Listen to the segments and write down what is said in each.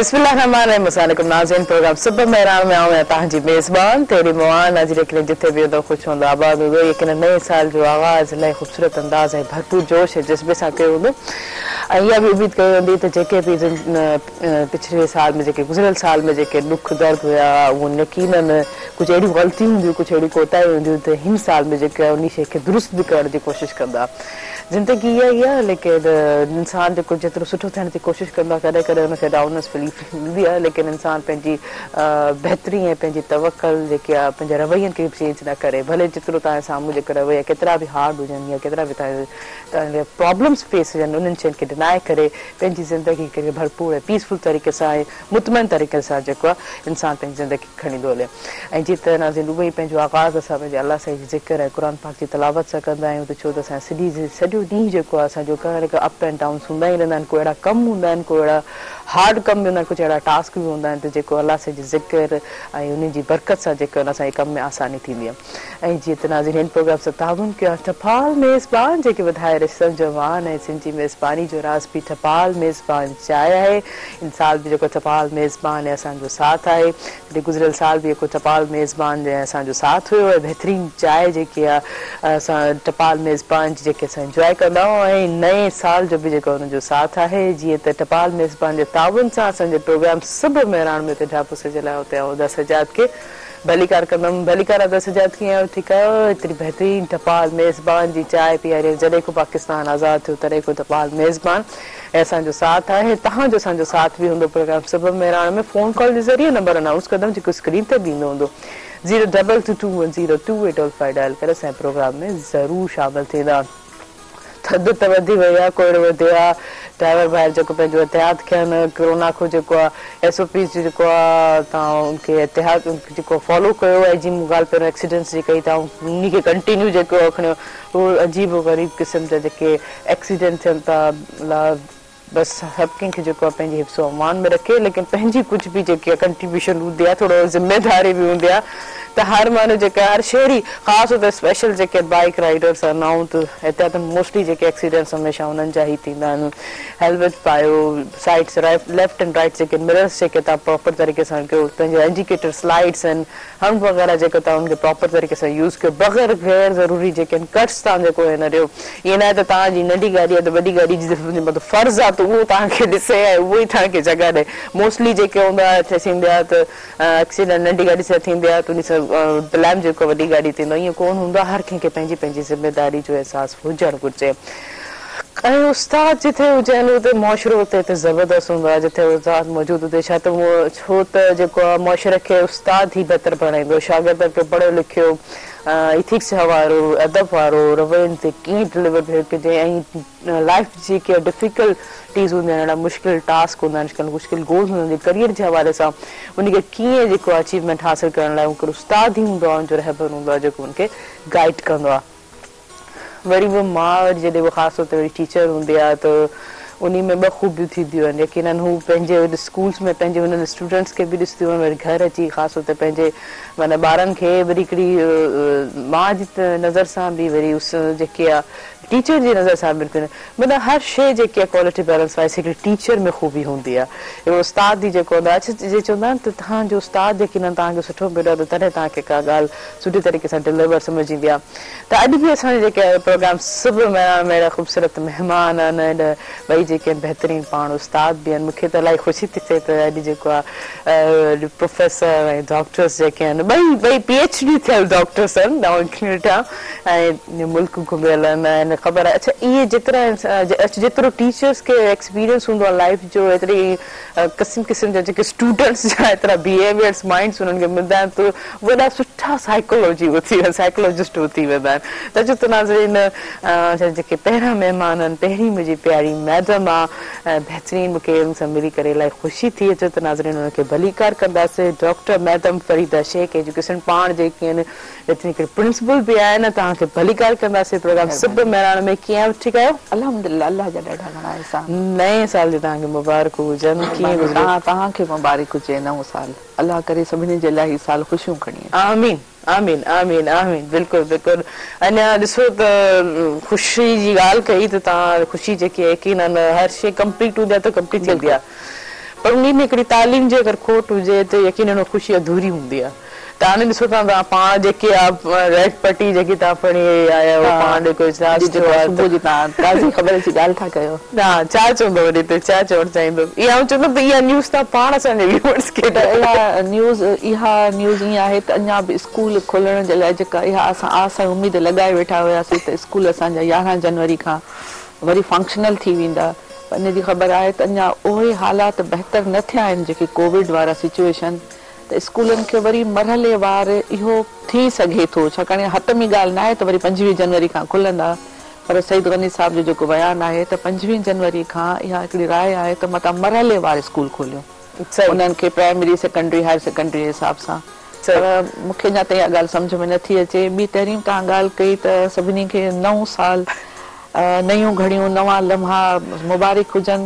بسم الله الرحمٰن الرحيم السلام عليڪم ناظرين پروگرام صبح مهراڻ ۾ آئون آهيان توهان جي ميزبان تيري موان ناظرين يقينن جٿي به هوندؤ خوش هوندؤ آباد هوندؤ يقينن نئين سال جو آغاز الاهي خوبصورت انداز ۽ ڀرپور جوش ۽ جذبي سان ڪيو هوندو ۽ اها به اميد ڪئي هوندي ته جيڪي به پڇلي سال ۾ جيڪي گذريل سال ۾ جيڪي ڏک درد هيا اهو يقينن ڪجهه اهڙيون غلطيون هونديون ڪجهه اهڙيون ڪوتاهيون هونديون ته هن سال ۾ جيڪو آهي انهي شيء کي درست به ڪرڻ جي ڪوشش ڪندا زندگي اها ئي آهي ليڪن انسان جيڪو جيترو سٺو ٿيڻ جي ڪوشش ڪندو آهي ڪڏهن ڪڏهن ان کي ڊائوننس فيل ٿيندي آهي ليڪن انسان پنهنجي بهتري ۽ پنهنجي توڪل جيڪي آهي پنهنجي روين کي چينج نه ڪري ڀلي جيترو توهان جي سامهون جيڪي رويا ڪيترا به هارڊ هجن يا ڪيترا به توهان جي پرابلمس فيس هجن انهن شين کي ڊنائي ڪري پنهنجي زندگي کي ڀرپور ۽ پيسفل طريقي سان ۽ مطمئن طريقي سان جيڪو آهي انسان پنهنجي زندگي کي کڻي ٿو هلي ۽ جيئن ته ناظرين اهو ئي پنهنجو آغاز اسان پنهنجي الله سائين جي ذڪر ۽ قرآن پاڪ جي تلاوت سان ڪندا آهيون ته ڇو ته اسان سڄي سڄو ڏينهن جيڪو آهي اسان جو ڪا نه ڪا اپ اينڊ ڊائونس هوندا ئي رهندا آهن ڪو اهڙا ڪم هوندا آهن ڪو اهڙا هارڊ ڪم به هوندا آهن ڪجهه اهڙا ٽاسڪ به هوندا آهن ته جيڪو الله سائين جي ذڪر ۽ انهن جي برڪت سان جيڪو آهي اسان جي ڪم ۾ آساني ٿيندي آهي ۽ جيئن ته ناظرين هن پروگرام سان تعاون ڪيو آهي ٽپال ميزبان جيڪي وڌائي رشتن جو مان ۽ سنڌ جي ميزباني جو راز به ٽپال ميزبان چانهه آهي هن سال به جيڪو ٽپال ميزبان ۽ اسان جو ساٿ آهي جڏهن گذريل سال به جيڪو ٽپال ميزبان ۽ اسان جو ساٿ هيو ۽ بهترين چانهه جيڪي آهي اسان ٽپال ميزبان جي جيڪي اسان انجواء ڪندا آهيون ۽ نئين سال جو به جيڪو انهن جو ساٿ آهي جيئن ته ٽپال ميزبان جي تعاون سان اسان جو پروگرام صبح مهراڻ ۾ اتي ڍاپو سجيل آهي اتي آئون ادا سجاد کي ڀليڪار ڪندم. ڀليڪار ادا سجاد ڪيئن آهيو ٺيڪ آهيو ايتري بهترين ٽپال ميزبان جي چانهه پياري جڏهن کان پاڪستان آزاد ٿيو تڏهن کان ٽپال ميزبان ۽ اسان جو ساٿ آهي توهان جو اسان جو ساٿ به هوندو پروگرام صبح مهراڻ ۾ فون ڪال جي ذريعي نمبر انائونس ڪندم جيڪو اسڪرين تي به ايندو هوندو zero double two two one zero two eight double five dial ڪري اسان جي پروگرام ۾ ضرور شامل ٿيندا. ٿڌ ته وڌي وئي آ ڪوهيڙو وڌيو آ ڊرائيور ڀائر جيڪو پنهنجو احتياط ڪن ڪرونا کان جيڪو آ ايس او پيز جو جيڪو آ توهان ان کي احتياط جيڪو فالو ڪيو ۽ جيئن مون ڳالهه پهريون ايڪسيڊنٽس جي ڪئي توهان انهي کي ڪنٽينيو جيڪو آ کڻيو هو عجيب و غريب قسم جا جيڪي ايڪسيڊنٽ ٿين ٿا لا بس سڀ ڪنهن کي جيڪو آ پنهنجي حفظ و امان ۾ رکي ليڪن پنهنجي ڪجهه به جيڪي آ ڪنٽريبيوشن هوندي آ ٿورو ذميداري به هوندي آ ته هر ماڻهو جيڪا هر شهري خاص طور تي اسپيشل جيڪي بائيڪ رائيڊرس آهن آئون ته احتياطن موسٽلي جيڪي ايڪسيڊنٽس هميشه انهن جا ئي ٿيندا آهن هيلمٽ پايو سائيڊس ليفٽ اينڊ رائيٽ جيڪي مررس جيڪي توهان پراپر طريقي سان ڪيو پنهنجا انڊيڪيٽرس لائيٽس آهن هارن وغيره جيڪو توهان ان کي پراپر طريقي سان يوز ڪيو بغير غير ضروري جيڪي آهن ڪٽس توهان جيڪو آهي نه ڏيو ائين ناهي ته توهان جي ننڍي گاڏي آهي ته وڏي گاڏي جي مطلب فرض آهي ته اهو توهان کي ڏسي ۽ اهو ئي توهان کي جڳهه ڏي موسٽلي جيڪي هوندو آهي ٿيندي آهي ته ايڪسيڊنٽ ننڍي گاڏي سان ٿيندي آهي ته ان سان بليم جيڪو وڏي گاڏي ٿيندو آهي ائين ڪونه هوندو آهي هر ڪنهن کي پنهنجي پنهنجي ذميداري جو احساس هجڻ گهرجي. ۽ استاد جتي هجن اتي معاشرو اتي ته زبردست هوندو آهي جتي استاد موجود هجي ڇا ته ڇو ته جيڪو آهي معاشري کي استاد ئي بهتر بڻائيندو شاگرد کي پڙهيو لکيو ايٿڪس وارو ادب وارو روين تي ڪيئن ڊليور ڪجي ۽ لائف جي جيڪي ڊفيڪلٽيز هونديون آهن اهڙا مشڪل ٽاسڪ هوندا آهن مشڪل گولز هوندا آهن ڪريئر جي حوالي سان ان کي ڪيئن جيڪو آهي اچيومينٽ حاصل ڪرڻ لاء هڪڙو استاد ئي هوندو آهي ان جو رهبر هوندو آهي جيڪو ان کي گائيڊ ڪندو آهي. وري به ماء وري جڏهن به خاص طور تي وري ٽيچر هوندي آهي ته انهي ۾ ٻه خوبيون ٿينديون آهن يقينن هو پنهنجي اسڪولس ۾ پنهنجي انهن اسٽوڊنٽس کي به ڏسنديون آهن وري گهر اچي خاص طور تي پنهنجي معنيٰ ٻارن کي وري هڪڙي ماء جي نظر سان به وري اس جيڪي آهي ٽيچر جي نظر سان به معنيٰ هر شيء جيڪي آهي ڪوالٽي بيلنس وائز هڪڙي ٽيچر ۾ خوبي هوندي آهي هڪڙو استاد ئي جيڪو هوندو آهي اڇا جي چوندا آهن ته توهان جو استاد يقينن توهان کي سٺو مليو آهي ته تڏهن توهان کي ڪا ڳالهه سٺي طريقي سان ڊليور سمجهه ايندي آهي ته اڄ به اسان جي جيڪي پروگرام صبح مهراڻ ۾ اهڙا خوبصورت مهمان آهن ۽ ٻئي جيڪي آهن بهترين پاڻ استاد به آهن مونکي ته الاهي خوشي ٿي ٿئي ته اڄ جيڪو آهي پروفيسر ۽ ڊاڪٽرس جيڪي آهن ٻئي ٻئي پي ايڇ ڊي ٿيل ڊاڪٽرس آهن آئون ويٺا ۽ ملڪ گهميل آهن ۽ خبر آهي اڇا اهي جيترا جيترو ٽيچرس کي ايڪسپيرينس هوندو آهي لائف جو ايتري قسم قسم جا جيڪي اسٽوڊنٽس جا ايترا بيهيويئرس مائنڊس انهن کي ملندا آهن ته وڏا سٺا سائيڪالاجي هو ٿي سائيڪالاجسٽ هو ٿي ويندا آهن ته اچو ته ناظرين اسان جا جيڪي پهريان مهمان آهن پهرين منهنجي پياري ميڊم آ بهترين مون کي ان سان ملي ڪري الاهي خوشي ٿي اچو ته ناظرين انهن کي ڀليڪار ڪنداسين doctor madam Farida Shaikh education پاڻ جيڪي آهن بهترين هڪڙي پرنسپل به آهن توهان کي ڀليڪار ڪنداسين پروگرام صبح مهراڻ ۾ ڪيئن آهيو ٺيڪ آهيو. الحمدلله الله جا ڏاڍا گهڻا احسان. نئين سال جي توهان کي مبارڪون هجن ڪيئن گذريو. توهان کي مبارڪ هجي نئون سال الله ڪري سڀني جي لاء هي سال خوشيون کڻي اچي. آمين آمين آمين آمين بلڪل بلڪل اڃا ڏسو ته خوشي جي ڳالهه ڪئي ته توهان خوشي جيڪي يقينن هر شي ڪمپليٽ هوندي آهي ته ڪمپليٽ ٿيندي آهي. پر انهي ۾ هڪڙي تعليم جي اگر کوٽ هجي ته يقينن اها خوشي اڌوري هوندي آهي. ته هاڻي ڏسو ٿا توهان پاڻ جيڪي آ ريڊ پٽي جيڪي توهان پڙهي آيا آهيو پاڻ جيڪو اجلاس ٿيو آ صبح جي توهان تازي خبر جي ڳالهه ٿا ڪيو. ها ڇا چوندو ان تي ڇا چوڻ چاهيندو اها آئون چوندم ته اها نيوز توهان پاڻ اسان جي ويوئرس کي ڏيو. اها نيوز اها نيوز ائين آهي ته اڃا به اسڪول کولڻ جي لاء جيڪا اها اسان آس ۽ اميد لڳائي ويٺا هياسين ته اسڪول اسان جا 11 جنوري کان وري فنڪشنل ٿي ويندا پر ان جي خبر آهي ته اڃا اهي حالات بهتر نه ٿيا آهن جيڪي ڪووڊ وارا سچوئيشن ته اسڪولن کي وري مرحلي وار اهو ٿي سگهي ٿو ڇاڪاڻ اها حتمي ڳالهه ناهي ته وري 25 جنوري کان کلندا پر سعيد غني صاحب جو جيڪو بيان آهي ته 25 جنوري کان اها هڪڙي راء آهي ته متان مرحلي وار اسڪول کوليون انهن کي پرائمري سيڪنڊري هائر سيڪنڊري جي حساب سان پر مون کي اڃا تائين اها ڳالهه سمجهه ۾ نٿي اچي ٻي تحريم توهان ڳالهه ڪئي ته سڀني کي نئون سال نيون گهڙيون نوان لمحا مبارڪ هجن.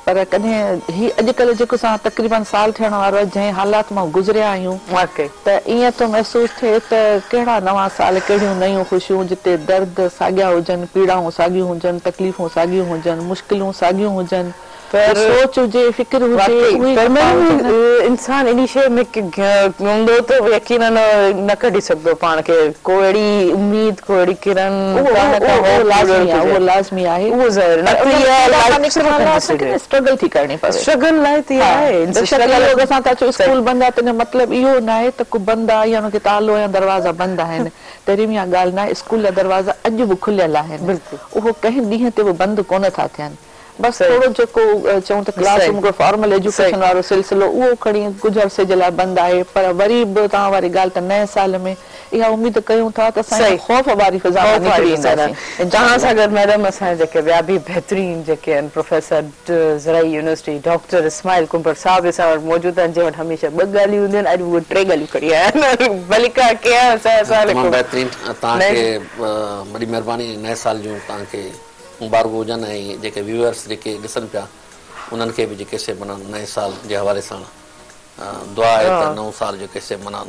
پر ڪڏهن هي اڄڪلهه جيڪو اسان تقريبن سال ٿيڻ وارو آهي جنهن حالات مان گذريا آهيون ته ائين ٿو محسوس ٿئي ته ڪهڙا نوان سال ڪهڙيون نيون خوشيون جتي درد ساڳيا هجن پيڙائون ساڳيون هجن تڪليفون ساڳيون هجن مشڪلون ساڳيون هجن پر سوچ هجي فڪر هجي واقعي اهي پر خفا ميڊم هجن. انسان انهي شيء ۾ هوندو ته يقينن نه ڪڍي سگهندو پاڻ کي ڪو اهڙي اميد ڪو اهڙي ڪرن اهو ڪا نه ڪا اهو هوپ لازمي ضرور آهي هجي اهو لازمي آهي اهو ظاهر پر نه ته ان اها پيڙا مان لائف نڪرڻ صرف لاء اسان کي نه اسٽرگل ٿي ڪرڻي پوي. اسٽرگل لاء ته ها اها آهي بيشڪ اسٽرگل اهو اگر اسان ٿا چئون صحيح اسڪول بند آهي ته ان جو مطلب اهو ناهي ته ڪو بند آهي يا ان کي تالو يا دروازا بند آهن تحريم اها ڳالهه ناهي اسڪول جا دروازا اڄ به کليل آهن بلڪل اهو ڪنهن ڏينهن تي به بند ڪونه ٿا ٿين بس صحيح ٿورو جيڪو چئون ته ڪلاس صحيح روم ڪو فارمل صحيح ايجوڪيشن وارو سلسلو اهو کڻي ڪجهه عرصي جي لاء بند آهي پر وري به توهان واري ڳالهه ته نئين سال ۾ اها اميد ڪيون ٿا ته اسان هن صحيح خوف واري فضا مان خوف واري نڪري فضا اينداسين انشاء توهان الله. سان گڏ ميڊم اسان جا جيڪي ٻيا به بهترين جيڪي آهن پروفيسر زرعي يونيورسٽي ڊاڪٽر اسماعيل ڪنڀر صاحب اسان وٽ موجود آهن جنهن وٽ هميشه ٻه ڳالهيون هونديون آهن اڄ اهي ٽي ڳالهيون کڻي آيا آهن ڀليڪار ڪيئن اسان تمام عليڪم بهترين توهان نئين کي وڏي مهرباني نئين سال جون توهان کي مبارڪون هجن ۽ جيڪي ويوئرس جيڪي ڏسن پيا انهن کي به جيڪي سي معنيٰ نئين سال جي حوالي سان دعا آهي ته نئون سال جيڪي سي معنيٰ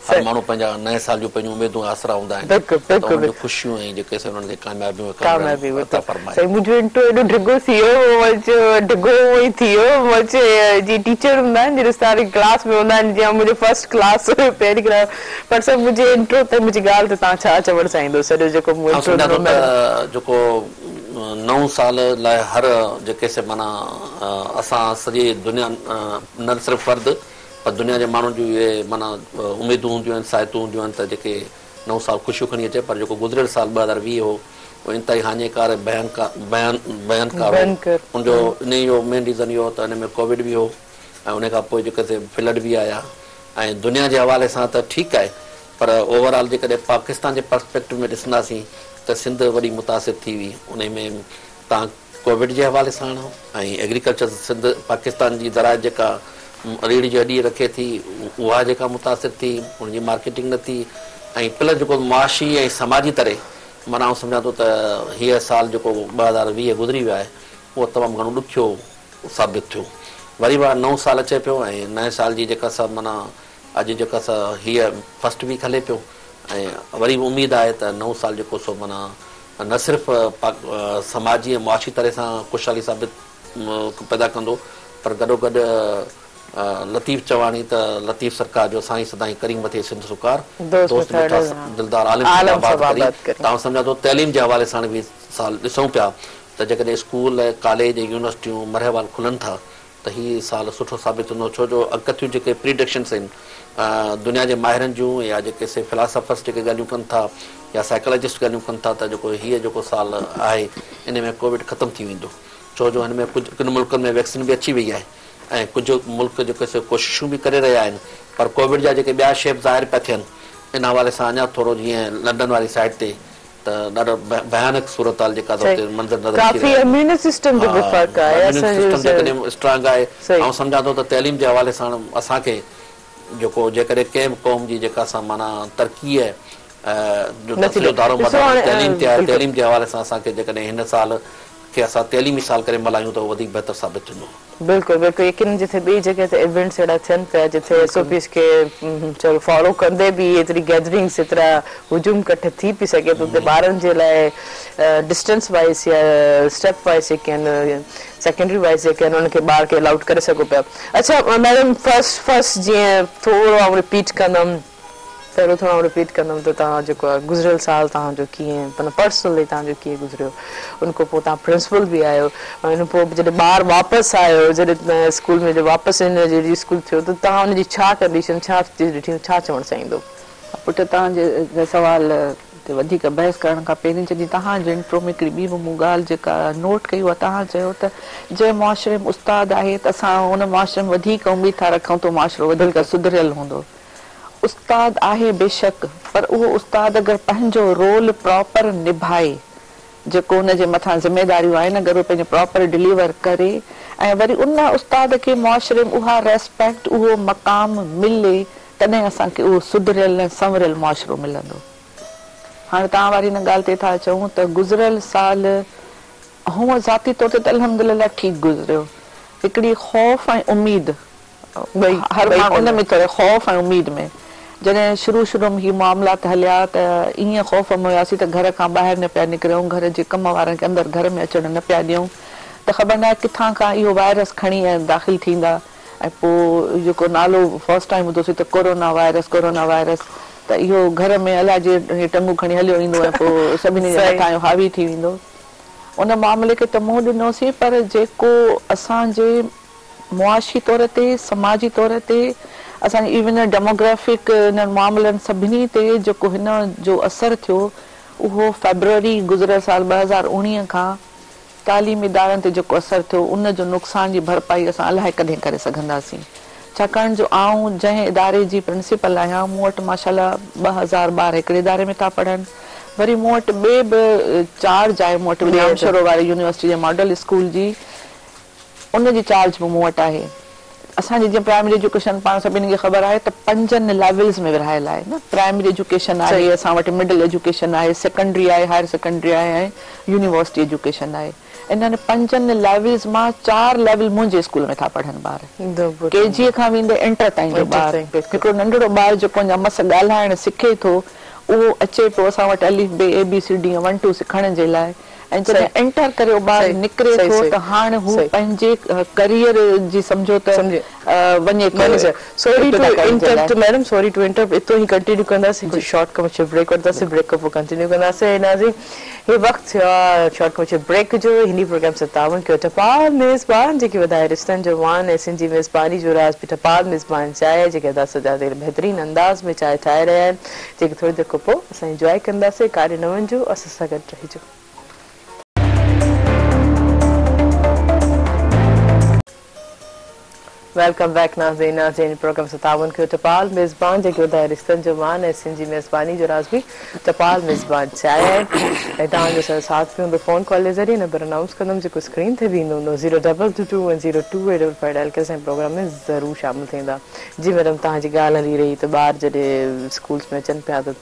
هر ماڻهو پنهنجا نئين سال جون پنهنجون اميدون ۽ آسرا هوندا آهن بلڪل ته بلڪل انهن جون خوشيون ۽ جيڪي سي انهن کي ڪاميابيون ۽ ڪاميابي ڪامرانيون عطا بلڪل فرمائي. سائين منهنجو انٽرو ايڏو ڊگهو ٿي ويو مون چيو ڊگهو اونئن ئي ٿي ويو مون چيو جيئن ٽيچر هوندا آهن جيئن ساري ڪلاس ۾ هوندا آهن جيئن منهنجو فرسٽ ڪلاس هيو پهرين ڪلاس پر سر منهنجي انٽرو تي منهنجي ڳالهه تي توهان ڇا چوڻ چاهيندو سڄو جيڪو مون آئون انٽرو سمجهان ڏنو ٿو ميڊم. ته جيڪو نئون سال لاء هر جيڪي سي معنيٰ اسان سڄي دنيا نه صرف فرد پر دنيا جي ماڻهن جون اهي معنيٰ اميدون هونديون آهن ساعتون هونديون آهن ته جيڪي نئون سال خوشيون کڻي اچي پر جيڪو گذريل سال 2020 هو اهو انتهائي هاڃيڪار ۽ ڀيانڪار هو ان جو انهي جو مين ريزن اهو هو ته ان ۾ ڪووڊ به هو ۽ ان کان پوء جيڪي سي فلڊ به آيا ۽ دنيا جي حوالي سان ته ٺيڪ آهي پر اوور آل جيڪڏهن پاڪستان جي پرسپيڪٽو ۾ ڏسنداسين ته سنڌ وڏي متاثر ٿي هئي انهي ۾ تان ڪووڊ جي حوالي سان ۽ ايگريڪلچر سنڌ پاڪستان جي زراعت جيڪا ريڙهه جي هڏي رکي ٿي اها جيڪا متاثر ٿي ان جي مارڪيٽنگ نه ٿي ۽ پلس جيڪو معاشي ۽ سماجي طرح معنيٰ آئون سمجهان ٿو ته هيء سال جيڪو 2020 گذري ويو آهي اهو تمام گهڻو ڏکيو ثابت ٿيو. وري به نئون سال اچي پيو ۽ نئين سال جي جيڪا سا معنيٰ اڄ جيڪا سا هيء فرسٽ ويڪ هلي پيو ۽ وري به اميد آهي ته نئون سال جيڪو سو معنيٰ نه صرف سماجي ۽ معاشي طرح سان خوشحالي ثابت پيدا ڪندو پر گڏوگڏ لطيف چواڻي ته لطيف سرڪار جو سائين سدائين ڪرين مٿي سنڌ سڪار دوست مٺا دلدار عالم سڀ آباد ڪرين ته آئون سمجهان ٿو تعليم جي حوالي سان به سال ڏسون پيا ته جيڪڏهن اسڪول، ڪاليج ۽ يونيورسٽيون مرحليوار کلن ٿا ته هي سال سٺو ثابت ٿيندو ڇو جو اڳڪٿيون جيڪي پريڊڪشنس آهن دنيا جي ماهرن جون يا جيڪي سي فلاسافرس جيڪي ڳالهيون ڪن ٿا يا سائيڪالاجسٽ ڳالهيون ڪن ٿا ته جيڪو هيء جيڪو سال آهي ان ۾ ڪووڊ ختم ٿي ويندو ڇو جو هن ۾ ڪجهه ڪن ملڪن ۾ ويڪسين به اچي وئي آهي ۽ ڪجهه ملڪ جيڪي سي ڪوششون به ڪري رهيا آهن پر ڪووڊ جا جيڪي ٻيا شيپ ظاهر پيا ٿين ان حوالي سان اڃا ٿورو جيئن لنڊن واري سائيڊ تي ته ڏاڍو ڀيانڪ صورتحال جيڪا ته اتي منظر نظر اچي ڪافي رهيا آهن. اميون سسٽم جو به فرق آهي اميون اسان جو سسٽم جيڪڏهن اسٽرانگ آهي صحيح. آئون سمجهان ٿو ته تعليم جي حوالي سان اسان کي جيڪو جيڪڏهن ڪنهن به قوم جي جيڪا سا معنيٰ ترقيء جو نٿي سڄو دارو ڏسو مدار هاڻي تعليم تي آهي بلڪل تعليم جي حوالي سان اسان کي جيڪڏهن هن سال کي اسان تعليمي سال ڪري ملهايون ته اهو وڌيڪ بهتر ثابت ٿيندو. بلڪل بلڪل يقينن جٿي ٻي جڳهه تي ايونٽس اهڙا ٿين پيا جٿي ايس او پيز کي چلو فالو ڪندي به ايتري گيدرنگس ايترا هجوم ڪٺ ٿي پئي سگهي ته اتي ٻارن جي لاء ڊسٽنس وائيز يا اسٽيپ وائيز جيڪي آهن سيڪنڊري وائيز جيڪي آهن انهن کي ٻار کي الائوڊ ڪري سگهو پيا اڇا ميڊم فرسٽ فرسٽ جيئن ٿورو آئون رپيٽ ڪندم پهريون ٿورو آئون رپيٽ ڪندم ته توهان جيڪو آهي گذريل سال توهان جو ڪيئن معنيٰ پرسنلي توهان جو ڪيئن گذريو ان کان پوء توهان پرنسپل به آهيو ۽ ان پوء جڏهن ٻار واپس آيو جڏهن اسڪول ۾ جڏهن واپس ان جي اسڪول ٿيو ته توهان ان جي ڇا ڪنڊيشن ڇا چيز ڏٺي ڇا چوڻ چاهيندو. پٽ توهان جي سوال تي وڌيڪ بحث ڪرڻ کان پهرين جڏهن توهان جي انٽرو ۾ هڪڙي ٻي به مون ڳالهه جيڪا نوٽ ڪئي اها توهان چيو ته جنهن معاشري ۾ استاد آهي ته اسان ان معاشري ۾ وڌيڪ اميد ٿا رکون ته معاشرو وڌيڪ سڌريل هوندو. استاد آهي بيشڪ پر اهو استاد اگر پنهنجو رول پراپر نڀائي جيڪو ان جي مٿان ذميداريون آهن اگر اهو پنهنجو پراپر ڊليور ڪري ۽ وري ان استاد کي معاشري ۾ اها ريسپيڪٽ اهو مقام ملي تڏهن اسان کي اهو سڌريل ۽ سنوريل معاشرو ملندو. هاڻ توهان واري ان ڳالهه تي ٿا اچون ته گذريل سال هونء ذاتي طور تي ته الحمدلله ٺيڪ گذريو هڪڙي خوف ۽ اميد ٻئي هر ٻئي ماڻهو ان ڳالهيون. ۾ ٿوري خوف ۽ اميد ۾ جڏهن شروع شروع ۾ هي معاملات هليا ته ائين خوف ۾ هياسين ته گهر کان ٻاهر نه پيا نڪريون گهر جي ڪم وارن کي اندر گهر ۾ اچڻ نه پيا ڏيون ته خبر ناهي ڪٿان کان اهو وائرس کڻي ۽ داخل ٿيندا ۽ پوء جيڪو نالو فرسٽ ٽائيم ٻڌوسين ته ڪورونا وائرس ڪورونا وائرس ته اهو گهر ۾ الائجي ٽنگون کڻي هليو ايندو ۽ پوء سڀني جي صحيح. مٿان اهو حاوي ٿي ويندو ان معاملي کي ته منهن ڏنوسين پر جيڪو اسان جي معاشي طور تي، سماجي طور تي، اسان جي ايون ڊيموگرافڪ انهن معاملن سڀني تي جيڪو هن جو اثر ٿيو اهو فيبروري گذريل سال 2019 کان تعليمي ادارن تي جيڪو اثر ٿيو ان جو نقصان جي ڀرپائي اسان الائي ڪڏهن ڪري سگهنداسين ڇاڪاڻ جو آئون جنهن اداري جي پرنسپل آهيان مون وٽ ماشاءالله 2000 ٻار هڪڙي اداري ۾ ٿا پڙهن وري مون وٽ ٻي به چارج آهي مون وٽ ڄامشورو واري يونيورسٽي جي ماڊل اسڪول جي ان جي چارج به مون وٽ آهي. اسان جي جيئن پرائمري ايجوڪيشن پاڻ سڀني کي خبر آهي ته پنجن ليولز ۾ ورهايل آهي نه پرائمري ايجوڪيشن آهي اسان وٽ مڊل ايجوڪيشن آهي سيڪنڊري آهي هائر سيڪنڊري آهي ۽ يونيورسٽي ايجوڪيشن آهي انهن پنجن ليولز مان چار ليول منهنجي اسڪول ۾ ٿا پڙهن ٻار ڪي جي کان ويندي انٽر تائين جو ٻار هڪڙو ننڍڙو ٻار جيڪو اڃا مس ڳالهائڻ سکي ٿو اهو اچي پيو اسان وٽ الف بي اي بي سي ڊي ون ٽو سکڻ جي لاء ۽ جڏهن انٽر ڪري اهو ٻار نڪري ٿو ته هاڻ هو پنهنجي ڪريئر جي سمجهو ته وڃي ٿو سوري ٽو ابتدا ڪرڻ جي لاء. Interrupt madam sorry to interrupt اتو ئي ڪنٽينيو ڪنداسين هڪ شارٽ ڪمرشل بريڪ وٺنداسين بريڪ کان پوء ڪنٽينيو ڪنداسين ۽ ناظرين هي وقت ٿيو آهي شارٽ ڪمرشل بريڪ جو هن پروگرام سان تعاون ڪيو ٽپال ميزبان جيڪي وڌائي رشتن جو مان ۽ سنڌ جي ميزباني جو راز به ٽپال ميزبان چانهه جيڪي ادا سجاد بهترين انداز ۾ چانهه ٺاهي رهيا آهن جيڪي ٿوري دير کان پوء اسان انجواء ڪنداسين ڪاڏي نه وڃجو اسان سان گڏ رهجو. Welcome back ناظرين ناظرين پروگرام سان تعاون ڪيو ٽپال ميزبان جيڪي وڌائي رشتن جو مان ۽ سنڌ جي ميزباني جو راز به ٽپال ميزبان چانهه آهي ۽ توهان جو اسان جو ساٿ به هوندو فون ڪال جي ذريعي نمبر انائونس ڪندم جيڪو اسڪرين تي به ايندو هوندو zero double two two one zero two eight double five dial ڪري اسان جي پروگرام ۾ ضرور شامل ٿيندا جي ميڊم توهان جي ڳالهه هلي رهي ته ٻار جڏهن اسڪولس ۾ اچن پيا ته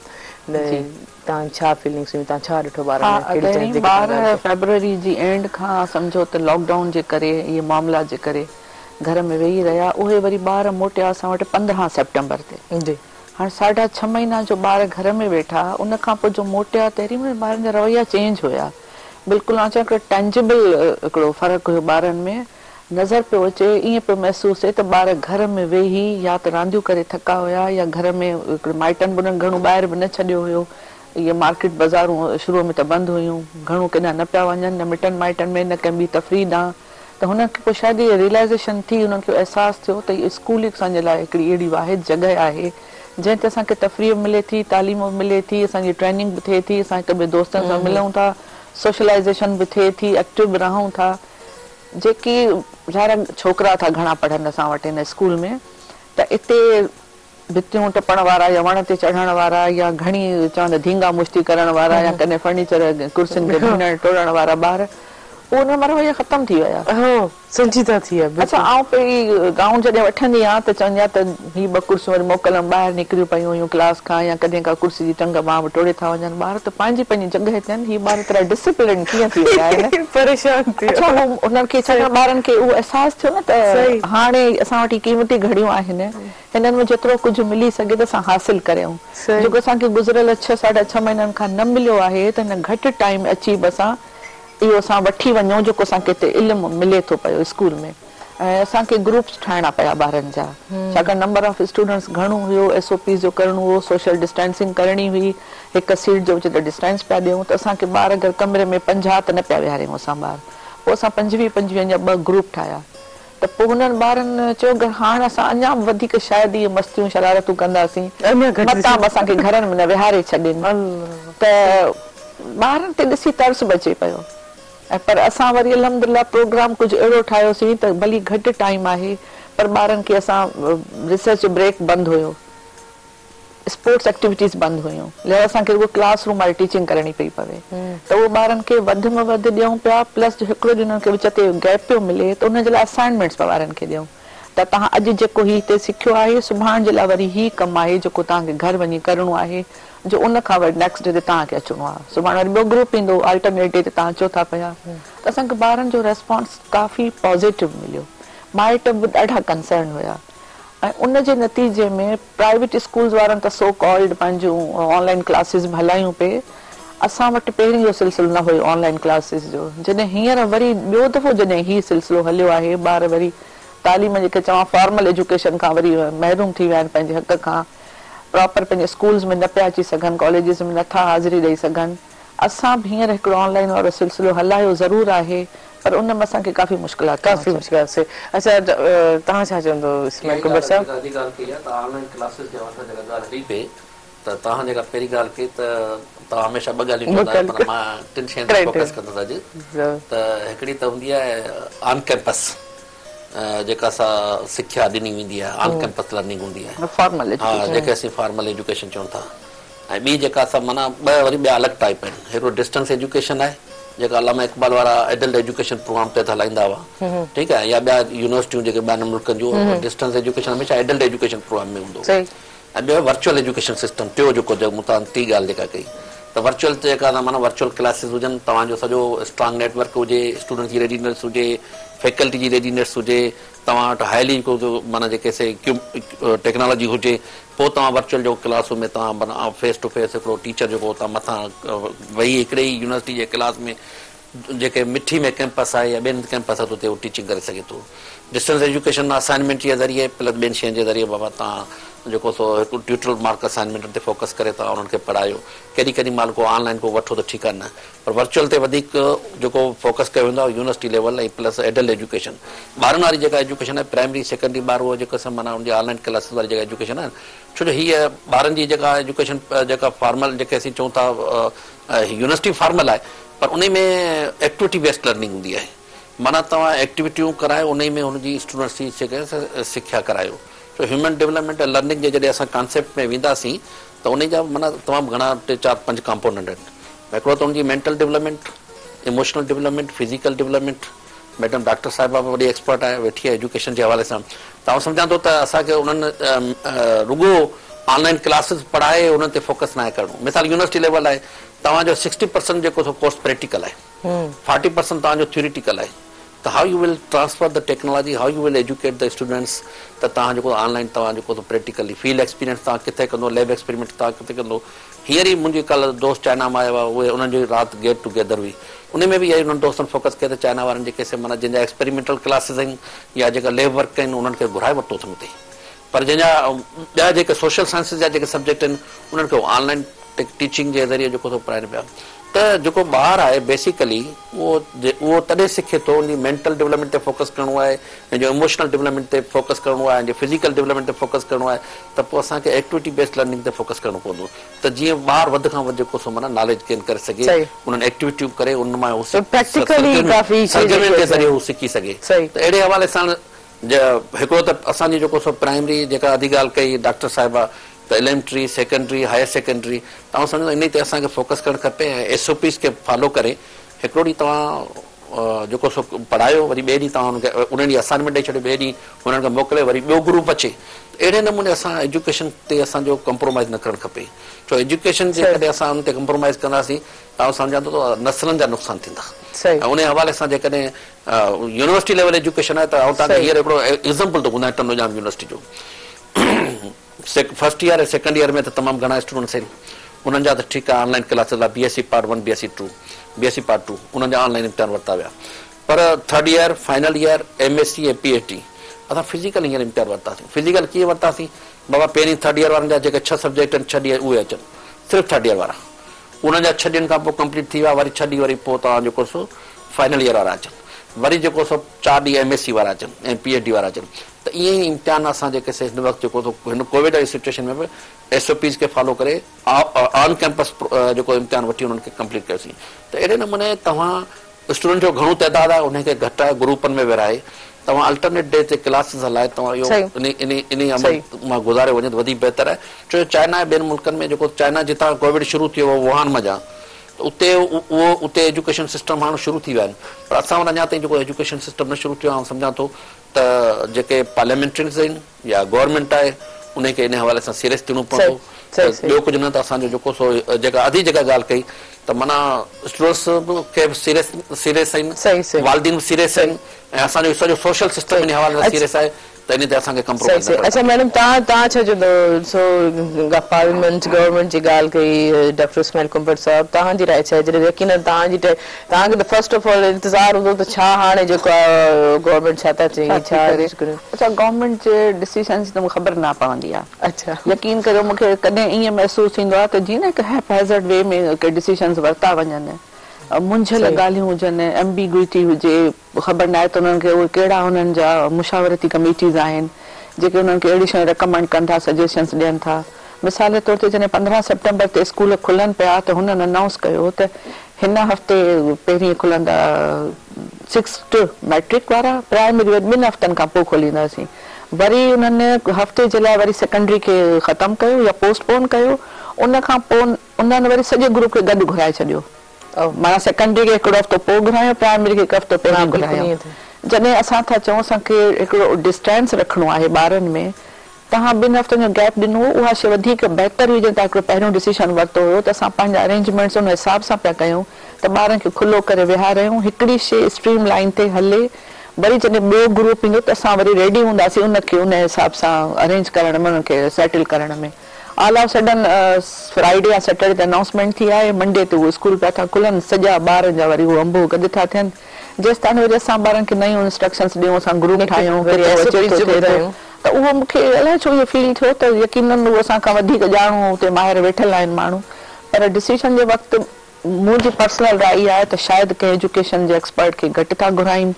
توهان جي ڇا فيلنگس هيون توهان ڇا ڏٺو ٻارن ها ۾ ڪهڙي تڏهن جيڪي ٻار توهان ڳالهه ڪئي. فيبروري جي اينڊ کان سمجهو ته لاڪ ڊائون جي ڪري اهي معاملا جي ڪري گهر ۾ ويهي رهيا اهي وري ٻار موٽيا اسان وٽ 15 سيپٽمبر تي جي. هاڻ ساڍا ڇهه مهينا جو ٻار گهر ۾ ويٺا ان کان پوء جو موٽيا تهڙي مهل ٻارن جا رويا چينج هيا بلڪل آئون چوان هڪڙو ٽينجبل هڪڙو فرق هيو ٻارن ۾ نظر پيو اچي، ائين پيو محسوس ٿئي ته ٻار گهر ۾ ويهي يا ته رانديون ڪري ٿڪا هيا يا گهر ۾ هڪڙي مائٽن به انهن گهڻو ٻاهر به نه ڇڏيو هيو. اهي مارڪيٽ بزارون شروع ۾ ته بند هيون، گهڻو ڪيڏانهن نه پيا وڃن، نه مٽن مائٽن ۾ نه ڪنهن ٻي تفريح ڏانهن ته هنن کي پوء شايد اهي ريئلائيزيشن ٿي، انهن کي احساس ٿيو ته اهو اسڪول ئي اسان جي لاء هڪڙي اهڙي واحد جڳهه آهي، جنهن تي اسان کي تفريح به ملي ٿي، تعليم به ملي ٿي، اسان جي ٽريننگ به ٿئي ٿي، اسان هڪ ٻئي دوستن سان ملون ٿا، سوشلائيزيشن به ٿئي ٿي، ايڪٽو به رهون ٿا. جيڪي ظاهر آهي ڇوڪرا ٿا گهڻا پڙهن اسان وٽ هن اسڪول ۾ ته اتي ڀتيون ٽپڻ وارا يا وڻ تي چڙهڻ وارا يا گهڻي چون ته ڌينگا مشتي ڪرڻ وارا يا ڪڏهن فرنيچر ڪرسين کي ڀڃڻ ٽوڙڻ وارا ٻار اهي ان مان رويا ختم ٿي ويا. هو سنجيده ٿي ويا اڇا بلڪل. آئون پئي گائون جڏهن وٺندي آهيان ته چوندي آهيان ته هي ٻه ڪرسيون وري موڪل ۾ ٻاهر نڪريون پيون هيون ڪلاس کان يا ڪڏهن ڪا ڪرسي جي ٽنگ ٻانهن به ٽوڙي ٿا وڃن ٻار ته پنهنجي پنهنجي جڳهه تي آهن هي ٻار ايترا ڊسپلين ڪيئن ٿي ويا آهن. پريشان ٿي اڇا ويا. هو انهن کي ڇاڪاڻ ٻارن کي اهو احساس ٿيو نه ته صحيح. هاڻي اسان وٽ هي قيمتي گهڙيون آهن هنن ۾ جيترو ڪجهه ملي سگهي ته اسان حاصل ڪريون صحيح. جيڪو اسان کي گذريل ڇهه ساڍا ڇهه مهينن کان نه مليو آهي ته هن گهٽ ٽائيم اچي به اسان اهو اسان وٺي وڃون جيڪو اسان کي هتي علم ملي ٿو پيو اسڪول ۾ ۽ اسان کي گروپس ٺاهڻا پيا ٻارن جا ڇاڪاڻ نمبر آف اسٽوڊنٽس گهڻو هيو ايس او پيز جو ڪرڻو هو سوشل ڊسٽينسنگ ڪرڻي هئي هڪ سيٽ جي وچ تي ڊسٽينس پيا ڏيون ته اسان کي ٻار اگر ڪمري ۾ 50 ته نه پيا ويهاريون اسان ٻار پوء اسان 25 25 جا ٻه گروپ ٺاهيا ته پوء هنن ٻارن چيو اگر هاڻ اسان اڃا به وڌيڪ شايد اهي مستيون شرارتون ڪنداسين متان به اسان کي گهرن ۾ نه ويهاري ڇڏين ته ٻارن تي ڏسي ترس به اچي پيو ۽ پر اسان وري الحمدلله پروگرام ڪجهه اهڙو ٺاهيوسين ته ڀلي گهٽ ٽائيم آهي پر ٻارن کي اسان رسيس جو بريڪ بند هيو اسپورٽس ايڪٽيوٽيز بند هيون لهذا اسان کي رڳو ڪلاس روم واري ٽيچنگ ڪرڻي پئي پوي ته اهو ٻارن کي وڌ ۾ وڌ ڏيون پيا پلس جو هڪڙو ڏينهن انهن کي وچ تي گيپ پيو ملي ته انهن جي لاء اسائنمينٽس پيا ٻارن کي ڏيون ته توهان اڄ جيڪو هي هتي سکيو آهي سڀاڻ جي لاء وري هي ڪم آهي جيڪو توهان کي گهر وڃي ڪرڻو آهي جو ان کان وري نيڪسٽ ڊي تي توهان کي اچڻو آهي سڀاڻ وري ٻيو گروپ ايندو آلٽرنيٽ ڊي تي توهان اچو ٿا پيا ته اسان کي ٻارن جو ريسپانس ڪافي پازيٽو مليو مائٽ به ڏاڍا ڪنسرن هيا ۽ ان جي نتيجي ۾ پرائيويٽ اسڪولز وارن ته سو ڪالڊ پنهنجون آن لائين ڪلاسز به هلايون پئي اسان وٽ پهرين اهو سلسلو نه هيو آن لائين ڪلاسز جو جڏهن هينئر وري ٻيو دفعو جڏهن هي سلسلو هليو آهي ٻار وري تعليم جيڪي چوان فارمل ايجوڪيشن کان وري محروم ٿي ويا آهن پنهنجي حق کان پراپر پنهنجي اسڪولز ۾ نه پيا اچي سگهن ڪاليجز ۾ نه ٿا حاضري ڏئي سگهن اسان به هينئر هڪڙو آن لائين وارو سلسلو هلايو ضرور آهي پر ان ۾ اسان کي ڪافي مشڪلات ٿيون ڪافي اچن. مشڪلات سي اڇا توهان ڇا چوندو اسماعيل اها ئي ڪنڀر ڳالهه صاحب. جيڪا اڌي ڳالهه ڪئي آهي ته آن لائين ڪلاسز جي حوالي سان جيڪا ڳالهه هلي پئي ته توهان جيڪا پهرين ڳالهه ڪئي ته توهان هميشه ٻه ڳالهيون چوندا آهيو پر مان ٽن شين تي فوڪس ڪندس اڄ ته هڪڙي ته هوندي آهي آن ڪيمپس جيڪا سا سکيا ڏني ويندي آهي آن ڪيمپس لرننگ هوندي آهي فارمل ها ايجوڪيشن جنهن کي اسين فارمل ايجوڪيشن چئون ٿا ۽ ٻي جيڪا سا معنيٰ ٻه وري ٻيا الڳ ٽائيپ آهن هڪڙو ڊسٽنس ايجوڪيشن آهي جيڪا علامه اقبال وارا ايڊلٽ ايجوڪيشن پروگرام تحت هلائيندا هئا ٺيڪ آهي يا ٻيا يونيورسٽيون جيڪي ٻين ملڪن جون ڊسٽنس ايجوڪيشن هميشه ايڊلٽ ايجوڪيشن پروگرام ۾ هوندو هو ۽ ٻيو ورچوئل ايجوڪيشن سسٽم ٽيو جيڪو مون توهان ٽي ڳالهه جيڪا ڪئي ته ورچوئل جيڪا معنيٰ ورچوئل ڪلاسز هجن توهان جو سڄو اسٽرانگ نيٽ ورڪ هجي اسٽوڊنٽس جي ريڊينيس هجي فيڪلٽي جي ريڊينيس هجي توهان وٽ هائلي معنيٰ جيڪي سي ٽيڪنالاجي هجي پوء توهان ورچوئل جيڪو ڪلاس روم ۾ توهان معنيٰ فيس ٽو فيس هڪڙو ٽيچر جيڪو توهان مٿان ويهي هڪڙي ئي يونيورسٽي جي ڪلاس ۾ جيڪي مٺي ۾ ڪيمپس آهي يا ٻين هنڌ ڪيمپس آهي ته اتي هو ٽيچنگ ڪري سگهي ٿو. ڊسٽنس ايجوڪيشن اسائنمينٽ جي ذريعي پلس ٻين شين جي ذريعي بابا توهان جيڪو سو هڪ ٽيوٽرل مارڪ اسائنمينٽن تي فوڪس ڪري توهان انهن کي پڙهايو ڪيڏي ڪيڏي مهل ڪو آن لائن ڪو وٺو ته ٺيڪ آهي نه پر ورچوئل تي وڌيڪ جيڪو فوڪس ڪيو ويندو آهي university level ۽ plus adult education ٻارن واري جيڪا ايجوڪيشن آهي پرائمري سيڪنڊري ٻار اهو جيڪو سو معنيٰ ان جي آن لائن ڪلاسز واري جيڪا ايجوڪيشن آهي ڇو جو هيء ٻارن جي جيڪا ايجوڪيشن جيڪا فارمل جيڪي اسين چئون ٿا يونيورسٽي فارمل آهي پر انهي ۾ ايڪٽوٽي بيسڊ لرننگ هوندي آهي معنيٰ توهان ايڪٽوٽيون ڪرايو انهي ۾ هن جي اسٽوڊنٽس جي جيڪا سکيا ڪرايو ڇو هيومن ڊولپمينٽ ۽ لرننگ جي جڏهن اسان ڪانسيپٽ ۾ وينداسين ته انهي جا معنيٰ تمام گهڻا ٽي چار پنج ڪامپوننٽ آهن هڪڙو ته ان جي mental development emotional development physical development madam doctor صاحبه به وڏي ايڪسپرٽ آهي ويٺي آهي ايجوڪيشن جي حوالي سان ته آئون سمجهان ٿو ته اسان کي انهن رڳو آن لائن ڪلاسز پڙهائي انهن تي فوڪس ناهي ڪرڻو مثال يونيورسٽي ليول آهي توهان جو سڪسٽي پرسنٽ جيڪو سو ڪورس پريڪٽيڪل آهي فارٽي پرسنٽ توهان جو ٿيوريٽيڪل آهي ته how you will transfer the technology how you will educate the students ته توهان جيڪو آن لائن توهان جيڪو سو پريڪٽيڪلي فيلڊ ايڪسپيرينس توهان ڪٿي ڪندو ليب ايڪسپيريمينٽ توهان ڪٿي ڪندو هينئر ئي منهنجي ڪالهه دوست چائنا مان آيا هئا اهي انهن جي رات گيٽ ٽو گيدر هئي انهي ۾ به اها ئي انهن دوستن فوڪس ڪيو ته چائنا وارن جيڪي سي معنيٰ جن جا ايڪسپيريمينٽل ڪلاسز آهن يا جيڪا ليب ورڪ آهن انهن کي گهرائي ورتو اٿن اتي پر جنهن جا ٻيا جيڪي سوشل سائنسز جا جيڪي سبجيڪٽ آهن انهن کي آن لائن ٽيچنگ جي ذريعي جيڪو سو پڙهائين پيا ته جيڪو ٻار آهي بيسيڪلي اهو اهو تڏهن سکي ٿو ان جي مينٽل ڊولپمينٽ تي فوڪس ڪرڻو آهي ان جو ايموشنل ڊولپمينٽ تي فوڪس ڪرڻو آهي ان جي فزيڪل ڊولپمينٽ تي فوڪس ڪرڻو آهي ته پوء اسان کي ايڪٽوٽي بيسڊ لرننگ تي فوڪس ڪرڻو پوندو ته جيئن ٻار وڌ کان وڌ جيڪو سو معنيٰ ناليج گين ڪري سگهي انهن ايڪٽوٽيون ڪري انهن مان هو سرگرمين جي ذريعي هو سکي سگهي ته اهڙي حوالي سان هڪڙو ته اسان جي جيڪو سو پرائمري جيڪا اڌي ڳالهه ڪئي ڊاڪٽر صاحبه ته ايليمينٽري، سيڪنڊري، هائر سيڪنڊري ته آئون سمجهان ٿو انهي تي اسان کي فوڪس ڪرڻ کپي ۽ ايس او پيز کي فالو ڪري هڪڙو ڏينهن توهان جيڪو سو پڙهايو وري ٻئي ڏينهن توهان انهن کي ان ڏينهن اسائنمينٽ ڏئي ڇڏيو ٻئي ڏينهن انهن کي موڪلي وري ٻيو گروپ اچي ته اهڙي نموني اسان ايجوڪيشن تي اسان جو ڪمپرومائز نه ڪرڻ کپي ڇو ايجوڪيشن جيڪڏهن اسان ان تي ڪمپرومائز ڪنداسين ته آئون سمجهان ٿو ته نسلن جا نقصان ٿيندا ۽ انهي حوالي سان جيڪڏهن يونيورسٽي ليول ايجوڪيشن آهي ته آئون توهان کي هينئر هڪڙو ايگزامپل ٿو ٻڌايان ٽنڊوڄام يونيورسٽي جو فرسٽ ايئر ۽ سيڪنڊ ايئر ۾ ته تمام گهڻا اسٽوڊنٽس آهن انهن جا ته ٺيڪ آهي آن لائين ڪلاسز لاء B S C part one B S C two B S C part two انهن جا آن لائين امتحان ورتا ويا پر third year final year M S C ۽ P H D اسان فزيڪل هينئر امتحان ورتاسين فزيڪل ڪيئن ورتاسين بابا پهرين ٿرڊ ايئر وارن جا جيڪي ڇهه سبجيڪٽ آهن ڇهه ڏينهن اهي اچن صرف ٿرڊ ايئر وارا انهن جا ڇهه ڏينهن کان پوء ڪمپليٽ ٿي ويا وري ڇهه ڏينهن وري پوء توهان جيڪو سو فائنل ايئر وارا اچن وري جيڪو سو چار ڏينهن ايم ايس سي وارا اچن ۽ پي ايڇ ڊي وارا اچن ته ائين ئي امتحان اسان جيڪي سي هن وقت جيڪو سو هن ڪووڊ واري سچوئيشن ۾ به ايس او پيز کي فالو ڪري آن ڪيمپس جيڪو امتحان وٺي انهن کي ڪمپليٽ ڪيوسين ته اهڙي نموني توهان اسٽوڊنٽ جو گهڻو تعداد آهي انهي کي گهٽائي گروپن ۾ ورهائي توهان الٽرنيٽ ڊي تي ڪلاسز هلائي توهان اهو انهي انهي عمل مان گذاريو وڃي ته وڌيڪ بهتر آهي ڇو جو چائنا ۽ ٻين ملڪن ۾ جيڪو چائنا جتان ڪووڊ شروع ٿيو هو ووهان منجهان ته اتي اهو اتي ايجوڪيشن سسٽم هاڻ شروع ٿي ويا آهن پر اسان وٽ اڃا تائين جيڪو ايجوڪيشن سسٽم نه شروع ٿيو آهي آئون سمجهان ٿو ته جيڪي پارليامينٽرينز آهن يا گورنمينٽ آهي انهي کي انهي حوالي سان سيريس ٿيڻو پوندو ته ٻيو ڪجهه نه ته اسان جو جيڪو سو جيڪا ادي جيڪا ڳالهه ڪئي ته معنيٰ اسٽوڊنٽس به کي به سيريس سيريس آهن والدين به سيريس آهن ۽ اسان جو سڄو سوشل سسٽم انهي حوالي سان سيريس آهي ته انهي تي اسان کي ڪمپرومائز نه ڪرڻو اڇا ميڊم توهان توهان ڇا چوندو سو پارليامينٽ گورنمينٽ جي ڳالهه ڪئي ڊاڪٽر اسماعيل ڪنڀر صاحب توهان جي راء ڇا آهي جڏهن يقينن توهان جي توهان کي ته فرسٽ آف آل انتظار هوندو ته ڇا هاڻي جيڪو آهي گورنمينٽ ڇا ٿا چئي ڇا ڪري. اڇا گورنمينٽ جي ڊسيشنز جي ته مونکي خبر نه پوندي آهي. اڇا. يقين ڪريو مونکي ڪڏهن ائين محسوس ٿيندو آهي ته جيئن نه هڪ هيپ هيزرڊ وي ۾ ڪي ڊسيشنز ورتا وڃن منجهيل ڳالهيون هجن ايمبيگوئٽي هجي خبر ناهي ته انهن کي اهي ڪهڙا انهن جا مشاورتي ڪميٽيز آهن جيڪي انهن کي اهڙيون شيون ريڪمنڊ ڪن ٿا سجيشنز ڏين ٿا. مثال جي طور تي جڏهن 15 سيپٽمبر تي اسڪول کلن پيا ته هنن انائونس ڪيو ته هن هفتي پهرين کلندا سڪسٿ ميٽرڪ وارا پرائمري وري ٻن هفتن کان پوء کولينداسين وري انهن هفتي جي لاء وري سيڪنڊري کي ختم ڪيو يا پوسٽ پون ڪيو ان کان پوء انهن وري سڄي گروپ کي گڏ گهرائي ڇڏيو معنيٰ سيڪنڊري کي هڪڙو هفتو پوء گهرايو پرائمري کي هڪ هفتو پهرين گهرايو جڏهن اسان ٿا چئون اسان کي هڪڙو ڊسٽينس رکڻو آهي ٻارن ۾ توهان ٻن هفتن جو گيپ ڏنو هو اها شيء وڌيڪ بهتر هئي جڏهن توهان هڪڙو پهريون ڊسيشن ورتو هيو ته اسان پنهنجا ارينجمينٽس ان حساب سان پيا ڪيون ته ٻارن کي کلو ڪري ويهاريون هڪڙي شيء اسٽريم لائين تي هلي وري جڏهن ٻيو گروپ ايندو ته اسان وري ريڊي هونداسين ان کي ان حساب سان ارينج ڪرڻ ۾ انهن کي سيٽل ڪرڻ ۾ آل آف سڊن فرائيڊي يا سيٽرڊي تي انائونسمينٽ ٿي آهي منڊي تي اهي اسڪول پيا ٿا کلن سڄا ٻارن جا وري اهو انبوهه گڏ ٿا ٿين جيستائين وري اسان ٻارن کي نيون انسٽرڪشنس ڏيون اسان گروپ ٺاهيون ڪيترو اچي ٿو ٿئي ٿو ته اهو مون کي الائي ڇو اهو فيل ٿيو ته يقينن اهو اسان کان وڌيڪ ڄاڻو اتي ماهر ويٺل آهن ماڻهو پر ڊسيشن جي وقت منهنجي پرسنل راء اها آهي ته شايد ڪنهن ايجوڪيشن جي ايڪسپرٽ کي گهٽ ٿا گهرائين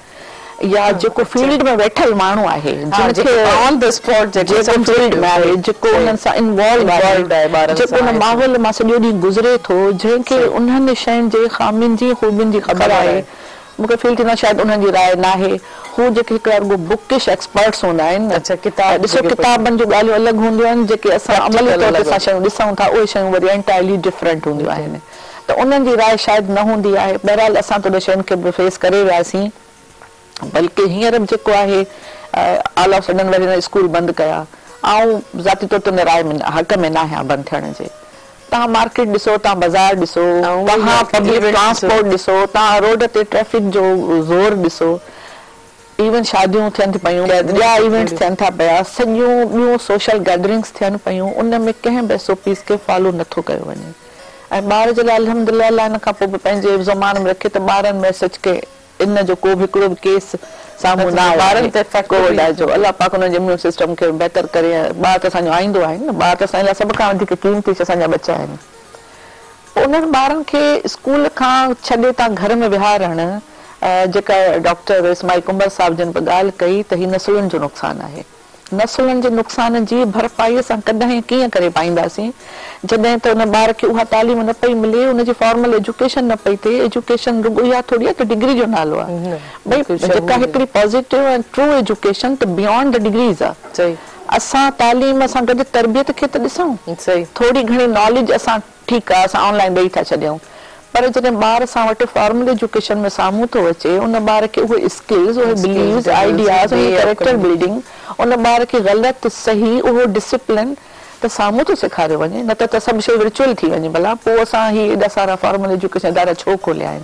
يا جيڪو فيلڊ ۾ ويٺل ماڻهو آهي جن کي آن the spot جيڪو فيلڊ ۾ آهي جيڪو انهن سان انوالو آهي جيڪو ان ماحول مان سڄو ڏينهن گذري ٿو جنهن کي انهن شين جي خامين جي خوبين جي خبر آهي مون کي فيل ٿيندو آهي شايد انهن جي راء ناهي. هو جيڪي هڪڙا رڳو بڪش ايڪسپرٽس هوندا آهن نه. ڏسو ڪتابن جون ڳالهيون الڳ هونديون آهن جيڪي اسان عملي طور تي اسان شيون ڏسون ٿا اهي شيون وري انٽائرلي ڊفرنٽ هونديون آهن ته انهن جي راء شايد نه هوندي آهي. بهرحال اسان ته انهن شين کي به فيس ڪري وياسين بلڪه هينئر به جيڪو آهي آل آف سڊن وري هنن اسڪول بند ڪيا. آئون ذاتي طور تي ان راء ۾ حق ۾ ناهيان بند ٿيڻ جي. توهان مارڪيٽ ڏسو، توهان بازار ڏسو، توهان پبلڪ ٽرانسپورٽ ڏسو، توهان روڊ تي ٽريفڪ جو زور ڏسو، ايون شاديون ٿين ٿيون پيون، ٻيا ايونٽس ٿين ٿا پيا، سڄيون ٻيون سوشل گيدرنگس ٿين پيون، ان ۾ ڪنهن به ايس او پيز کي فالو نه ٿو ڪيو وڃي ۽ ٻار جي لاء الحمدلله الله ان کان پوء به پنهنجي حفظ و امان ۾ رکي ته ٻارن ۾ ايس ايڇ ڪي ان جو ڪو به هڪڙو به ڪيس سامهون نه آيو آهي ڪووڊ جو الله پاڪ انهن جي اميون سسٽم کي بهتر ڪري ٻار ته اسان جو آئيندو آهن نه ٻار ته اسان جي لاء سڀ کان وڌيڪ قيمتي شي اسان جا ٻچا آهن پوء انهن ٻارن کي اسڪول کان ڇڏي تان گهر ۾ ويهارڻ جيڪا ڊاڪٽر اسماعيل ڪنڀر صاحب جن به ڳالهه ڪئي ته هي نسلن جو نقصان آهي. نسلن جي نقصان جي ڀرپائي اسان ڪڏهن ڪيئن ڪري پائينداسين جڏهن ته ان ٻار کي اها تعليم نه پئي ملي ان جي فارمل ايجوڪيشن نه پئي ٿئي ايجوڪيشن رڳو اها ٿوري آهي ته ڊگري جو نالو آهي ڀئي جيڪا هڪڙي پازيٽو ۽ ٽرو ايجوڪيشن ته بيانڊ the degrees آهي اسان تعليم سان گڏ تربيت کي ته ڏسون ٿوري گهڻي ناليج اسان ٺيڪ آهي اسان آن لائين ڏئي ٿا ڇڏيون. پر جڏهن ٻار اسان وٽ فارمل ايجوڪيشن ۾ سامهون ٿو اچي ان ٻار کي اهي اسڪلز اهي بليفس آئيڊياز ان جي ڪريڪٽر بلڊنگ ان ٻار کي غلط صحيح اهو ڊسپلن ته سامهون ٿو سيکاريو وڃي نه ته ته سڀ شيء ورچوئل ٿي وڃي ڀلا پوء اسان هي ايڏا سارا فارمل ايجوڪيشن ادارا ڇو کوليا آهن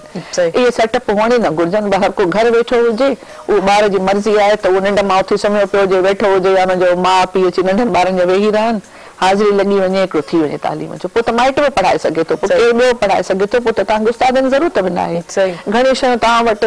اهي سيٽ اپ هئڻ ئي نه گهرجن هر ڪو گهر ويٺو هجي اهو ٻار جي مرضي آهي ته اهو ننڊ مان اٿي سمهيو پيو هجي ويٺو هجي يا ان جو ماء پيء اچي ننڍن ٻارن جا ويهي رهن حاضري لڳي وڃي هڪڙو ٿي وڃي تعليم جو پوء ته مائٽ به پڙهائي سگهي ٿو پوء ڪير ٻيو پڙهائي سگهي ٿو پوء ته توهان کي استادن جي ضرورت به ناهي گهڻيون شيون توهان وٽ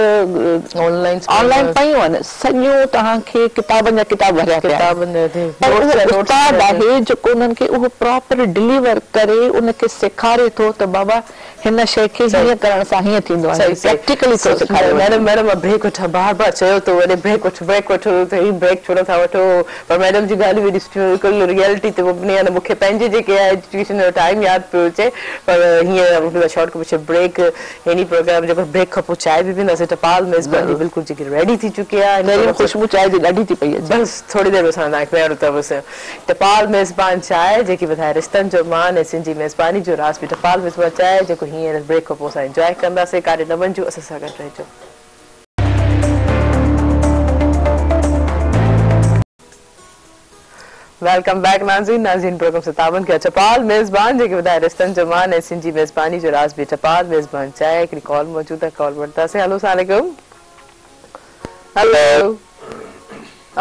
آن لائين پيون آهن سڄيون توهان کي ڪتابن جا ڪتاب ڀريا پيا آهن پر اهو استاد آهي جيڪو انهن کي اهو پراپر ڊليور ڪري ان کي سيکاري ٿو ته بابا هن شيء کي هيئن ڪرڻ سان هيئن ٿيندو آهي پريڪٽيڪلي ٿو سيکاريو وڃي. ميڊم ميڊم مان بريڪ وٺان بار بار چيو ٿو وڃي بريڪ وٺو بريڪ وٺو ته هي بريڪ ڇو نٿا وٺو پر ميڊم جون ڳالهيون ايڏيون سٺيون بلڪل ريئلٽي تي مبني آهن مون کي پنهنجي جيڪي آهي ايجوڪيشن جو ٽائيم ياد پيو اچي پر هينئر شارٽ ڪمرشل بريڪ هن پروگرام جيڪو بريڪ کان پوء چانهه به پيئنداسين ٽپال ميزبان جي بلڪل جيڪي ريڊي ٿي چڪي آهي پهرين خوشبو چانهه جي ڏاڍي ٿي پئي اچي. بس ٿوري دير ۾ اسان توهان کي پهريون ته بس ٽپال ميزبان چانهه جيڪي وڌائي رشتن جو مان ۽ سنڌ جي ميزباني جو راز به ٽپال ميزبان چانهه جيڪو هينئر بريڪ کان پوء اسان انجواء ڪنداسين ڪاڏي نه وڃجو اسان سان گڏ رهجو. Welcome back ناظرين ناظرين پروگرام سان تعاون ڪيو ٽپال ميزبان جيڪي وڌائي رشتن جو مان ۽ سنڌ جي ميزباني جو راز به ٽپال ميزبان چانهه هڪڙي ڪال موجود آهي ڪال وٺنداسين هلو السلام عليڪم هلو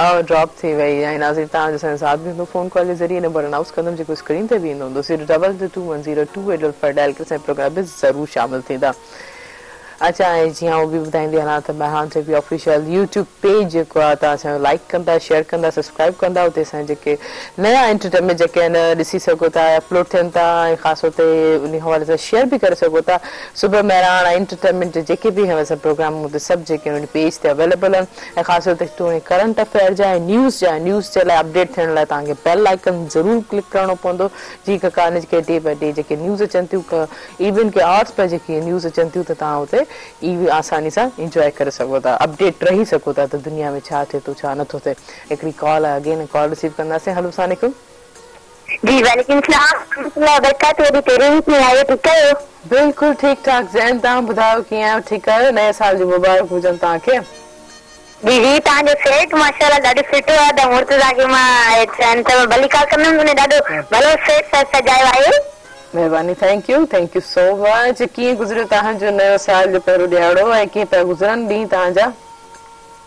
آء ڊراپ ٿي وئي ۽ ناظرين توهان جو اسان جو ساٿ به هوندو فون ڪال جي ذريعي نمبر انائونس ڪندم جيڪو اسڪرين تي به ايندو هوندو zero double two one zero two eight double five dial ڪري اسان جي پروگرام ۾ ضرور شامل ٿيندا اچا ۽ جيئن آئون به ٻڌائيندي هلان ته مهراڻ ٽي وي آفيشل يوٽيوب پيج جيڪو آهي توهان اسان جو لائيڪ ڪندا شيئر ڪندا سبسڪرائيب ڪندا اتي اسان جيڪي نيا انٽرٽينمينٽ جيڪي آهن ڏسي سگهو ٿا اپلوڊ ٿين ٿا ۽ خاص طور تي انهي حوالي سان شيئر به ڪري سگهو ٿا صبح مهراڻ ۽ انٽرٽينمينٽ جا جيڪي به حوالي سان پروگرام هوندا سڀ جيڪي آهن پيج تي اويليبل آهن ۽ خاص طور تي توڻي ڪرنٽ افيئر جا ۽ نيوز جا نيوز جي لاء اپڊيٽ ٿيڻ لاء توهان کي بيل آئيڪن ضرور ڪلڪ ڪرڻو پوندو جيئن ڪا ڪا جيڪي ڊي باء ڊي جيڪي نيوز اچن ٿيون ايون ڪي آرٽس پيا جيڪي نيوز اچن ٿيون ته توهان اتي ئي آساني سان انجواء ڪري سگهو ٿا اپڊيٽ رهي سگهو ٿا ته دنيا ۾ ڇا ٿئي ٿو ڇا نٿو ٿئي هڪڙي ڪال آهي اگين ڪال رسيو ڪنداسين هلو السلام عليڪم. جي وعليڪم السلام ورحمة الله وبرڪاته ادي تيري ڪيئن آهيو ٺيڪ آهيو. بلڪل ٺيڪ ٺاڪ زين توهان ٻڌايو ڪيئن آهيو ٺيڪ آهيو نئين سال جون مبارڪون هجن توهان کي. جي جي توهان جو سيٽ ماشاءالله ڏاڍو سٺو آهي ته مرتضيٰ کي مان چين ته مان ڀليڪار ڪندم ان ڏاڍو ڀلو سيٽ سجايو آهي. مهرباني thank you thank you so much ڪيئن گذريو توهان جو نيو سال جو پهريون ڏهاڙو ۽ ڪيئن پيا گذرن ڏينهن توهان جا.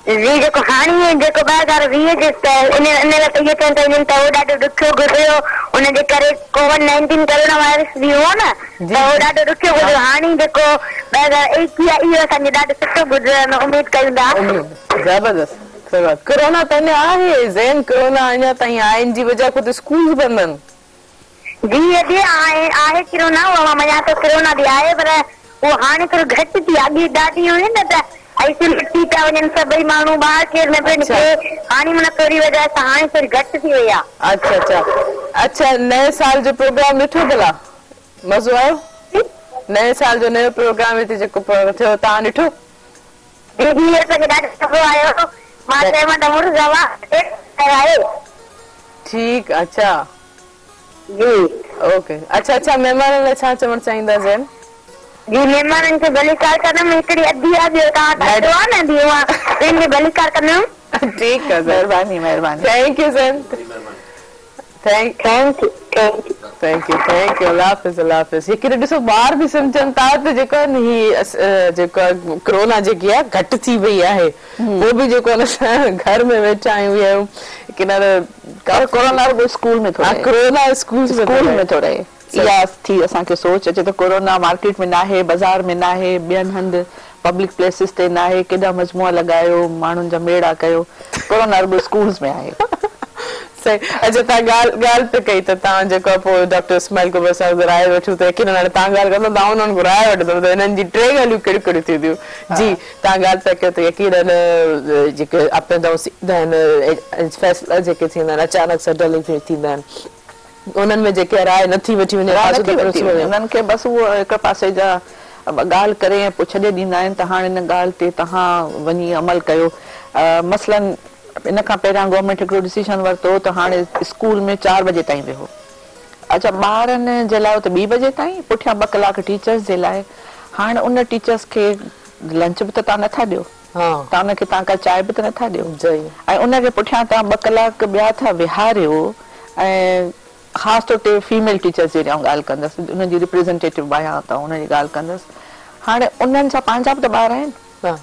جي جيڪو هاڻي جيڪو 2020 جي ته ان ان لاء ته اهو چون ٿا وڃن ته اهو ڏاڍو ڏکيو گذريو ان جي ڪري ڪووڊ نائنٽين ڪرونا وائرس به هو نه جي ته اهو جي ڏاڍو ڏکيو گذريو هاڻي جيڪو 2021 آهي اهو اسان جو ڏاڍو سٺو گذرندو اميد ڪيون ٿا. اميد زبردست زبردست ڪرونا ته اڃا آهي زين ڪرونا اڃا تائين آهي ان جي وجه کان ته اسڪولز بند آهن. جي ادي آهي آهي ڪرونا اها مان مڃان ٿو ڪرونا به آهي پر اهو هاڻي ٿورو گهٽ ٿي آهي اڳي ڏاڍي هئي نه ته آئسوليٽ ٿي پيا وڃن سڀئي ماڻهو ٻاهر ڪير نه پيو اڇا نڪري هاڻي معنيٰ ٿوري وجه سان هاڻي ٿوري گهٽ ٿي وئي آهي. اڇا اڇا اڇا نئين سال جو پروگرام ڏٺو ڀلا مزو آيو نئين سال جو نيو پروگرام هتي جيڪو ٿيو توهان ڏٺو. جي جي اسان کي ڏاڍو مزو آيو مان چيو مان ته مڙس آهي. ٺيڪ اڇا. جي. اوڪي اڇا اڇا مهمانن لاء ڇا چوڻ چاهيندا زين. جي مهمانن کي ڀليڪار ڪندم هڪڙي ادي آ ٻيو توهان ته اچو آ نه ادي اوهان ٻن کي ڀليڪار ڪندم. ٺيڪ آ زين. مهرباني مهرباني. Thank you Zain. Thank thank you thank you. Thank you thank you الله حافظ الله حافظ يقينن ڏسو ٻار به سمجهن ٿا ته جيڪو آهي نه هي جيڪو آهي ڪرونا جيڪي آهي گهٽ ٿي وئي آهي پوء به جيڪو آهي نه اسان گهر ۾ ويٺا آهيون يا ڪنهن پر ڪورونا رڳو اسڪول ۾ ٿو رهي. ڪورونا اسڪول اسڪول ۾ ٿو رهي. اها ٿي اسان کي سوچ اچي ته ڪورونا مارڪيٽ ۾ ناهي، بازار ۾ ناهي، ٻين هنڌ پبلڪ پليسز تي ناهي، ڪيڏا مجموعا لڳايو، ماڻهن جا ميڙا ڪيو، ڪورونا رڳو اسڪولز ۾ آهي. صحيح اڇا توهان ڳالهه ڳالهه پئي ڪئي ته توهان جيڪو آهي پوء ڊاڪٽر اسماعيل ڪٻر صاحب کان راء وٺون ته يقينن هاڻي توهان ڳالهه ڪندو ته آئون انهن کان راء وٺندم ته هنن جي ٽي ڳالهيون ڪهڙيون ڪهڙيون ٿينديون جي توهان ڳالهه پيا ڪيو ته يقينن جيڪي اپ اينڊ ڊائونس ايندا آهن فيصلا جيڪي ٿيندا آهن اچانڪ سڊنلي ٿيندا آهن انهن ۾ جيڪي راء نٿي وٺي وڃي راء نٿي ورتي وڃي انهن کي بس اهو هڪ پاسي جا ڳالهه ڪري ۽ پوء ڇڏي ڏيندا آهن ته هاڻ ان ڳالهه تي توهان وڃي عمل ڪيو مثلاً ان کان پهريان گورنمينٽ هڪڙو ڊسيشن ورتو ته هاڻي اسڪول ۾ چار بجي تائين ويهو اڇا ٻارن جي لاء ته ٻي بجي تائين پٺيان ٻه ڪلاڪ ٽيچرس جي لاء هاڻ ان ٽيچرس کي لنچ به ته توهان نٿا ڏيو. توهان ان کي توهان ڪا چانهه به ته نٿا ڏيو. ۽ ان کي پٺيان توهان ٻه ڪلاڪ ٻيا ٿا ويهاريو ۽ خاص طور تي فيميل ٽيچرس جي آئون ڳالهه ڪندس انهن جي ريپريزنٽيٽو به آهيان ته انهن جي ڳالهه ڪندس. هاڻي انهن جا پنهنجا به ته ٻار آهن.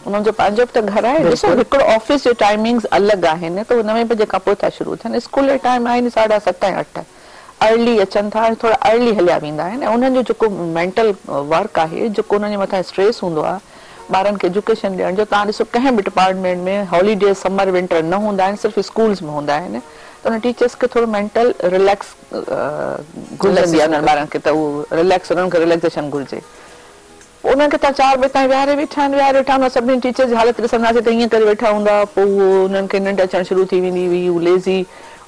انهن جو پنهنجو به ته گهر آهي. ڏسو هڪڙو آفيس جو ٽائمنگز الڳ آهن ته اهي نوين بجي کان پوء ٿا شروع ٿين. اسڪول جو ٽائيم آهي ئي ساڍا ست ۽ اٺ. ارلي اچن ٿا ۽ ٿورا ارلي هليا ويندا آهن ۽ انهن جو جيڪو مينٽل ورڪ آهي جيڪو انهن جي مٿان اسٽريس هوندو آهي ٻارن کي ايجوڪيشن ڏيڻ جو توهان ڏسو ڪنهن به ڊپارٽمينٽ ۾ هاليڊيز سمر ونٽر نه هوندا آهن صرف اسڪولز ۾ هوندا آهن ته انهن ٽيچرس کي ٿورو مينٽل رليڪس گهرجندي آهي انهن ٻارن کي ته اهو رليڪس انهن کي رليڪسيشن گهرجي. پوء انهن کي توهان چار بجي تائين ويهاري ويٺا آهن، ويهاري ويٺا آهن، سڀني ٽيچرز جي حالت ڏسنداسين ته ائين ڪري ويٺا هوندا، پوء اهو انهن کي ننڊ اچڻ شروع ٿي ويندي هئي، هو ليزي،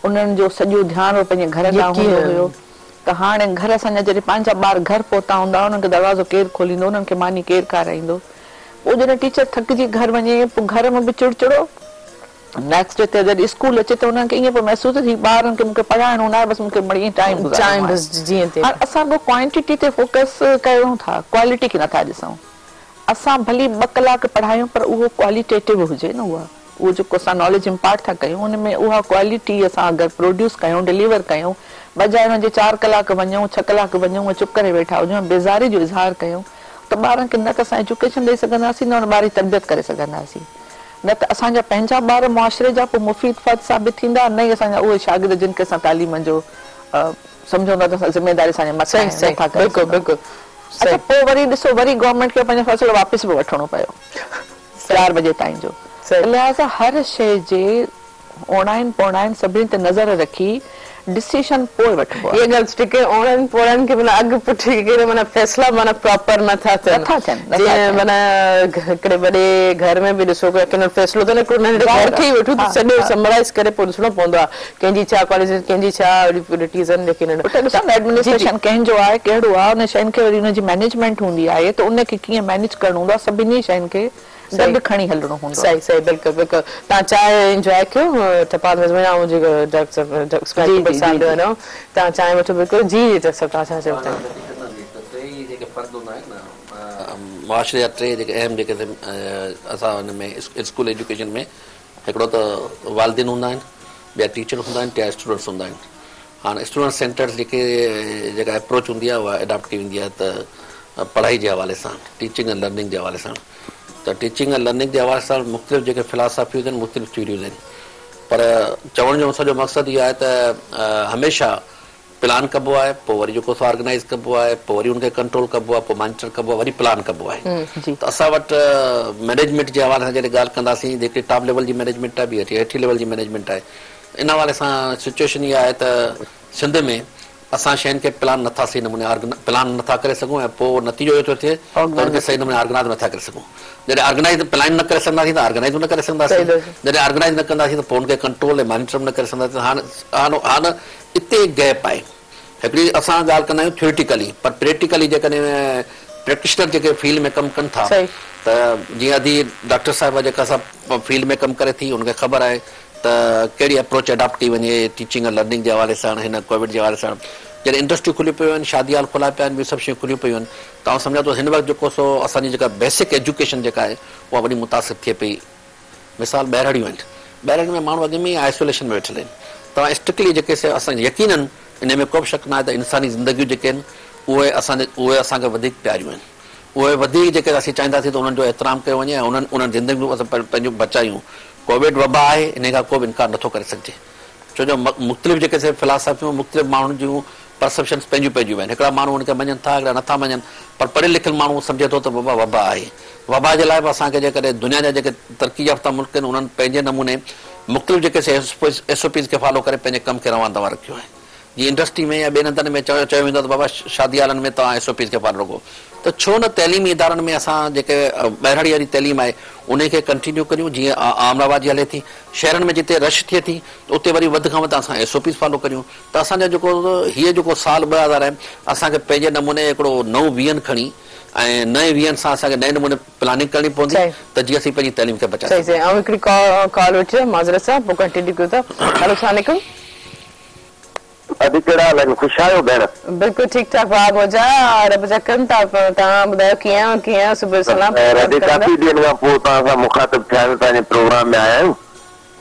انهن جو سڄو ڌيان اهو پنهنجي گهر ڏانهن هوندو هيو ته هاڻي گهر اسان جا جڏهن پنهنجا ٻار گهر پهتا هوندا، انهن کي دروازو ڪير کوليندو، انهن کي ماني ڪير کارائيندو، پوء جڏهن ٽيچر ٿڪجي گهر وڃي، پوء گهر ۾ به چڙچڙو. نيڪسٽ ڊي تي جڏهن اسڪول اچي ته انهن کي ائين پيو محسوس ٿئي ته هي ٻارن کي مون کي پڙهائڻو ناهي بس مون کي مڙئي ٽائيم گذارڻو آهي. هاڻ اسان رڳو ڪوانٽيٽي تي فوڪس ڪيون ٿا ڪوالٽي کي نٿا ڏسون. اسان ڀلي ٻه ڪلاڪ پڙهايون پر اهو ڪواليٽيٽو هجي نه اها اهو جيڪو اسان ناليج امپارٽ ٿا ڪيون ان ۾ اها ڪوالٽي اسان اگر پروڊيوس ڪيون ڊليور ڪيون بجاء ان جي چار ڪلاڪ وڃون ڇهه ڪلاڪ وڃون ۽ چپ ڪري ويٺا هجون ۽ بيزاري جو اظهار ڪيون ته ٻارن کي نه ته اسان ايجوڪيشن ڏئي سگهنداسين نه ان ٻار جي تربيت ڪري سگهنداسين. نه ته اسان جا پنهنجا ٻار معاشري جا پوء مفيد فرد ثابت ٿيندا نه ئي اسان جا اهي شاگرد جن کي اسان تعليم جو سمجهون ٿا ته اسان ذميداري اسان جي مٿان آهي نه ٿا ڪري سگهون. اڇا پوء وري ڏسو وري گورنمينٽ کي پنهنجو فيصلو واپس به وٺڻو پيو چار بجي تائين جو لهٰذا هر شيء جي اوڻاين پوڻاين سڀني تي نظر رکي ڊسيشن پوء وٺبو آهي. اها ڳالهه سٺي ڪئي اوڻاين پوڻاين کي معنيٰ اڳ پٺ ڪري معنيٰ فيصلا معنيٰ پراپر نه ٿا ٿين. نٿا ٿين نٿا جيئن ٿين. معنيٰ هڪڙي وڏي گهر ۾ به ڏسو ڪنهن فيصلو ته نه هڪڙو ننڍڙي گهر کي ئي وٺون ته سڄو سمرائز ڪري پوء ڏسڻو پوندو آهي ڪنهن جي ڇا ڪواليٽيز ڪنهن جي ڇا ايبلٽيز آهن جيڪي پٽ ڏسو نه ايڊمنسٽريشن ڪنهن جو آهي ڪهڙو آهي ان شين کي وري ان جي مئنيجمينٽ هوندي آهي ته ان کي ڪيئن مئنيج ڪرڻو هوندو آهي سڀني شين کي گڏ کڻي هلڻو هوندو آهي. صحيح صحيح بلڪل بلڪل توهان چانهه انجواء ڪيو ٽپال ۾ آئون جيڪو ڊاڪٽر صاحب ڊاڪٽر صاحب صاحب ڏي وڃو توهان چانهه وٺو بلڪل جي جي ڊاڪٽر صاحب توهان ڇا چئو ٿا. ٽي ئي جيڪي فرد هوندا آهن نه معاشري جا ٽي جيڪي اهم جيڪي اسان ان ۾ اسڪول ايجوڪيشن ۾ هڪڙو ته والدين هوندا آهن ٻيا ٽيچر هوندا آهن ٽيا اسٽوڊنٽس هوندا آهن هاڻ اسٽوڊنٽ سينٽرڊ جيڪي جيڪا اپروچ هوندي آهي اها اڊاپٽ ڪئي ويندي آهي ته پڙهائي جي حوالي سان ٽيچنگ ۽ لرننگ جي حوالي سان ته ٽيچنگ ۽ لرننگ جي حوالي سان مختلف جيڪي فلاسافيز آهن مختلف ٿيوريز آهن پر چوڻ جو سڄو مقصد اهو آهي ته هميشه پلان ڪبو آهي پوء وري جيڪو سو آرگنائيز ڪبو آهي پوء وري ان کي ڪنٽرول ڪبو آهي پوء مانيٽر ڪبو آهي وري پلان ڪبو آهي ته اسان وٽ مئنيجمينٽ جي حوالي سان جڏهن ڳالهه ڪنداسين ته هڪڙي ٽاپ ليول جي مئنيجمينٽ آهي ٻي هيٺين ليول جي مئنيجمينٽ آهي ان حوالي سان سچوئيشن اها آهي ته سنڌ ۾ اسان شين کي پلان نٿا صحيح نموني پلان نٿا ڪري سگهون ۽ پوء نتيجو اهو ٿو ٿئي ته ان کي صحيح نموني آرگنائز نٿا ڪري سگهون. جڏهن آرگنائز پلان نه ڪري سگهنداسين ته آرگنائز به نه ڪري سگهنداسين. جڏهن آرگنائز نه ڪنداسين ته پوء ان کي ڪنٽرول ۽ مانيٽر به نه ڪري سگهنداسين. هاڻ هاڻ هاڻ اتي گيپ آهي. هڪڙي اسان ڳالهه ڪندا آهيون ٿيوريٽيڪلي پر پريڪٽيڪلي جيڪڏهن پريڪٽيشنر جيڪي فيلڊ ۾ ڪم ڪن ٿا ته جيئن ادي ڊاڪٽر صاحبه جيڪا سا فيلڊ ۾ ڪم ڪري ٿي ان کي خبر آهي ته ڪهڙي اپروچ اڊاپٽ ڪئي وڃي ٽيچنگ ۽ لرننگ جي حوالي سان هن ڪووڊ جي حوالي سان جڏهن انڊسٽريون کليون پيون آهن شادي هال کلا پيا آهن ٻيون سڀ شيون کليون پيون آهن ته آئون سمجهان ٿو هن وقت جيڪو سو اسان جي جيڪا بيسڪ ايجوڪيشن جيڪا آهي اها وڏي متاثر ٿئي پئي مثال ٻهراڙيون آهن ٻهراڙين ۾ ماڻهو اڳ ۾ ئي آئسوليشن ۾ ويٺل آهن توهان اسٽرڪٽلي جيڪي سي اسان يقينن انهي ۾ ڪو به شڪ ناهي ته انساني زندگيون جيڪي آهن اهي اسان جي اهي اسان کي وڌيڪ پياريون آهن اهي وڌيڪ جيڪي اسين چاهينداسين ته انهن جو احترام ڪيو وڃي ۽ انهن انهن زندگيون اسان پنهنجون بچايون. ڪووڊ وبا آهي انهي کان ڪو به انڪار نٿو ڪري سگهجي ڇو جو مختلف جيڪي سي فلاسافيون مختلف ماڻهن جون پرسيپشنس پنهنجون پنهنجون آهن هڪڙا ماڻهو ان کي مڃن ٿا هڪڙا نٿا مڃن پر پڙهيل لکيل ماڻهو سمجهي ٿو ته بابا وبا آهي وبا جي لاء به اسان کي جيڪڏهن دنيا جا جيڪي ترقي يافته ملڪ آهن انهن پنهنجي نموني مختلف جيڪي سي ايس او پيز کي فالو ڪري پنهنجي ڪم کي روان دوان رکيو آهي. جيئن انڊسٽري ۾ يا ٻين هنڌن ۾ چيو ويندو آهي ته بابا شادي هالن ۾ توهان ايس او پيز کي فالو رکو ته ڇو نه تعليمي ادارن ۾ اسان جيڪي ٻهراڙي واري تعليم آهي انهي کي ڪنٽينيو ڪريون جيئن عام رواجي هلي ٿي شهرن ۾ جتي رش ٿئي ٿي ته اتي وري وڌ کان وڌ اسان ايس او پيز فالو ڪريون ته اسان جو جيڪو هيء جيڪو سال 2000 آهي اسان کي پنهنجي نموني هڪڙو نئون ويزن کڻي ۽ نئين ويزن سان اسان کي نئين نموني پلاننگ ڪرڻي پوندي ته جيئن اسين پنهنجي تعليم کي بچائي صحيح سگهون. صحيح آئون هڪڙي ڪال وٺي معذرت سان پوء ڪنٽينيو ڪيون ٿا هلو السلام عليڪم. ادي ڪهڙا حال آهن خوش آهيو ڀيڻ. بلڪل ٺيڪ ٺاڪ ڀاء منهنجا رب جا ڪرم توهان ٻڌايو ڪيئن آهيو ڪيئن آهيو صبح جو سلام خير ادي ڪافي ڏينهن کان پوء توهان سان مخاطب ٿيا آهيون توهان جي پروگرام ۾ آيا آهيون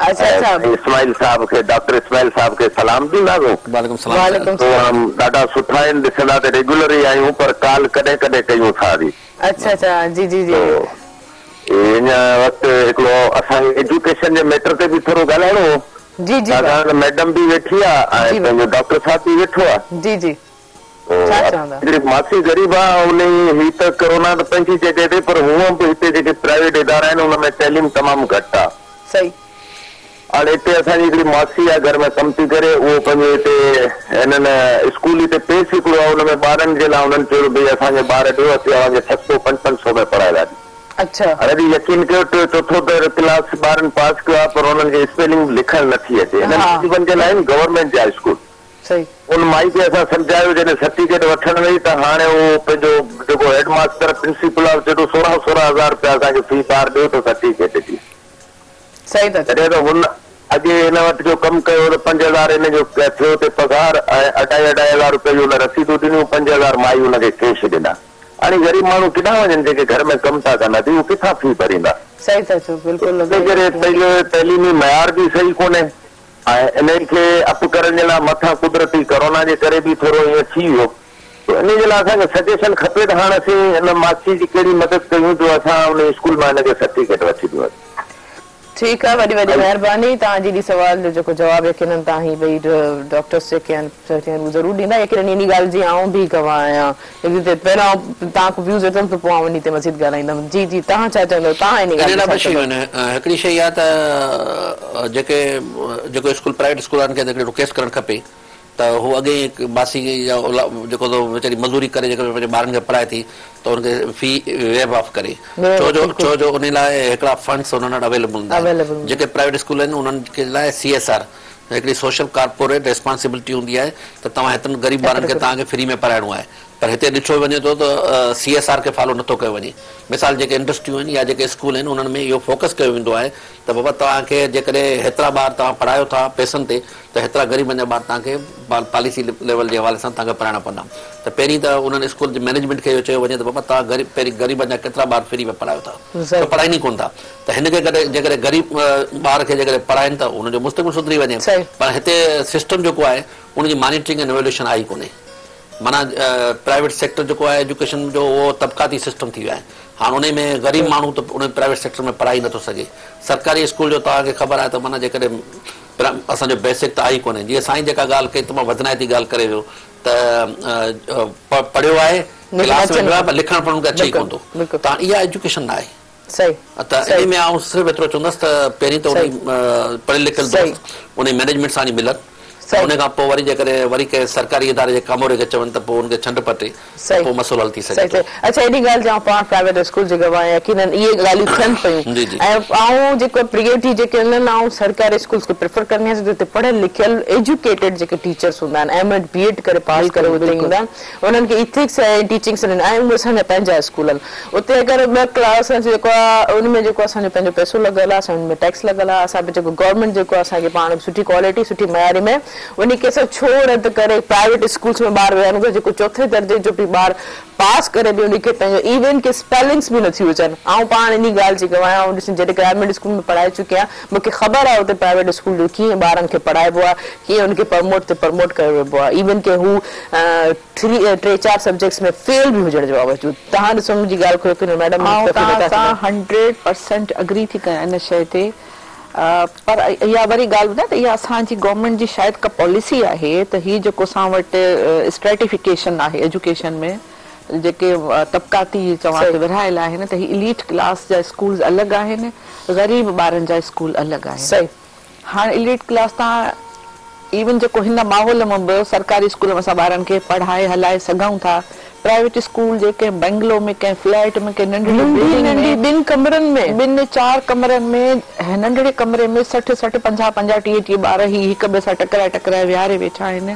اڇا اڇا. ۽ اسماعيل صاحب کي ڊاڪٽر اسماعيل صاحب کي سلام ڏينداسون. وعليڪم سلام وعليڪم سلام. پروگرام ڏاڍا سٺا آهن ڏسندا ته ريگيولر ئي آهيون پر ڪال ڪڏهن ڪڏهن ڪيون ٿا ادي. اڇا اڇا جي جي جي. تو هن وقت هڪڙو اسان کي ايجوڪيشن جي ميٽر تي به ٿورو ڳالهائڻو هو. جي جي ڀاء. ڇاڪاڻ ته ميڊم به ويٺي آ ۽ جي ڀاء. پنهنجو ڊاڪٽر صاحب به ويٺو آ. جي جي ڇا چوندا. هڪڙي ماسي غريب آ انهي هي ته ڪرونا ته پنهنجي جڳهه تي پر هونئن به هتي جيڪي پرائيويٽ ادارا آهن ان ۾ تعليم تمام گهٽ آ. صحيح. هاڻي هتي اسان جي هڪڙي ماسي آ گهر ۾ ڪم ٿي ڪري اهو پنهنجي هتي هنن اسڪول هتي پيس هڪڙو آ ان ۾ ٻارن جي لاء انهن چيو ته ڀئي اسان کي ٻار ڏيو اسين اوهان کي سستو پنج پنج سو ۾ پڙهائينداسين. اڇا. هاڻي به يقين ڪيو ٽيون چوٿون ته ڪلاس ٻارن پاس ڪيو آهي پر انهن کي اسپيلنگ به لکڻ نه ٿي اچي. هنن غريبن جي لاء آهن گورنمينٽ جا اسڪول. صحيح. ان مائي کي اسان سمجهايو جڏهن سرٽيفڪيٽ وٺڻ وئي ته هاڻي اهو پنهنجو جيڪو هيڊ ماستر پرنسپل آهي چئي ٿو سورهن سورهن هزار رپيا اسان کي في ٻار ڏيو ته سرٽيفڪيٽ ڏيون. صحيح ٿا چئو. جڏهن ته هن اڳي هن وٽ جو ڪم ڪيو ته 5000 هن جو ٿيو تي پگهار ۽ اڍائي اڍائي هزار رپئي جون هن رسيدون ڏنيون 5000 مائي هن کي ڪيش ڏنا. هاڻي غريب ماڻهو ڪيڏانهن وڃن جيڪي گهر ۾ ڪم ٿا ڪن ادي اهي ڪٿان في ڀريندا. صحيح ٿا چئو بلڪل ان ڪري پنهنجو تعليمي معيار به صحيح ڪونهي ۽ انهي کي اپ ڪرڻ جي لاء مٿان قدرتي ڪرونا جي ڪري به ٿورو ائين ٿي ويو ته انهي جي لاء اسان کي سجيشن کپي ته هاڻ اسين ان ماسي جي ڪهڙي مدد ڪيون جو اسان انهي اسڪول مان هن کي سرٽيفڪيٽ وٺي ڏيون. ٺيڪ آ وڏي وڏي مهرباني توهان جي ڏي سوال جو جيڪو جواب يقينن توهان هي ٻئي ڊاڪٽرس جيڪي آهن سرٽي آهن هو ضرور ڏيندا يقينن انهي ڳالهه جي آئون به گواهه آهيان تي پهريون آئون توهان کان ويوز وٺندم ته پوء آئون انهي تي مزيد ڳالهائيندم جي جي توهان ڇا چوندو توهان انهي انهي ڳالهه لاء تي ٻه ڇا شيون چوندو. آهن هڪڙي شيء اها ته جيڪي جيڪو اسڪول پرائيويٽ اسڪول وارن کي ته هڪڙي رڪويسٽ ڪرڻ کپي ته هو اڳي ئي هڪ ماسي يا جيڪو ته ويچاري مزوري ڪري جيڪو پنهنجي ٻارن کي پڙهائي ٿي ته ان کي في ويو آف ڪري ڇو جو ڇو جو انهي لاء هڪڙا فنڊس انهن وٽ اويليبل هوندا آهن جيڪي پرائيويٽ اسڪول آهن انهن کي لاء سي ايس آر هڪڙي سوشل ڪارپوريٽ ريسپانسبلٽي هوندي آهي ته توهان هيترن غريب ٻارن کي توهان کي فري ۾ پڙهائڻو آهي پر هتي ڏٺو وڃي ٿو ته سي ايس آر کي فالو نٿو ڪيو وڃي مثال جيڪي انڊسٽريون آهن يا جيڪي اسڪول آهن انهن ۾ اهو فوڪس ڪيو ويندو آهي ته بابا توهان کي جيڪڏهن هيترا ٻار توهان پڙهايو ٿا پئسن تي ته هيترا غريبن جا ٻار توهان کي پاليسي ليول جي حوالي سان توهان کي پڙهائڻا پوندا ته پهرين ته انهن اسڪول جي مئنيجمينٽ کي اهو چيو وڃي ته بابا توهان غريب پهرين غريبن جا ڪيترا ٻار فري ۾ پڙهايو ٿا ڇو پڙهائين ئي ڪونه ٿا ته هن کي ڪڏهن جيڪڏهن غريب ٻار کي جيڪڏهن پڙهائين ته هن جو مستقبل سڌري وڃي پر هتي سسٽم جيڪو آهي ان جي مانيٽرنگ ۽ ايويلوئيشن آهي ئي ڪونهي معنيٰ پرائيويٽ سيڪٽر جيڪو آهي ايجوڪيشن جو اهو طبقاتي سسٽم ٿي ويو آهي هاڻ انهي ۾ غريب ماڻهو ته انهي پرائيويٽ سيڪٽر ۾ پڙهائي نٿو سگهي سرڪاري اسڪول جو توهان کي خبر آهي ته معنيٰ جيڪڏهن اسان جو بيسڪ ته آهي ئي ڪونهي جيئن سائين جيڪا ڳالهه ڪئي تمام وزنائتي ڳالهه ڪري ويو ته پڙهيو آهي ڪلاس ۾ ويو آهي پر لکڻ پڙهڻ ان کي اچي ئي ڪونه ٿو ته هاڻ اها ايجوڪيشن نه آهي ته انهي ۾ آئون صرف ايترو چوندس ته پهرين ته انهي پڙهيل لکيل دوست انهي مئنيجمينٽ سان وڃي ملن ته انهي کان پوء وري جيڪڏهن وري ڪنهن سرڪاري اداري جي ڪاموري کي چون ته پوء ان کي ڇنڊ پٽي ته پوء مسئلو حل ٿي سگهي ٿو. اڇا ايڏي ڳالهه جي آئون پاڻ پرائيويٽ اسڪول جي گواهه آهيان يقينن اهي ڳالهيون ٿين پيون ۽ آئون جيڪو پريورٽي جيڪي هوندا آهن آئون سرڪاري اسڪولس کي پريفر ڪندي آهيان ڇو جو اتي پڙهيل لکيل ايجوڪيٽيڊ جيڪي ٽيچرس هوندا آهن ايم ايڊ بي ايڊ ڪري پاس ڪري اتي ايندا آهن انهن کي ايٿڪس ۽ ٽيچنگ ۽ اهي اسان جا پنهنجا اسڪول آهن اتي اگر ٻه ڪلاس جيڪو آهي ان ۾ جيڪو اسان جو پنهنجو پئسو لڳل آهي اسان ان ۾ ٽيڪس لڳل آهي اسان به جيڪو گورنمينٽ جيڪو آهي اسان کي پاڻ سٺي ڪوالٽي سٺي معياري ۾ انهي کي اسان ڇو رد ڪري پرائيويٽ اسڪولس ۾ ٻار ويهاريون ٿا جيڪو چوٿين درجي جو به ٻار پاس ڪري به انهي کي پنهنجو ايون ڪي اسپيلنگس به نٿيون اچن آئون پاڻ انهي ڳالهه جي گواهه آهيان آئون ڏسين جڏهن گورنمينٽ اسڪول ۾ پڙهائي چڪي آهيان مون کي خبر آهي اتي پرائيويٽ اسڪول جو ڪيئن ٻارن کي پڙهائبو آهي ڪيئن ان کي پرموٽ تي پرموٽ ڪيو ويبو آهي ايون ڪي هو ٿري ٽي چار سبجيڪٽس ۾ فيل به هجڻ جي باوجود توهان ڏسو منهنجي ڳالهه کي يقينن ميڊم آئون توهان سان هنڊريڊ پرسينٽ اگري ٿي ڪيان ان شيء تي پر اها وري ڳالهه ٻڌايان ته اها اسان جي گورنمينٽ جي شايد ڪا پاليسي آهي ته هي جيڪو اسان وٽ اسٽريٽيفڪيشن آهي ايجوڪيشن ۾ جيڪي طبقاتي چوان ته ورهايل آهن ته هي اليٽ ڪلاس جا اسڪولز الڳ آهن غريب ٻارن جا اسڪول الڳ آهن. هاڻ اليٽ ڪلاس تان ايون جيڪو هن ماحول ۾ به سرڪاري اسڪول ۾ اسان ٻارن کي پڙهائي هلائي سگهون ٿا، پرائيويٽ اسڪول جي ڪنهن بنگلو ۾ ڪنهن فليٽ ۾ ڪنهن ننڍڙي ننڍي بلڊنگ ننڍي ۾ ٻن ڪمرن ۾. ٻن چار ڪمرن ۾ ننڍڙي ڪمري ۾ سٺ سٺ پنجاهه پنجاهه ٽيهه ٽيهه ٻار هي هڪ ٻئي سان ٽڪرائي ٽڪرائي ويهاري ويٺا آهن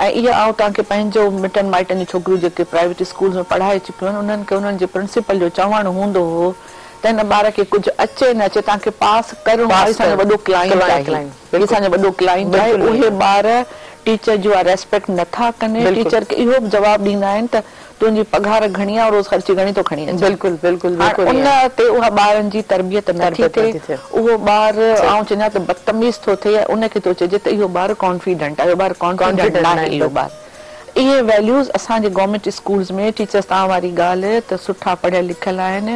۽ اها آئون توهان کي پنهنجو مٽن مائٽن جون ڇوڪريون جيڪي پرائيويٽ اسڪولز ۾ پڙهائي چڪيون آهن انهن کي انهن جي پرنسپل جو چوڻ هوندو هو ته هن ٻار کي ڪجهه اچي نه اچي توهان کي پاس ڪرڻو آهي اسان جو وڏو ڪلائنٽ آهي هي اسان جو وڏو ڪلائنٽ آهي اهي ٻار ٽيچر جي اها ريسپيڪٽ نه ٿا ڪن، ٽيچر کي اهو به جواب ڏيندا آهن ته تنهنجي پگهار گهڻي آهي روز خرچي گهڻي ٿو کڻي اچين. بلڪل بلڪل هاڻ بلڪل ان ائين. تي اها ٻارن جي تربيت نه ٿي تربيت ٿئي نٿي ٿئي. اهو ٻار صحيح. آئون چوندي آهيان ته بدتميز ٿو ٿئي ۽ ان کي ٿو چئجي ته اهو ٻار ڪانفيڊنٽ آهي اهو ٻار ڪانفيڊنٽ ڪانفيڊنٽ ناهي ناهي اهو بلڪل. ٻار اهي ويليوز اسان جي گورنمينٽ اسڪولز ۾ ٽيچرز توهان واري ڳالهه ته سٺا پڙهيل لکيل آهن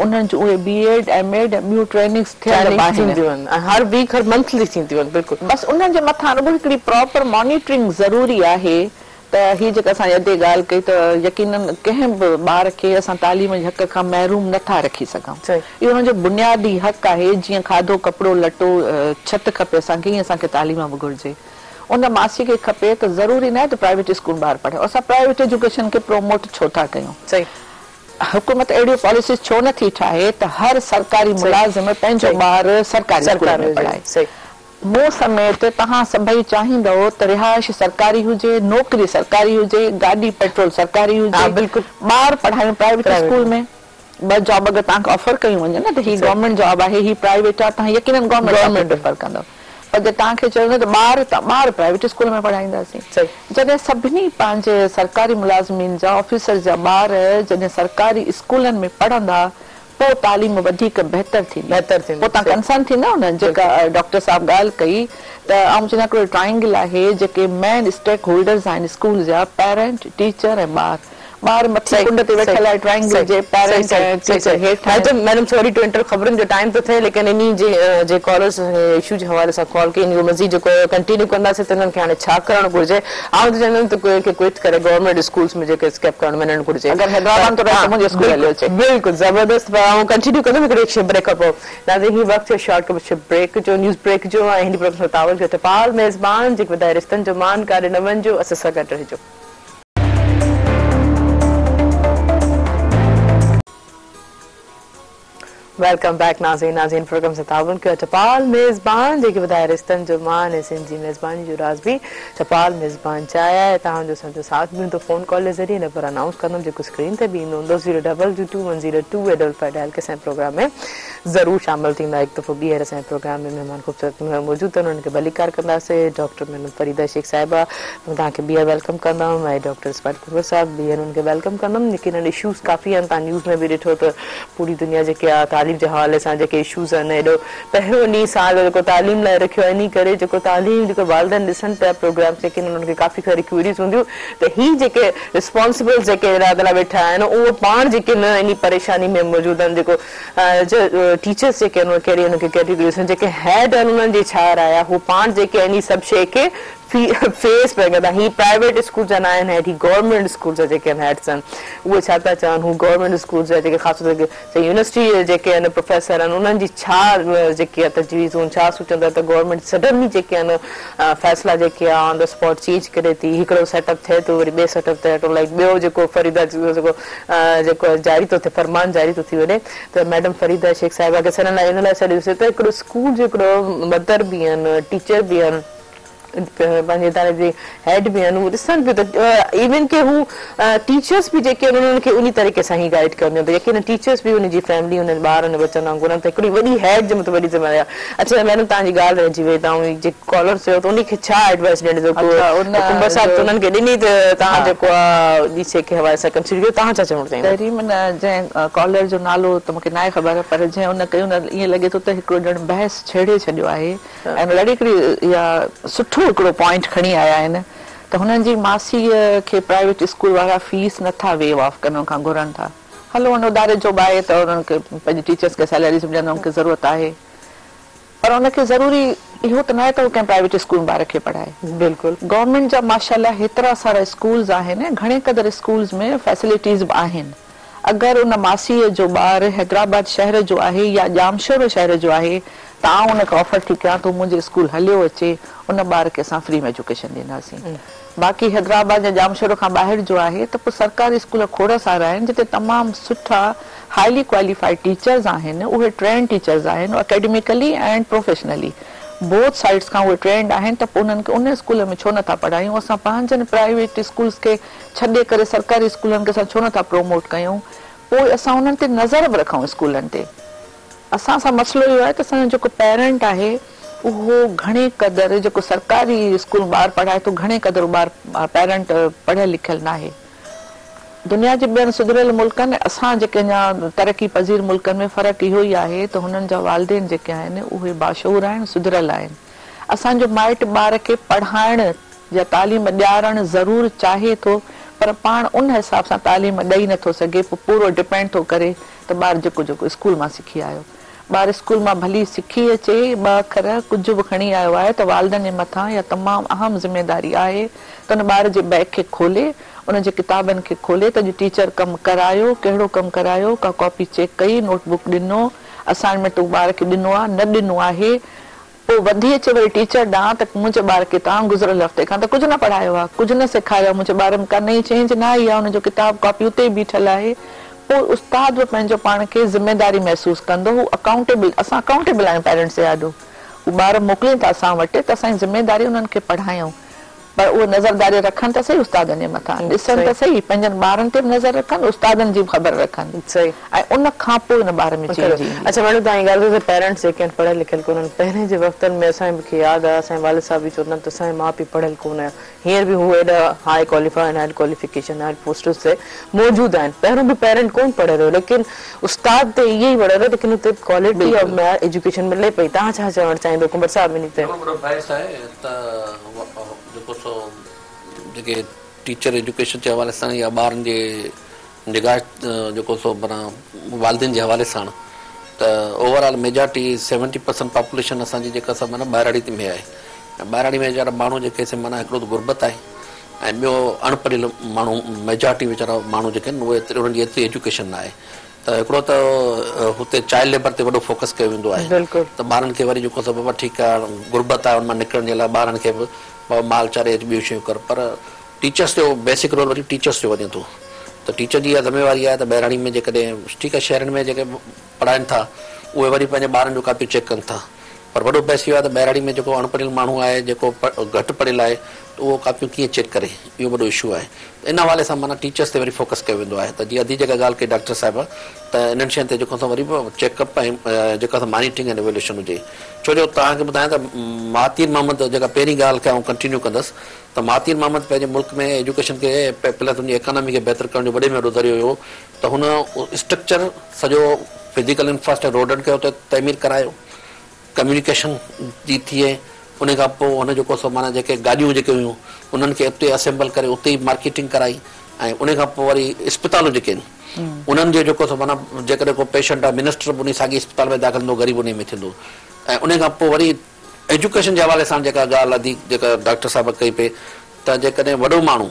انهن جون اهي بي ايڊ ايم ايڊ ۽ ٻيون ٽريننگز ٿيل به ٽريننگز آهن. ٿينديون آهن ۽ هر ويڪ هر منٿلي ٿينديون آهن بلڪل. بس انهن جي مٿان رڳو هڪڙي پراپر مانيٽرنگ ضروري آهي ته هي جيڪا اسان ادي ڳالهه ڪئي ته يقينن ڪنهن به ٻار کي اسان تعليم جي حق کان محروم نه ٿا رکي سگهون. اهو انهن جو بنيادي حق آهي جيئن کاڌو ڪپڙو لٽو ڇت کپي اسان کي ائين اسان کي تعليم به گهرجي. ان ماسي کي کپي ته ضروري ناهي ته پرائيويٽ اسڪول ٻار پڙهائي اسان پرائيويٽ ايجوڪيشن کي پروموٽ ڇو ٿا ڪيون. حڪومت اهڙيون پاليسيز ڇو نه ٿي ٺاهي ته هر سرڪاري ملازم پنهنجو ٻار سرڪاري اسڪول ۾ پڙهائي. مون سميت توهان سڀئي چاهيندؤ ته رهائش سرڪاري هجي، نوڪري سرڪاري هجي، گاڏي پيٽرول سرڪاري هجي، ٻار پڙهايون پرائيويٽ اسڪول ۾. ٻه جاب اگر توهان کي آفر ڪيون وڃن نه ته هي گورنمينٽ جاب آهي هي پرائيويٽ آهي توهان يقينن گورنمينٽ جاب کي پريفر ڪندؤ پر جي توهان کي چيو وڃي ته ٻار ته ٻار پرائيويٽ اسڪول ۾ پڙهائينداسين جڏهن سڀني پنهنجي سرڪاري ملازمين جا آفيسرز جا ٻار جڏهن سرڪاري اسڪولن ۾ پڙهندا پوء تعليم وڌيڪ بهتر ٿيندي پوء توهان ڪنسرن ٿيندؤ نه جيڪا ڊاڪٽر صاحب ڳالهه ڪئي ته آئون چوندي آهيان هڪڙو ٽرائنگل آهي جيڪي مين اسٽيڪ هولڊرز آهن اسڪول جا پيرنٽ ٽيچر ۽ ٻار ٻار مٿي ڪنڊ تي ويٺل آهي ٽرائنگل جي پيرنٽ ۽ ٽيچر هيٺ آهن. ميڊم سوري ٽو انٽر خبرن جو ٽائيم ٿو ٿئي ليڪن انهي جي جي ڪالرز اشو جي حوالي سان ڪال ڪئي انهي جو مزيد جيڪو ڪنٽينيو ڪنداسين ته انهن کي هاڻي ڇا ڪرڻ گهرجي آئون ته چوندم ته ڪوئي کي ڪوئٽ ڪري گورنمينٽ اسڪولز ۾ جيڪي اسڪيپ ڪرڻ وڃڻ گهرجي اگر حيدرآباد ۾ ٿو رهي ته منهنجي اسڪول هليو اچي. بلڪل زبردست پر آئون ڪنٽينيو ڪندم هڪڙي بريڪ کان پوء ناظرين هي وقت ٿيو شارٽ ڪمرشل بريڪ جو نيوز بريڪ جو ۽ هن پروگرام سان تعاون ڪيو ٽپال ميزبان جيڪي وڌائي رشتن جو مان ڪاڏي نه وڃجو اسان سان گڏ رهجو. Welcome back ناظرين ناظرين پروگرام سان تعاون ڪيو ٽپال ميزبان جيڪي وڌائي رشتن جو مان ۽ سنڌ جي ميزباني جو راز به ٽپال ميزبان چاء آهي توهان جو اسان جو ساٿ به هوندو فون ڪال جي ذريعي نمبر انائونس ڪندم جيڪو اسڪرين تي به ايندو هوندو zero double two two one zero two eight double five dial ڪري اسان جي پروگرام ۾ ضرور شامل ٿيندا هڪ دفعو ٻيهر اسان جي پروگرام ۾ مهمان خوبصورت موجود آهن انهن کي ڀليڪار ڪنداسين ڊاڪٽر ميڊم فريده شيخ صاحبه توهان کي ٻيهر welcome ڪندم ۽ ڊاڪٽر اسماعيل ڪنور صاحب ٻيهر انهن کي welcome ڪندم يقينن اشوز ڪافي آهن توهان نيوز ۾ به ڏٺو ته پوري دنيا جيڪي آهي تعليم جي حوالي سان جيڪي اشوز آهن ايڏو پهريون ڏينهن سال جيڪو تعليم لاء رکيو آهي انهي ڪري جيڪو تعليم جيڪو والدين ڏسن پيا پروگرامس يقينن انهن کي ڪافي ساري ڪيوريز هونديون ته هي جيڪي رسپانسبل جيڪي ادارا ويٺا آهن اهو پاڻ جيڪي نه انهي پريشاني ۾ موجود آهن جيڪو ٽيچرس جيڪي آهن اهي ڪهڙي انهن کي ڪيٽيگريز جيڪي هيڊ آهن انهن جي ڇا راء آهي هو پاڻ جيڪي انهي سڀ شيء کي فيس پيا ڪندا هي پرائيويٽ اسڪول جا ناهن هيڊ هي گورنمينٽ اسڪول جا جيڪي آهن هيڊس آهن اهي ڇا ٿا چون هو گورنمينٽ اسڪول جا جيڪي خاص طور تي يونيورسٽي جا جيڪي آهن پروفيسر آهن انهن جي ڇا جيڪي آهي تجويزون ڇا سوچن ٿا ته گورنمينٽ سڊنلي جيڪي آهن فيصلا جيڪي آهي آن the spot change ڪري ٿي هڪڙو سيٽ اپ ٿئي ٿو وري ٻئي سيٽ اپ تي لائيڪ ٻيو جيڪو فريده جيڪو جيڪو جاري ٿو ٿئي فرمان جاري ٿو ٿي وڃي ته ميڊم فريده شيخ صاحبه کي اسان ان لاء سڏيوسي ته هڪڙو اسڪول جو هڪڙو مدر به آهن ٽيچر به آهن پنهنجي اداري جي هيڊ به آهن هو ڏسن پيو ته ايون ڪي هو ٽيچرس به جيڪي آهن انهن کي انهي طريقي سان ئي گائيڊ ڪنديون ته يقينن ٽيچرس به انهن جي فيملي انهن ٻارن ٻچن وانگر آهن ته هڪڙي وڏي هيڊ جي مٿان وڏي ذميواري آهي اڇا ميڊم توهان جي ڳالهه رهجي وئي توهان جيڪي ڪالر چيو ته انهي کي ڇا ايڊوائس ڏيڻ جو ڪنڀر صاحب ته انهن کي ڏني ته توهان جيڪو آهي انهي شي کي حوالي سان ڪنسيڊر ڪيو توهان ڇا چوڻ چاهيندا. تحريم نه جنهن ڪالر جو نالو ته مونکي ناهي خبر پر جنهن ان ڪئي ان ائين لڳي ٿو ته هڪڙو ڄڻ بحث ڇيڙي ڇڏيو آهي ۽ ڏاڍي هڪڙي اها سٺو هڪڙو پوائنٽ کڻي آيا آهن ته هنن جي ماسيء کي پرائيويٽ اسڪول وارا فيس نه ٿا ويو آف ڪن انهن کان گهرن ٿا هلو ان اداري جو به آهي ته انهن کي پنهنجي ٽيچرس کي سيلريز به ڏين انهن کي ضرورت آهي پر ان کي ضروري اهو ته ناهي ته هو ڪنهن پرائيويٽ اسڪول ۾ ٻار کي پڙهائي. بلڪل. گورنمينٽ جا ماشاءالله هيترا سارا اسڪولز آهن گهڻي قدر اسڪولز ۾ فيسلٽيز به آهن اگر ان ماسيء جو ٻار حيدرآباد شهر جو آهي يا ڄامشورو شهر جو آهي ته آئون ان کي آفر ٿي ڪيان ته هو منهنجي اسڪول هليو اچي ان ٻار کي اسان فري ۾ ايجوڪيشن ڏينداسين. باقي حيدرآباد يا ڄامشورو کان ٻاهر جو آهي ته پوء سرڪاري اسڪول کوڙ سارا آهن جتي تمام سٺا هائلي ڪواليفائيڊ ٽيچرز آهن اهي ٽرينڊ ٽيچرز آهن academically and professionally both sides کان اهي ٽرينڊ آهن ته پوء انهن کي ان اسڪول ۾ ڇو نٿا پڙهايون اسان پنهنجن پرائيويٽ اسڪولز کي ڇڏي ڪري سرڪاري اسڪولن کي اسان ڇو نٿا پروموٽ ڪيون پوء اسان انهن تي نظر به رکون اسڪولن تي اسان سان مسئلو اهو آهي ته اسان جو جيڪو پيرنٽ آهي اهو گهڻي قدر جيڪو سرڪاري اسڪول ٻار پڙهائي ٿو گهڻي قدر ٻار پيرنٽ پڙهيل لکيل ناهي. دنيا جي ٻين سڌريل ملڪن ۽ اسان جيڪي اڃا ترقي پذير ملڪن ۾ فرق اهو ئي آهي ته هنن جا والدين جيڪي آهن اهي باشعور آهن سڌريل آهن. اسان جو مائٽ ٻار کي پڙهائڻ يا تعليم ڏيارڻ ضرور چاهي ٿو پر پاڻ ان حساب سان تعليم ڏئي نٿو سگهي پوء پورو ڊپينڊ ٿو ڪري ته ٻار جيڪو جيڪو اسڪول مان سکي آيو. ٻار اسڪول مان ڀلي سکي اچي ٻه اکر ڪجهه به کڻي آيو آهي ته والدن جي مٿان اها تمام اهم ذميداري آهي ته ان ٻار جي بيگ کي کولي ان جي ڪتابن کي کولي ته اڄ ٽيچر ڪم ڪرايو ڪهڙو ڪم ڪرايو ڪا ڪاپي چيڪ ڪئي نوٽ بڪ ڏنو اسائنمينٽ ٻار کي ڏنو آهي نه ڏنو آهي پوء وڌي اچي وري ٽيچر ڏانهن ته منهنجي ٻار کي توهان گذريل هفتي کان ته ڪجهه نه پڙهايو آهي، ڪجهه نه سيکاريو آهي، منهنجي ٻار ۾ ڪا نئين چينج نه آئي آهي، ان جو ڪتاب ڪاپي اتي ئي بيٺل آهي. پوء استاد به پنهنجو پاڻ کي ذميداري محسوس ڪندو، هو اڪائونٽيبل، اسان اڪائونٽيبل آهيون پيرنٽس جي آڏو، هو ٻار موڪلين ٿا اسان وٽ ته اسان جي ذميداري انهن کي پڙهايون. پر اهي نظرداري رکن ته سهي استادن جي مٿان، ڏسن ته سهي، پنهنجن ٻارن تي به نظر رکن، استادن جي به خبر رکن ۽ ان کان پوء ان ٻار ۾ چينج ايندي. اڇا ميڊم توهان هي ڳالهه ڪئي ته پيرنٽس جيڪي آهن پڙهيل لکيل ڪونهن پهرين جي وقتن ۾ اسان کي ياد آهي اسان جا والد صاحب به چوندا آهن ته اسان جا ماء پيء پڙهيل ڪونه هيا هينئر به هو ايڏا هاء ڪواليفائي آهن هائر ڪواليفڪيشن هائر پوسٽس تي موجود آهن پهريون به پيرنٽ ڪونه پڙهيل هيو ليڪن استاد ته اهي ئي پڙهيل هيا ليڪن اتي ڪوالٽي آف معيار ايجوڪيشن ملي پئي توهان ڇا چوڻ چاهيندو ڪنڀر صاحب انهي تي. تمام وڏو بحث آهي ته جيڪو سو جيڪي ٽيچر ايجوڪيشن جي حوالي سان يا ٻارن جي نگاهه جيڪو سو معنيٰ والدين جي حوالي سان ته over all majority seventy percent population اسان جي جيڪا سا معنيٰ ٻهراڙي ۾ آهي ۽ ٻهراڙي ۾ ويچارا ماڻهو جيڪي سي معنيٰ هڪڙو ته غربت آهي ۽ ٻيو اڻ پڙهيل ماڻهو ميجارٽي ويچارا ماڻهو جيڪي آهن اهي انهن جي ايتري ايجوڪيشن نه آهي ته هڪڙو ته هتي چائلڊ ليبر تي وڏو فوڪس ڪيو ويندو آهي ته ٻارن کي وري جيڪو سو بابا ٺيڪ آهي غربت آهي ان مان نڪرڻ جي لاء ٻارن کي به بابا مال چاري اچ ٻيون شيون ڪر پر ٽيچرس جو بيسڪ رول وري ٽيچرس جو وڃي ٿو ته ٽيچر جي اها ذميواري آهي ته ٻهراڙي ۾ جيڪڏهن ٺيڪ آهي شهرن ۾ جيڪي پڙهائن ٿا اهي وري پنهنجي ٻارن جون ڪاپيون چيڪ ڪن ٿا پر وڏو بحث اهو آهي ته ٻهراڙي ۾ جيڪو اڻ پڙهيل ماڻهو آهي جيڪو گهٽ پڙهيل آهي ته اهو ڪاپيون ڪيئن چيڪ ڪري اهو وڏو اشو آهي ته ان حوالي سان معنيٰ ٽيچرس تي وري فوڪس ڪيو ويندو آهي ته جيئن ادي جيڪا ڳالهه ڪئي ڊاڪٽر صاحبه ته انهن شين تي جيڪو سو وري به چيڪ اپ ۽ جيڪا سو مانيٽرنگ ۽ ايويلوئيشن هجي ڇو جو توهان کي ٻڌايان ته مهاتير محمد جيڪا پهرين ڳالهه کي آئون ڪنٽينيو ڪندس ته مهاتير محمد پنهنجي ملڪ ۾ ايجوڪيشن کي پلس ان جي ايڪانامي کي بهتر ڪرڻ جو وڏي ۾ وڏو ذريعو هيو ته هن اسٽرڪچر سڄو فزيڪل انفراسٽرڪچر روڊن کي اتي تعمير ڪرايو ڪميونيڪيشن جي ٿئي ان کان پوء هن جيڪو سو معنيٰ جيڪي گاڏيون جيڪي هيون انهن کي اتي اسيمبل ڪري اتي ئي مارڪيٽنگ ڪرائي ۽ ان کان پوء وري اسپتالون جيڪي آهن انهن جو جيڪو سو معنيٰ جيڪڏهن ڪو پيشنٽ آهي منسٽر به انهي ساڳي اسپتال ۾ داخل ٿيندو غريب انهي ۾ ٿيندو ۽ ان کان پوء وري ايجوڪيشن جي حوالي سان جيڪا ڳالهه ادي جيڪا ڊاڪٽر صاحب ڪئي پئي ته جيڪڏهن وڏو ماڻهو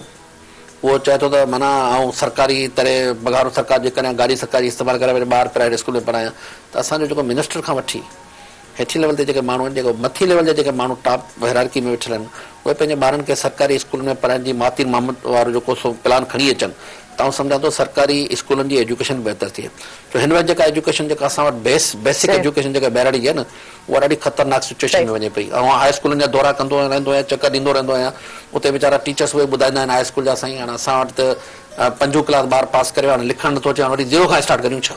اهو چئي ٿو ته معنيٰ آئون سرڪاري طرح پگهارون سرڪار جي ڪريان، گاڏي سرڪاري استعمال ڪريان، پنهنجا ٻار پرائيويٽ اسڪول ۾ پڙهايان ته اسان جو جيڪو منسٽر کان وٺي هيٺين ليول تي جيڪي ماڻهو آهن جيڪو مٿين ليول جا جيڪي ماڻهو ٽاپ هيرارڪي ۾ ويٺل آهن اهي پنهنجي ٻارن کي سرڪاري اسڪولن ۾ پڙهائڻ جي مهاتير محمد وارو جيڪو سو پلان کڻي اچن ته آئون سمجهان ٿو سرڪاري اسڪولن جي ايجوڪيشن بهتر ٿئي ڇو هن وقت جيڪا ايجوڪيشن جيڪا اسان وٽ بيس بيسڪ ايجوڪيشن جيڪا ٻهراڙي جي آهي نه اها ڏاڍي خطرناڪ سچوئيشن ۾ وڃي پئي. آئون هاء اسڪولن جا دورا ڪندو رهندو آهيان، چڪر ڏيندو رهندو آهيان. اتي ويچارا ٽيچرس اهي ٻڌائيندا آهن هاء اسڪول جا سائين هاڻ اسان وٽ ته پنجون ڪلاس ٻار پاس ڪري ويو هاڻ لکڻ نٿو اچي هاڻ وري زيرو کان اسٽارٽ ڪريون ڇا؟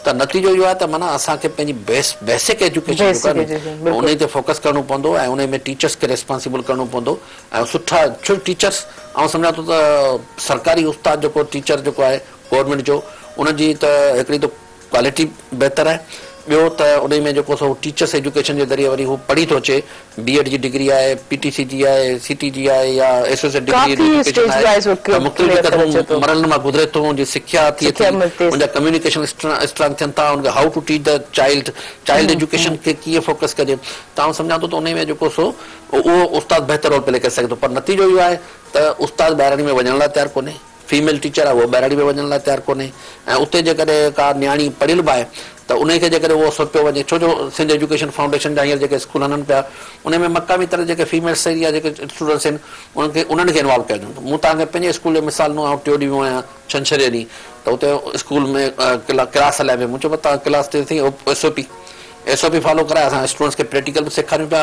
ته نتيجو اهو آهي ته معنيٰ اسان کي پنهنجي بيس بيسڪ ايجوڪيشن جيڪو آهي نه انهي تي فوڪس ڪرڻو پوندو ۽ انهي ۾ ٽيچرس کي ريسپانسبل ڪرڻو پوندو ۽ سٺا ڇو ٽيچرس آئون سمجهان ٿو ته سرڪاري استاد جيڪو ٽيچر جيڪو آهي گورنمينٽ جو ان جي ته هڪڙي ته ڪوالٽي بهتر آهي ٻيو ته انهي ۾ جيڪو سو ٽيچرس ايجوڪيشن جي ذريعي وري هو پڙهي ٿو اچي بي ايڊ جي ڊگري آهي پي ٽي سي جي آهي سي ٽي جي آهي يا ايسوسيئيٽ ڊگري ان ڪافي ايجوڪيشن اسٽيج آهي وائيز هو ته مختلف ڪليئر جيڪا ڪري اچي ٿو مرحلن مان گذري ٿو ان جي سکيا ٿئي سکيا ٿي ملتي ان جا ڪميونيڪيشن اسٽرانگ ٿين ٿا ان کي how to teach the child child education کي ڪيئن فوڪس ڪجي ته آئون سمجهان ٿو ته انهي ۾ جيڪو سو اهو استاد بهتر رول پلي ڪري سگهي ٿو پر نتيجو اهو آهي ته استاد ٻهراڙي ۾ وڃڻ لاء تيار ڪونهي. فيميل ٽيچر آهي اها ٻهراڙي ۾ وڃڻ لاء تيار ڪونهي ۽ اتي جيڪڏهن ڪا نياڻي پڙهيل به آهي ته انهي کي جيڪڏهن اهو سونپيو وڃي ڇو جو سنڌ ايجوڪيشن فائونڊيشن جا هينئر جيڪي اسڪول هلن پيا انهي ۾ مقامي طرح جيڪي فيميلس آهن يا جيڪي اسٽوڊنٽس آهن انهن کي انهن کي انوالو ڪيو وڃي مون توهان کي پنهنجي اسڪول جو مثال ڏنو آئون ٽيون ڏينهن ويو آهيان ڇنڇر جي ڏينهن ته اتي اسڪول ۾ ڪلاس هلائي پئي مون چيو توهان ڪلاس تي سائين S O P S O P follow ڪرائي اسان اسٽوڊنٽس کي پريڪٽيڪل به سيکاريون پيا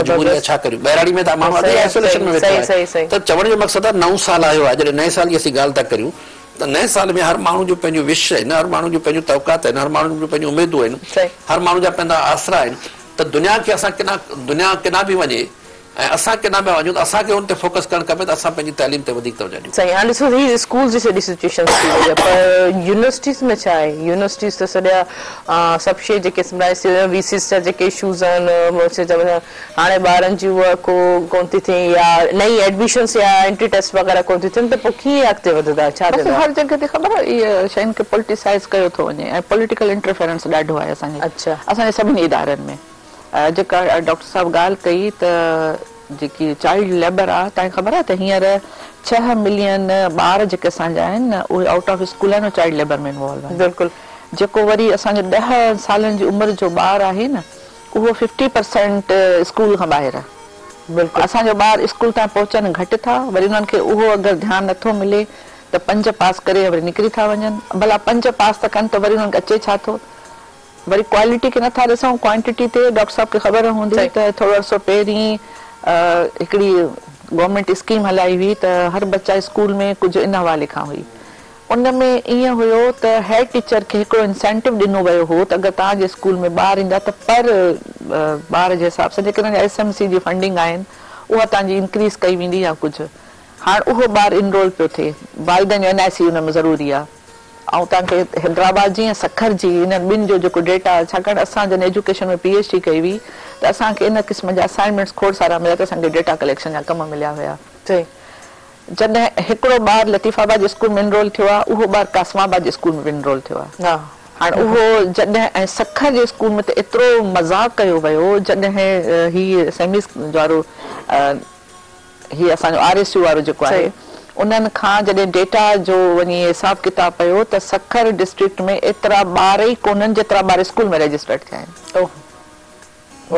مجبوري آهي ڇا ڪريون ٻهراڙي ۾ ته ماڻهو اڳ ئي آئسوليشن ۾ ويٺو آهي ته چوڻ جو مقصد آهي نئون سال آيو آهي جڏهن نئين سال جي اسين ڳالهه ٿا ڪريون ته نئين سال ۾ هر ماڻهو جون پنهنجون وش آهن هر ماڻهو جون پنهنجون توقعات آهن هر ماڻهو جون پنهنجون اميدون آهن هر ماڻهو جا پنهنجا آسرا آهن ته ته دنيا کي اسان ڪيڏانهن دنيا ڪيڏانهن به وڃي ۽ اسان ڪيڏانهن پيا وڃون ته اسان کي ان تي فوڪس ڪرڻ کپي ته اسان پنهنجي تعليم تي وڌيڪ توجه ڏيون. صحيح هاڻ ڏسو هي اسڪولز جي سڄي سچويشن ٿي وئي آهي پر يونيورسٽيز ۾ ڇا آهي يونيورسٽيز ته سڄا سڀ شي جيڪي وي سيز جا جيڪي اشوز آهن هاڻي ٻارن جي اها ڪو ڪونه ٿي ٿئي يا نئين ايڊميشنس يا انٽري ٽيسٽ وغيره ڪونه ٿي ٿين ته پوء ڪيئن اڳتي وڌندا ڇا بس ٿيندا. هر جڳهه تي خبر آهي اهي شين کي پوليٽيسائيز ڪيو ٿو وڃي ۽ پوليٽيڪل انٽرفيرنس ڏاڍو آهي اسان جي اسان جي سڀني ادارن ۾ جيڪا ڊاڪٽر صاحب ڳالهه ڪئي ته جيڪي چائلڊ ليبر آهي توهان کي خبر آهي ته هينئر ڇهه ملين ٻار جيڪي اسان جا آهن اهي آئوٽ آف اسڪول آهن چائلڊ ليبر ۾ انوالو آهن بلڪل جيڪو وري اسان جو ڏهه سالن جي عمر جو ٻار آهي نه اهو ففٽي پرسينٽ اسڪول کان ٻاهر آهي. بلڪل. اسان جو ٻار اسڪول تائين پهچن گهٽ ٿا وري انهن کي اهو اگر ڌيان نٿو ملي ته پنج پاس ڪري وري نڪري ٿا وڃن ڀلا پنج پاس ته ڪن ته وري انهن کي اچي ڇا ٿو وري ڪوالٽي کي نٿا ڏسون ڪوانٽٽي تي ڊاڪٽر صاحب کي خبر هوندي ته ٿورو عرصو پهرين هڪڙي گورنمينٽ اسڪيم هلائي هئي ته هر بچا اسڪول ۾ ڪجهه ان حوالي کان هئي ان ۾ ائين هيو ته هيڊ ٽيچر کي هڪڙو انسينٽو ڏنو ويو هو ته اگر توهان جي اسڪول ۾ ٻار ايندا ته پر ٻار جي حساب سان جيڪي انهن جا ايس ايم سي جي فنڊنگ آهن اها توهان جي انڪريز ڪئي ويندي يا ڪجهه هاڻ اهو ٻار انرول پيو ٿئي والدين جو اين آء سي ان ۾ ضروري آهي آئون توهان کي حيدرآباد جي ۽ سکر جي انهن ٻن جو جيڪو ڊيٽا ڇاڪاڻ اسان جڏهن ايجوڪيشن ۾ پي ايڇ ڊي ڪئي هئي ته اسان کي ان قسم جا اسائنمينٽس کوڙ سارا مليا ته اسان کي ڊيٽا ڪليڪشن جا ڪم مليا هيا. جڏهن هڪڙو ٻار لطيف آباد جي اسڪول ۾ انرول ٿيو آهي اهو ٻار قاسم آباد جي اسڪول ۾ به انرول ٿيو آهي. هاڻ اهو جڏهن ۽ سکر جي اسڪول ۾ ته ايترو مذاق ڪيو ويو جڏهن هي سيميز وارو هي اسان جو آر ايس يو وارو جيڪو آهي انهن کان جڏهن ڊيٽا جو وڃي حساب ڪتاب پيو ته سکر ڊسٽرڪٽ ۾ ايترا ٻار ئي ڪونهن جيترا ٻار اسڪول ۾ رجسٽرڊ ٿيا آهن.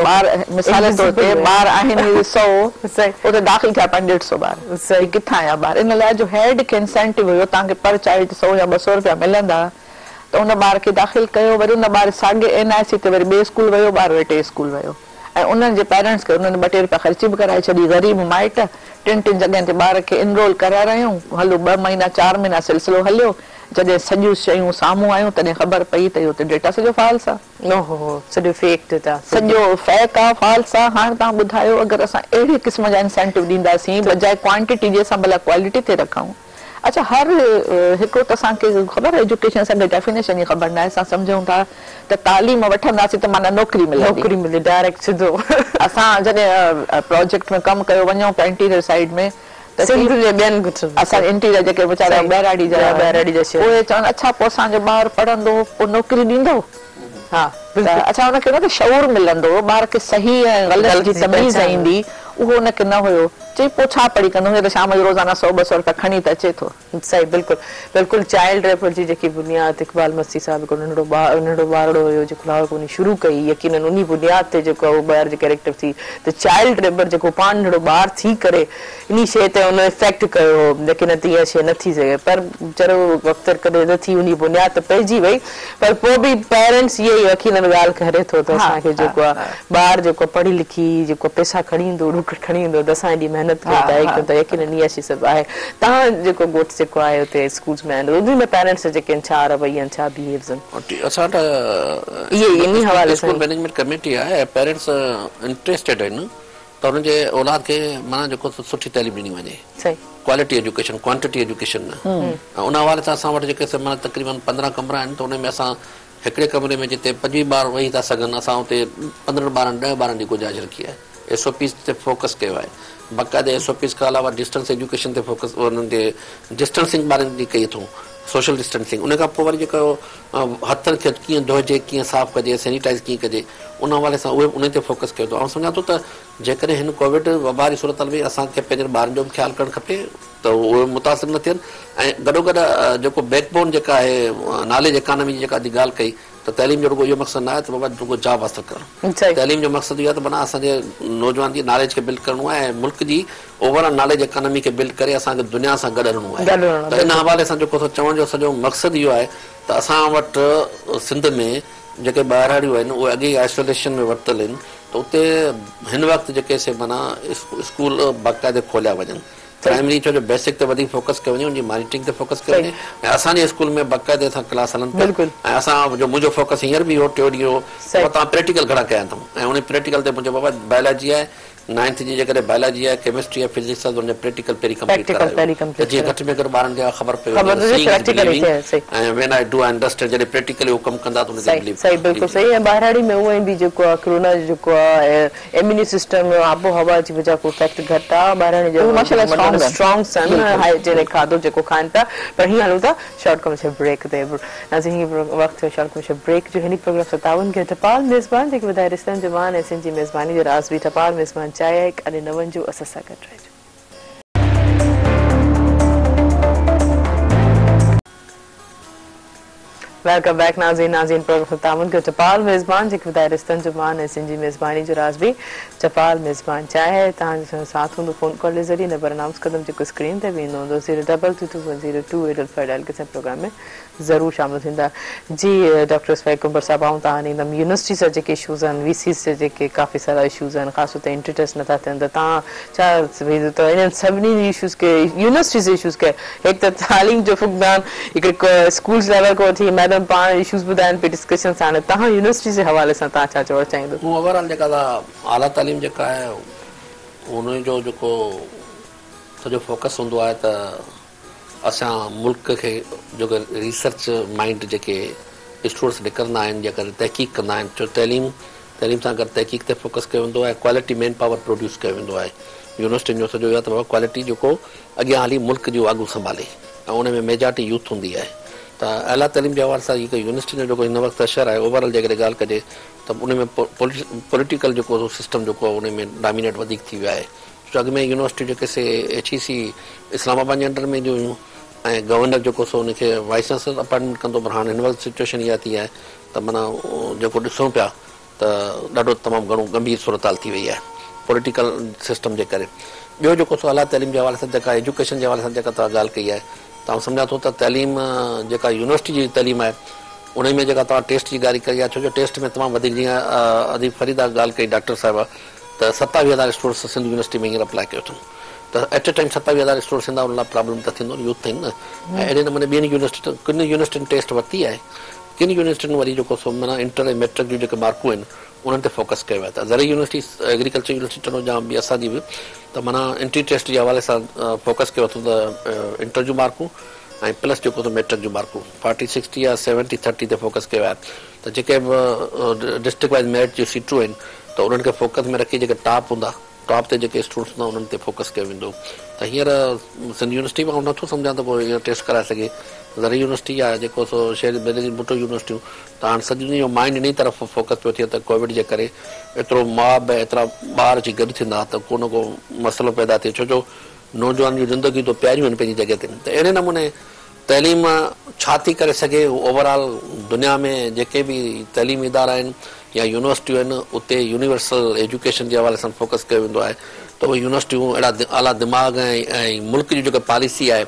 ٻار مثال طور تي ٻار آهن ئي سئو اتي داخل ٿيا پنج ڏيڍ سئو ٻار هي ڪٿان آيا ٻار ان لاء جو هيڊ کي انسينٽو هيو توهان کي پر چائلڊ سئو يا 200 روپيا ملندا ته ان ٻار کي داخل ڪيو وري ان ٻار ساڳي اين آء سي تي وري ٻئي اسڪول ويو ٻار وري ٽئين اسڪول ويو ۽ انهن جي پيرنٽس کي انهن ٻه ٽي روپيا خرچي به ڪرائي ڇڏي غريب مائٽ ٽن ٽن جڳهين تي ٻار کي انرول ڪرارايائون هلو ٻه مهينا چار مهينا سلسلو هليو جڏهن سڄيون شيون سامهون آيون تڏهن خبر پئي ته اهو ته ڊيٽا سڄو فالس آ. اوهو سڄو فيڪ ڊيٽا. سڄو فيڪ آ فالس آ هاڻ توهان ٻڌايو اگر اسان اهڙي قسم جا انسينٽو ڏينداسين بجاء ڪوانٽٽي جي اسان ڀلا ڪوالٽي تي رکون اڇا هر هڪڙو ته اسان کي خبر ايجوڪيشن اسان کي ڊيفينيشن جي خبر ناهي اسان سمجهون ٿا ته تعليم وٺنداسين ته معنيٰ نوڪري ملندي. نوڪري ملي ڊائريڪٽ سڌو. اسان جڏهن پراجيڪٽ ۾ ڪم ڪيو وڃون پيا انٽيريئر سائيڊ ۾ ته سنڌ جي ٻين اسان جي انٽيريئر جيڪي ويچارا ٻهراڙي جا ٻهراڙي جا شهر اهي چون اڇا پوء اسان جو ٻار پڙهندو پوء نوڪري ڏيندو ها ته اڇا ان کي نه ته شعور ملندو ٻار کي صحيح ۽ غلط جي تميز ايندي اهو ان کي نه هيو چئي پوء ڇا پڙهي ڪندو هينئر ته شام جو روزانه سئو ٻه سئو رپيا کڻي ته اچي ٿو. صحيح بلڪل بلڪل چائلڊ ريپر جي جيڪي بنياد اقبال مسيح صاحب هڪڙو ننڍڙو ٻار ننڍڙو ٻارڙو هيو جيڪو لاهور کان وڃي شروع ڪئي يقينن انهي بنياد تي جيڪو آهي اهو ٻار جي ڪيريڪٽر ٿي ته چائلڊ ريپر جيڪو پاڻ ننڍڙو ٻار ٿي ڪري انهي شيء تي ان افيڪٽ ڪيو هو يقينن ته اها شيء نه ٿي سگهي پر چرو وقت ڪڏهن نه ٿي انهي بنياد ته پئجي وئي پر پوء به پيرنٽس اهي ئي يقينن ڳالهه ڪري ٿو ته اسان کي جيڪو آهي ٻار جيڪو پڙهي لکي جيڪو پئسا کڻي ايندو ڏوڪڙ کڻي ايندو ته اسان ايڏي محنت ڪيون ٿا هي ڪيون ٿا يقينن اها شيء سڀ آهي توهان جيڪو ڳوٺ جيڪو آهي اتي اسڪولز ۾ آهن انهي ۾ پيرنٽس جا جيڪي آهن ڇا رويا آهن ڇا بيهيوز آهن. اسان وٽ اهي ئي انهي حوالي سان اسڪول مئنيجمينٽ ڪميٽي آهي ۽ پيرنٽس انٽريسٽيڊ آهن ته انهن جي اولاد کي معنيٰ جيڪو سٺي تعليم ڏني وڃي صحيح. ڪوالٽي ايجوڪيشن ڪوانٽٽي ايجوڪيشن نه ۽ ان حوالي سان اسان وٽ جيڪي سي معنيٰ تقريبن 15 ڪمرا آهن ته انهي ۾ اسان هڪڙي ڪمري ۾ جتي 25 ٻار ويهي ٿا سگهن اسان اتي 15 ٻارن 10 ٻارن جي گنجائش رکي آهي ايس او پيز تي فوڪس ڪيو آهي باقاعده ايس او پيز کان علاوه ڊسٽنس ايجوڪيشن تي فوڪس انهن تي ڊسٽنسنگ ٻارن جي ڪئي اٿئون سوشل ڊسٽنسنگ ان کان پوء وري جيڪو هٿن کي ڪيئن ڌوئجي ڪيئن صاف ڪجي سينيٽائز ڪيئن ڪجي ان حوالي سان اهي انهن تي فوڪس ڪيو اٿئون آئون سمجهان ٿو ته جيڪڏهن هن ڪووڊ وبا جي صورتحال ۾ اسان کي پنهنجن ٻارن جو به خيال ڪرڻ کپي ته اهي متاثر نه ٿين ۽ گڏوگڏ جيڪو بيڪ بون جيڪا آهي ناليج اڪانومي جي جيڪا ڳالهه ڪئي ته تعليم جو رڳو اهو مقصد نه آهي ته بابا رڳو جاب حاصل ڪرڻ تعليم جو مقصد اهو آهي ته معنيٰ اسان جي نوجوان جي ناليج کي بلڊ ڪرڻو آهي ۽ ملڪ جي اوور آل ناليج اڪانومي کي بلڊ ڪري اسان کي دنيا سان گڏ هلڻو آهي ته ان حوالي سان جيڪو چوڻ جو سڄو مقصد اهو آهي ته اسان وٽ سنڌ ۾ جيڪي ٻهراڙيون آهن اهي اڳي ئي آئسوليشن ۾ ورتل آهن ته اتي هن وقت جيڪي سي معنيٰ اسڪول باقاعدي کوليا وڃن. پرائمري ڇو جو بيسڪ تي وڌيڪ فوڪس ڪيو وڃي ان جي مانيٽرنگ تي فوڪس ڪيو وڃي ۽ اسان جي اسڪول ۾ باقاعدي سان ڪلاس هلن پيا ۽ اسان جو منهنجو فوڪس هينئر به اهو ٽيون ڏينهن هو ته توهان پريڪٽيڪل گهڻا ڪيا اٿئون ۽ ان پريڪٽيڪل تي مون چيو بابا بائلاجي آهي نائنٿ جي جيڪڏهن بائلاجي آهي ڪيمسٽري آهي فزڪس آهي ته ان جا پريڪٽيڪل پهرين ڪمپليٽ ڪرايو ته جيئن گهٽ ۾ گهٽ ٻارن کي اها خبر پئي وڃي ته seeing is believing ۽ when I do I understand جڏهن پريڪٽيڪلي هو ڪم ڪندا ته ان تي بليو صحيح بلڪل صحيح ۽ ٻهراڙي ۾ هونئن به جيڪو آهي ڪرونا جو جيڪو آهي اميوني سسٽم آب و هوا جي وجه کان افيڪٽ گهٽ آهي ٻهراڙي جو اسٽرانگ آهن هائجينڪ کاڌو جيڪو کائن پيا پر هيئن هلون ٿا شارٽ ڪمرشل بريڪ تي ناظرين هي وقت ٿيو شارٽ ڪمرشل بريڪ جو هن پروگرام سان تعاون ڪيو ٽپال ميزبان جيڪي ٻڌائي رشتن جو مان ۽ سنڌ جي ميزباني جو راز به ٽپال ميزبان چاهي هڪ اڏي نون جو اسان سان گڏ رهجو. Welcome back ناظرين ناظرين پروگرام سان تعاون ڪيو ٽپال ميزبان جيڪي ٻڌائي رشتن جو مان ۽ سنڌ جي ميزباني جو راز به ٽپال ميزبان چاهي توهان جو ساٿ هوندو فون ڪال جي ذريعي نمبر انائونس ڪندم جيڪو اسڪرين تي به ايندو هوندو zero double two two one zero two eight double five dial ڪري اسان پروگرام ۾ ضرور شامل ٿيندا. جي ڊاڪٽر اسماعيل ڪنڀر صاحب آئون توهان ڏي ايندم يونيورسٽي جا جيڪي اشوز آهن وي سيز جا جيڪي ڪافي سارا اشوز آهن خاص طور تي انٽري ٽيسٽ نٿا ٿين ته توهان ڇا سمجهو ته انهن سڀني اشوز کي يونيورسٽي جي اشوز کي هڪ ته تعليم جو فقدان هڪڙي اسڪولز ليول کان وٺي ميڊم پاڻ اشوز ٻڌائن پئي ڊسڪشنس هاڻي توهان يونيورسٽي جي حوالي سان توهان ڇا چوڻ چاهيندو. هو اوور آل جيڪا اعليٰ تعليم جيڪا آهي ان جو جيڪو سڄو فوڪس هوندو آهي ته اسان ملڪ کي جيڪو ريسرچ مائنڊ جيڪي اسٽوڊنٽس نڪرندا آهن جيڪا تحقيق ڪندا آهن ڇو تعليم تعليم سان گڏ تحقيق تي فوڪس ڪيو ويندو آهي ڪوالٽي مين پاور پروڊيوس ڪيو ويندو آهي يونيورسٽين جو سڄو اهو آهي ته بابا ڪوالٽي جيڪو اڳيان هلي ملڪ جون واڳون سنڀالي ۽ ان ۾ ميجارٽي يوٿ هوندي آهي ته اعليٰ تعليم جي حوالي سان جيڪو يونيورسٽين جو جيڪو هن وقت اشر آهي اوور آل جيڪڏهن ڳالهه ڪجي ته ان ۾ پوليٽيڪل جيڪو سسٽم جيڪو آهي ان ۾ ڊامينيٽ وڌيڪ ٿي ويو آهي ڇو اڳ ۾ يونيورسٽيون جيڪي سي ايڇ اي سي اسلام آباد جي انڊر ۾ اينديون هيون ۽ گورنر جيڪو سو ان کي وائيس چانسلر اپائنٽمينٽ ڪندو پر هاڻ هن وقت سچوئيشن اها ٿي آهي ته معنيٰ جيڪو ڏسون پيا ته ڏاڍو تمام گهڻو ڳنڀير صورتحال ٿي وئي آهي پوليٽيڪل سسٽم جي ڪري ٻيو جيڪو سو اعليٰ تعليم جي حوالي سان جيڪا ايجوڪيشن جي حوالي سان جيڪا توهان ڳالهه ڪئي آهي ته آئون سمجهان ٿو ته تعليم جيڪا يونيورسٽي جي تعليم آهي ان ۾ جيڪا توهان ٽيسٽ جي ڳالهه ڪئي آهي ڇو جو ٽيسٽ ۾ تمام وڌيڪ جيئن ادي فريده ڳالهه ڪئي ڊاڪٽر صاحبه ته ستاويهه هزار اسٽوڊنٽس سنڌ يونيورسٽي ۾ هينئر اپلاء ڪيو اٿن ته ايٽ اي ٽائيم ستاويهه هزار اسٽوڊنٽس ايندا ان لاء پرابلم ته ٿيندو نه يوٿ آهن نه ۽ اهڙي نموني ٻين يونيورسٽين ڪن يونيورسٽين ٽيسٽ ورتي آهي ڪن يونيورسٽين وري جيڪو سو معنيٰ انٽر ۽ ميٽرڪ جون جيڪي مارڪون آهن انهن تي فوڪس ڪيو آهي ته زرعي university agriculture university Tando Jam به اسان جي به ته معنيٰ انٽري ٽيسٽ جي حوالي سان فوڪس ڪيو اٿن ته انٽر جون مارڪون ۽ پلس جيڪو سو ميٽرڪ جون مارڪون فارٽي سڪسٽي يا سيونٽي ٿرٽي تي فوڪس ڪيو آهي ته جيڪي به ڊسٽرڪٽ وائيز ميرٽ جون سيٽون آهن ته انهن کي فوڪس ۾ رکي جيڪي ٽاپ هوندا ٽاپ تي جيڪي اسٽوڊنٽس هوندا انهن تي فوڪس ڪيو ويندو ته هينئر سنڌ يونيورسٽي به آئون نٿو سمجهان ته ڪو هينئر ٽيسٽ ڪرائي سگهي زرعي يونيورسٽي آهي جيڪو سو شهيد بينظير ڀٽو يونيورسٽيون ته هاڻ سڄي جو مائنڊ انهي طرف فوڪس پيو ٿئي ته ڪووڊ جي ڪري ايترو ماب ۽ ايترا ٻار اچي گڏ ٿيندا ته ڪو نه ڪو مسئلو پيدا ٿئي ڇو جو نوجوانن جون زندگيون ته پياريون آهن پنهنجي جڳهه تي ته اهڙي نموني تعليم ڇا ٿي ڪري سگهي اوور آل دنيا ۾ جيڪي به تعليمي ادارا آهن يا يونيورسٽيون آهن اتي يونيورسل ايجوڪيشن جي حوالي سان فوڪس ڪيو ويندو آهي ته اهي يونيورسٽيون اهڙا اعليٰ دماغ ۽ ملڪ جي جيڪا پاليسي آهي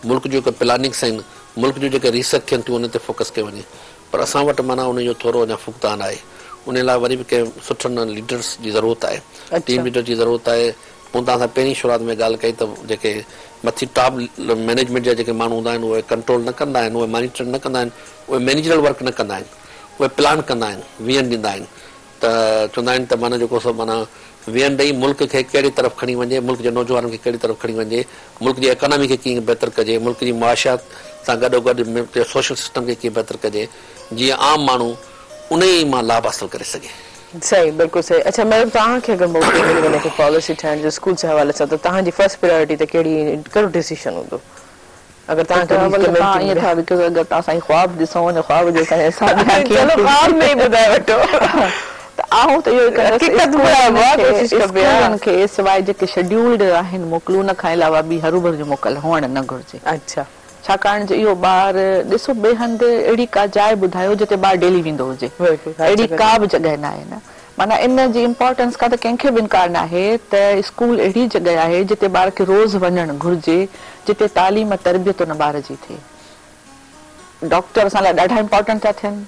ملڪ جون جيڪي پلاننگس آهن ملڪ جون جيڪي ريسرچ ٿين ٿيون ان تي فوڪس ڪيو وڃي پر اسان وٽ معنيٰ ان جو ٿورو اڃا فقدان آهي ان لاء وري به ڪنهن سٺن ليڊرس جي ضرورت آهي ٽيم ليڊر جي ضرورت آهي مون توهان سان پهرين شروعات ۾ ڳالهه ڪئي ته جيڪي مٿي ٽاپ مئنيجمينٽ جا جيڪي ماڻهو هوندا آهن اهي ڪنٽرول نه ڪندا آهن اهي مانيٽر نه ڪندا آهن اهي مئنيجرل ورڪ نه ڪندا آهن اهي پلان ڪندا آهن ويزن ڏيندا آهن ته چوندا آهن ته معنيٰ جيڪو سو معنيٰ ويزن ڏئي ملڪ کي ڪهڙي طرف کڻي وڃجي ملڪ جي نوجوانن کي ڪهڙي طرف کڻي وڃجي ملڪ جي اڪانامي کي ڪيئن بهتر ڪجي ملڪ جي معاشيات سان گڏو گڏ سوشل سسٽم کي ڪيئن بهتر ڪجي جيئن عام ماڻهو انهي مان لاڀ حاصل ڪري سگهي. صحيح بلڪل صحيح اڇا ميڊم توهان کي اگر موقعو ملي وڃي ڪو پاليسي ٺاهڻ جو اسڪول جي حوالي سان ته توهان جي فرسٽ پريارٽي ته ڪهڙي ڪهڙو ڊسيشن هوندو اگر توهان کي اول ته توهان ائين ٿا لکو اگر توهان اسان جي خواب ڏسون ان خواب جو اسان حساب ڏيان ڪيئن چلو خواب ۾ ئي ٻڌائي وٺو ته آئون ته اهو ئي ڪندس حقيقت ٻڌائبو آهي ڪوشش ڪبي آهي اسڪولن کي سواء جيڪي شيڊيولڊ آهن موڪلون ان کان علاوه ٻي هروڀرو جو موڪل هئڻ نه گهرجي اڇا ڇاڪاڻ جو اهو ٻار ڏسو ٻئي هنڌ اهڙي ڪا جاء ٻڌايو جتي ٻار ڊيلي ويندو هجي اهڙي ڪا به جڳهه ناهي نه معنيٰ ان جي امپارٽنس کان ته ڪنهن کي به انڪار ناهي ته اسڪول اهڙي جڳهه آهي جتي ٻار کي روز وڃڻ گهرجي جتي تعليم تربيت ان ٻار جي ٿئي ڊاڪٽر اسان لاء ڏاڍا امپارٽنٽ ٿا ٿين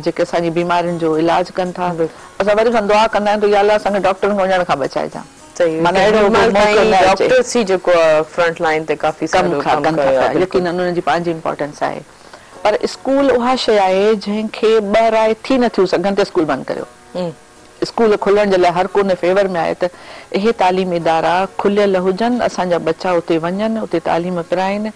جيڪي اسان جي بيمارين جو علاج ڪن ٿا اسان وري به دعا ڪندا آهيون ته يا الله اسان کي ڊاڪٽرن کي وڃڻ کان بچائجان. معنيٰ اهڙو ڪو موقعو نه اچي. ڊاڪٽرس ئي جيڪو آ فرنٽ لائين تي ڪافي سارو ڪم ڪن ٿا پيا يقينن انهن جي پنهنجي امپارٽنس آهي پر اسڪول اها شيء آهي جنهن کي ٻه راء ٿي نه ٿيون سگهن ته اسڪول بند ڪريو. اسڪول کلڻ جي لاء هر ڪو ان فيور ۾ آهي ته اهي تعليمي ادارا کليل هجن اسان جا ٻچا اتي وڃن اتي تعليم پرائين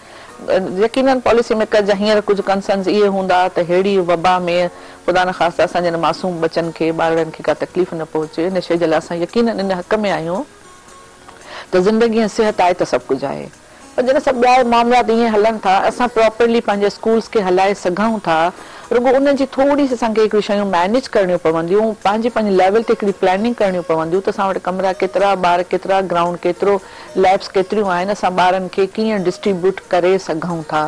يقينن پاليسي ميڪر جا هينئر ڪجهه ڪنسرنز اهي هوندا ته ههڙي وبا ۾ خدا نخواسته اسان جي ان معصوم ٻچن کي ٻارڙن کي ڪا تڪليف نه پهچي ان شيء جي لاء اسان يقينن ان حق ۾ آهيون ته زندگي ۽ صحت آهي ته سڀ ڪجهه آهي پر جڏهن سڀ ٻيا معاملات ائين هلن ٿا اسان پراپرلي پنهنجي اسڪولز کي هلائي سگهون ٿا رڳو انهن جي ٿوري سي اسان کي هڪڙيون شيون مينيج ڪرڻيون پونديون پنهنجي پنهنجي ليول تي هڪڙي پلاننگ ڪرڻيون پونديون ته اسان وٽ ڪمرا ڪيترا ٻار ڪيترا گرائونڊ ڪيترو ليبس ڪيتريون آهن اسان ٻارن کي ڪيئن ڊسٽريبيوٽ ڪري سگهون ٿا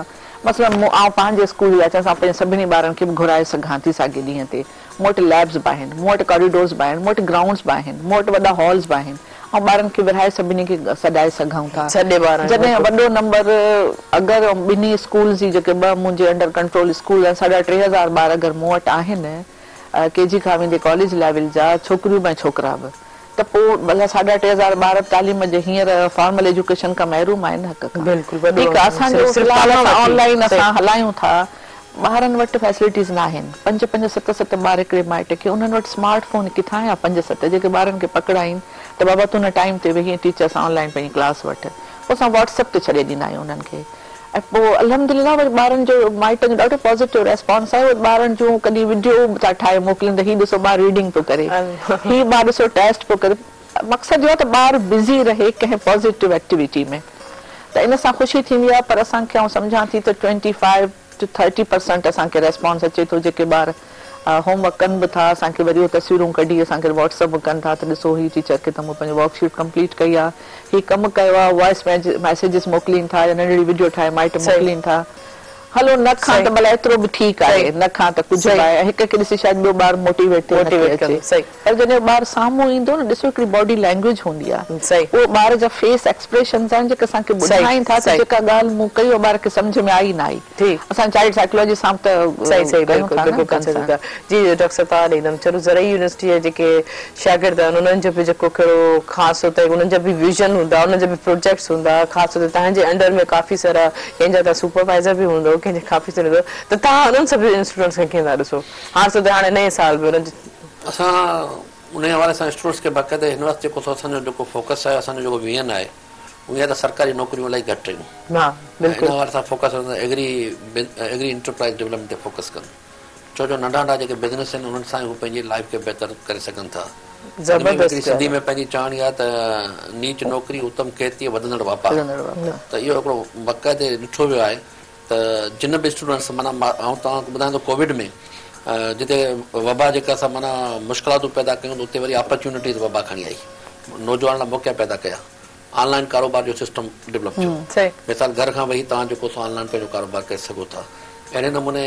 مثلاً مون آئون پنهنجي اسڪول جي لاء چوان آئون پنهنجي سڀني ٻارن کي به گهرائي سگهان ٿي ساڳي ڏينهن تي مون وٽ ليبس به آهن مون وٽ ڪاريڊورز به آهن مون وٽ گرائونڊز به آهن مون وٽ وڏا هالز به آهن آئون ٻارن کي ورهائي سڀني کي سڏائي سگهون ٿا جڏهن وڏو نمبر اگر ٻنهي اسڪولز جي جيڪي ٻه منهنجي انڊر ڪنٽرول اسڪول آهن ساڍا 3000 ٻار اگر مون وٽ آهن ڪي جي کان ويندي ڪاليج ليول جا ڇوڪريون به ۽ ڇوڪرا به ته پوء ڀلا ساڍا 3000 ٻار به تعليم جي هينئر فارمل ايجوڪيشن کان محروم آهن حق کان. ٺيڪ آهي اسان جو في الحال اسان آن لائين اسان هلايون ٿا ٻارن وٽ فيسلٽيز ناهن پنج پنج ست ست ٻار هڪڙي مائٽ کي انهن وٽ سمارٽ فون ڪٿان آيا پنج ست جيڪي ٻارن کي پڪڙائين ته بابا تون هن ٽائيم تي ويهي ۽ ٽيچر سان آن لائين پنهنجي ڪلاس وٺ پوء اسان واٽس ايپ تي ڇڏي ڏيندا آهيون انهن کي ۽ پوء الحمدلله وري ٻارن جو مائٽن جو ڏاڍو پازيٽو ريسپانس آهي اهي ٻارن جون ڪڏهن وڊيو ٿا ٺاهي موڪلين ته هي ڏسو ٻار ريڊنگ پيو ڪري هي ٻار ڏسو ٽيسٽ پيو ڪري مقصد اهو آهي ته ٻار بزي رهي ڪنهن پازيٽو ايڪٽيوٽي ۾ ته ان سان خوشي ٿيندي آهي پر اسان کي آئون سمجهان ٿي ته 25 ٽو 30 پرسنٽ اسان کي ريسپانس اچي ٿو جيڪي ٻار هوم ورڪ ڪن به ٿا اسان کي وري اهي تصويرون ڪڍي اسان کي واٽس اپ به ڪن ٿا ته ڏسو هي ٽيچر کي ته مون پنهنجو ورڪ شيٽ ڪمپليٽ ڪئي آهي هي ڪم ڪيو آهي وائس ميسيجز موڪلين ٿا يا ننڍڙي وڊيو ٺاهي مائٽ موڪلين ٿا هلو نه کان ته ڀلا ايترو به ٺيڪ آهي نه کان ته ڪجهه به آهي هڪ کي ڏسي شايد ٻيو ٻار موٽيويٽ ٿئي هن کي اچي پر جڏهن ٻار سامهون ايندو نه ڏسو هڪڙي باڊي لينگويج هوندي آهي اهو ٻار جا فيس ايڪسپريشنز آهن جيڪي اسان کي ٻڌائين ٿا ته جيڪا ڳالهه مون ڪئي اها ٻار کي سمجهه ۾ آئي نه آئي اسان چائلڊ سائيڪالاجي سان به ته صحيح صحيح ڪيون بلڪل ٿا نه بلڪل ڪنسرن. ٿا جي ڊاڪٽر صاحب توهان ڏي ايندم چلو زرعي يونيورسٽي جا جيڪي شاگرد آهن انهن جو به جيڪو ڪهڙو خاص طور تي انهن جا به ويزن هوندا انهن جا به پروجيڪٽس هوندا خاص طور تي توهان جي انڊر ۾ ڪافي سارا ڪنهن جا توهان سپروائيزر به هوندؤ ڪنهن جا ڪافي سارا هوندؤ ته توهان انهن سڀني اسٽوڊنٽس کي ڪيئن ٿا ڏسو خاص طور تي هاڻي نئين سال به انهن جي اسان انهي حوالي سان اسٽوڊنٽس کي باقاعده هن وقت جيڪو سو اسان جو جيڪو فوڪس آهي اسان جو جيڪو ويزن آهي اهي ته سرڪاري نوڪريون الاهي گهٽ آهن ها ۽ ان بلڪل. حوالي سان focus agri agri enterprise development تي فوڪس ڪن ڇو جو ننڍا ننڍا جيڪي بزنس آهن انهن سان ئي هو پنهنجي لائف کي بهتر ڪري سگهن ٿا ان ۾ به هڪڙي زبردست سنڌي ڳالهه ۾ پنهنجي چوڻي آهي ته نيچ نوڪري اتم کيتي وڌندڙ واپار وڌندڙ واپار. ته اهو هڪڙو باقاعدي ڏٺو ويو آهي ته جن به اسٽوڊنٽس معنيٰ آئون توهان کي ٻڌايان ٿو ڪووڊ ۾ جتي وبا جيڪا سا معنيٰ مشڪلاتون پيدا ڪيون ته اتي وري آپرچونٽيز وبا کڻي آئي نوجوانن لاء موقعا پيدا ڪيا آن لائن ڪاروبار جو سسٽم ڊولپ ٿيو مثال گهر کان ويهي توهان جيڪو سو آن لائن پنهنجو ڪاروبار ڪري سگهو ٿا اهڙي نموني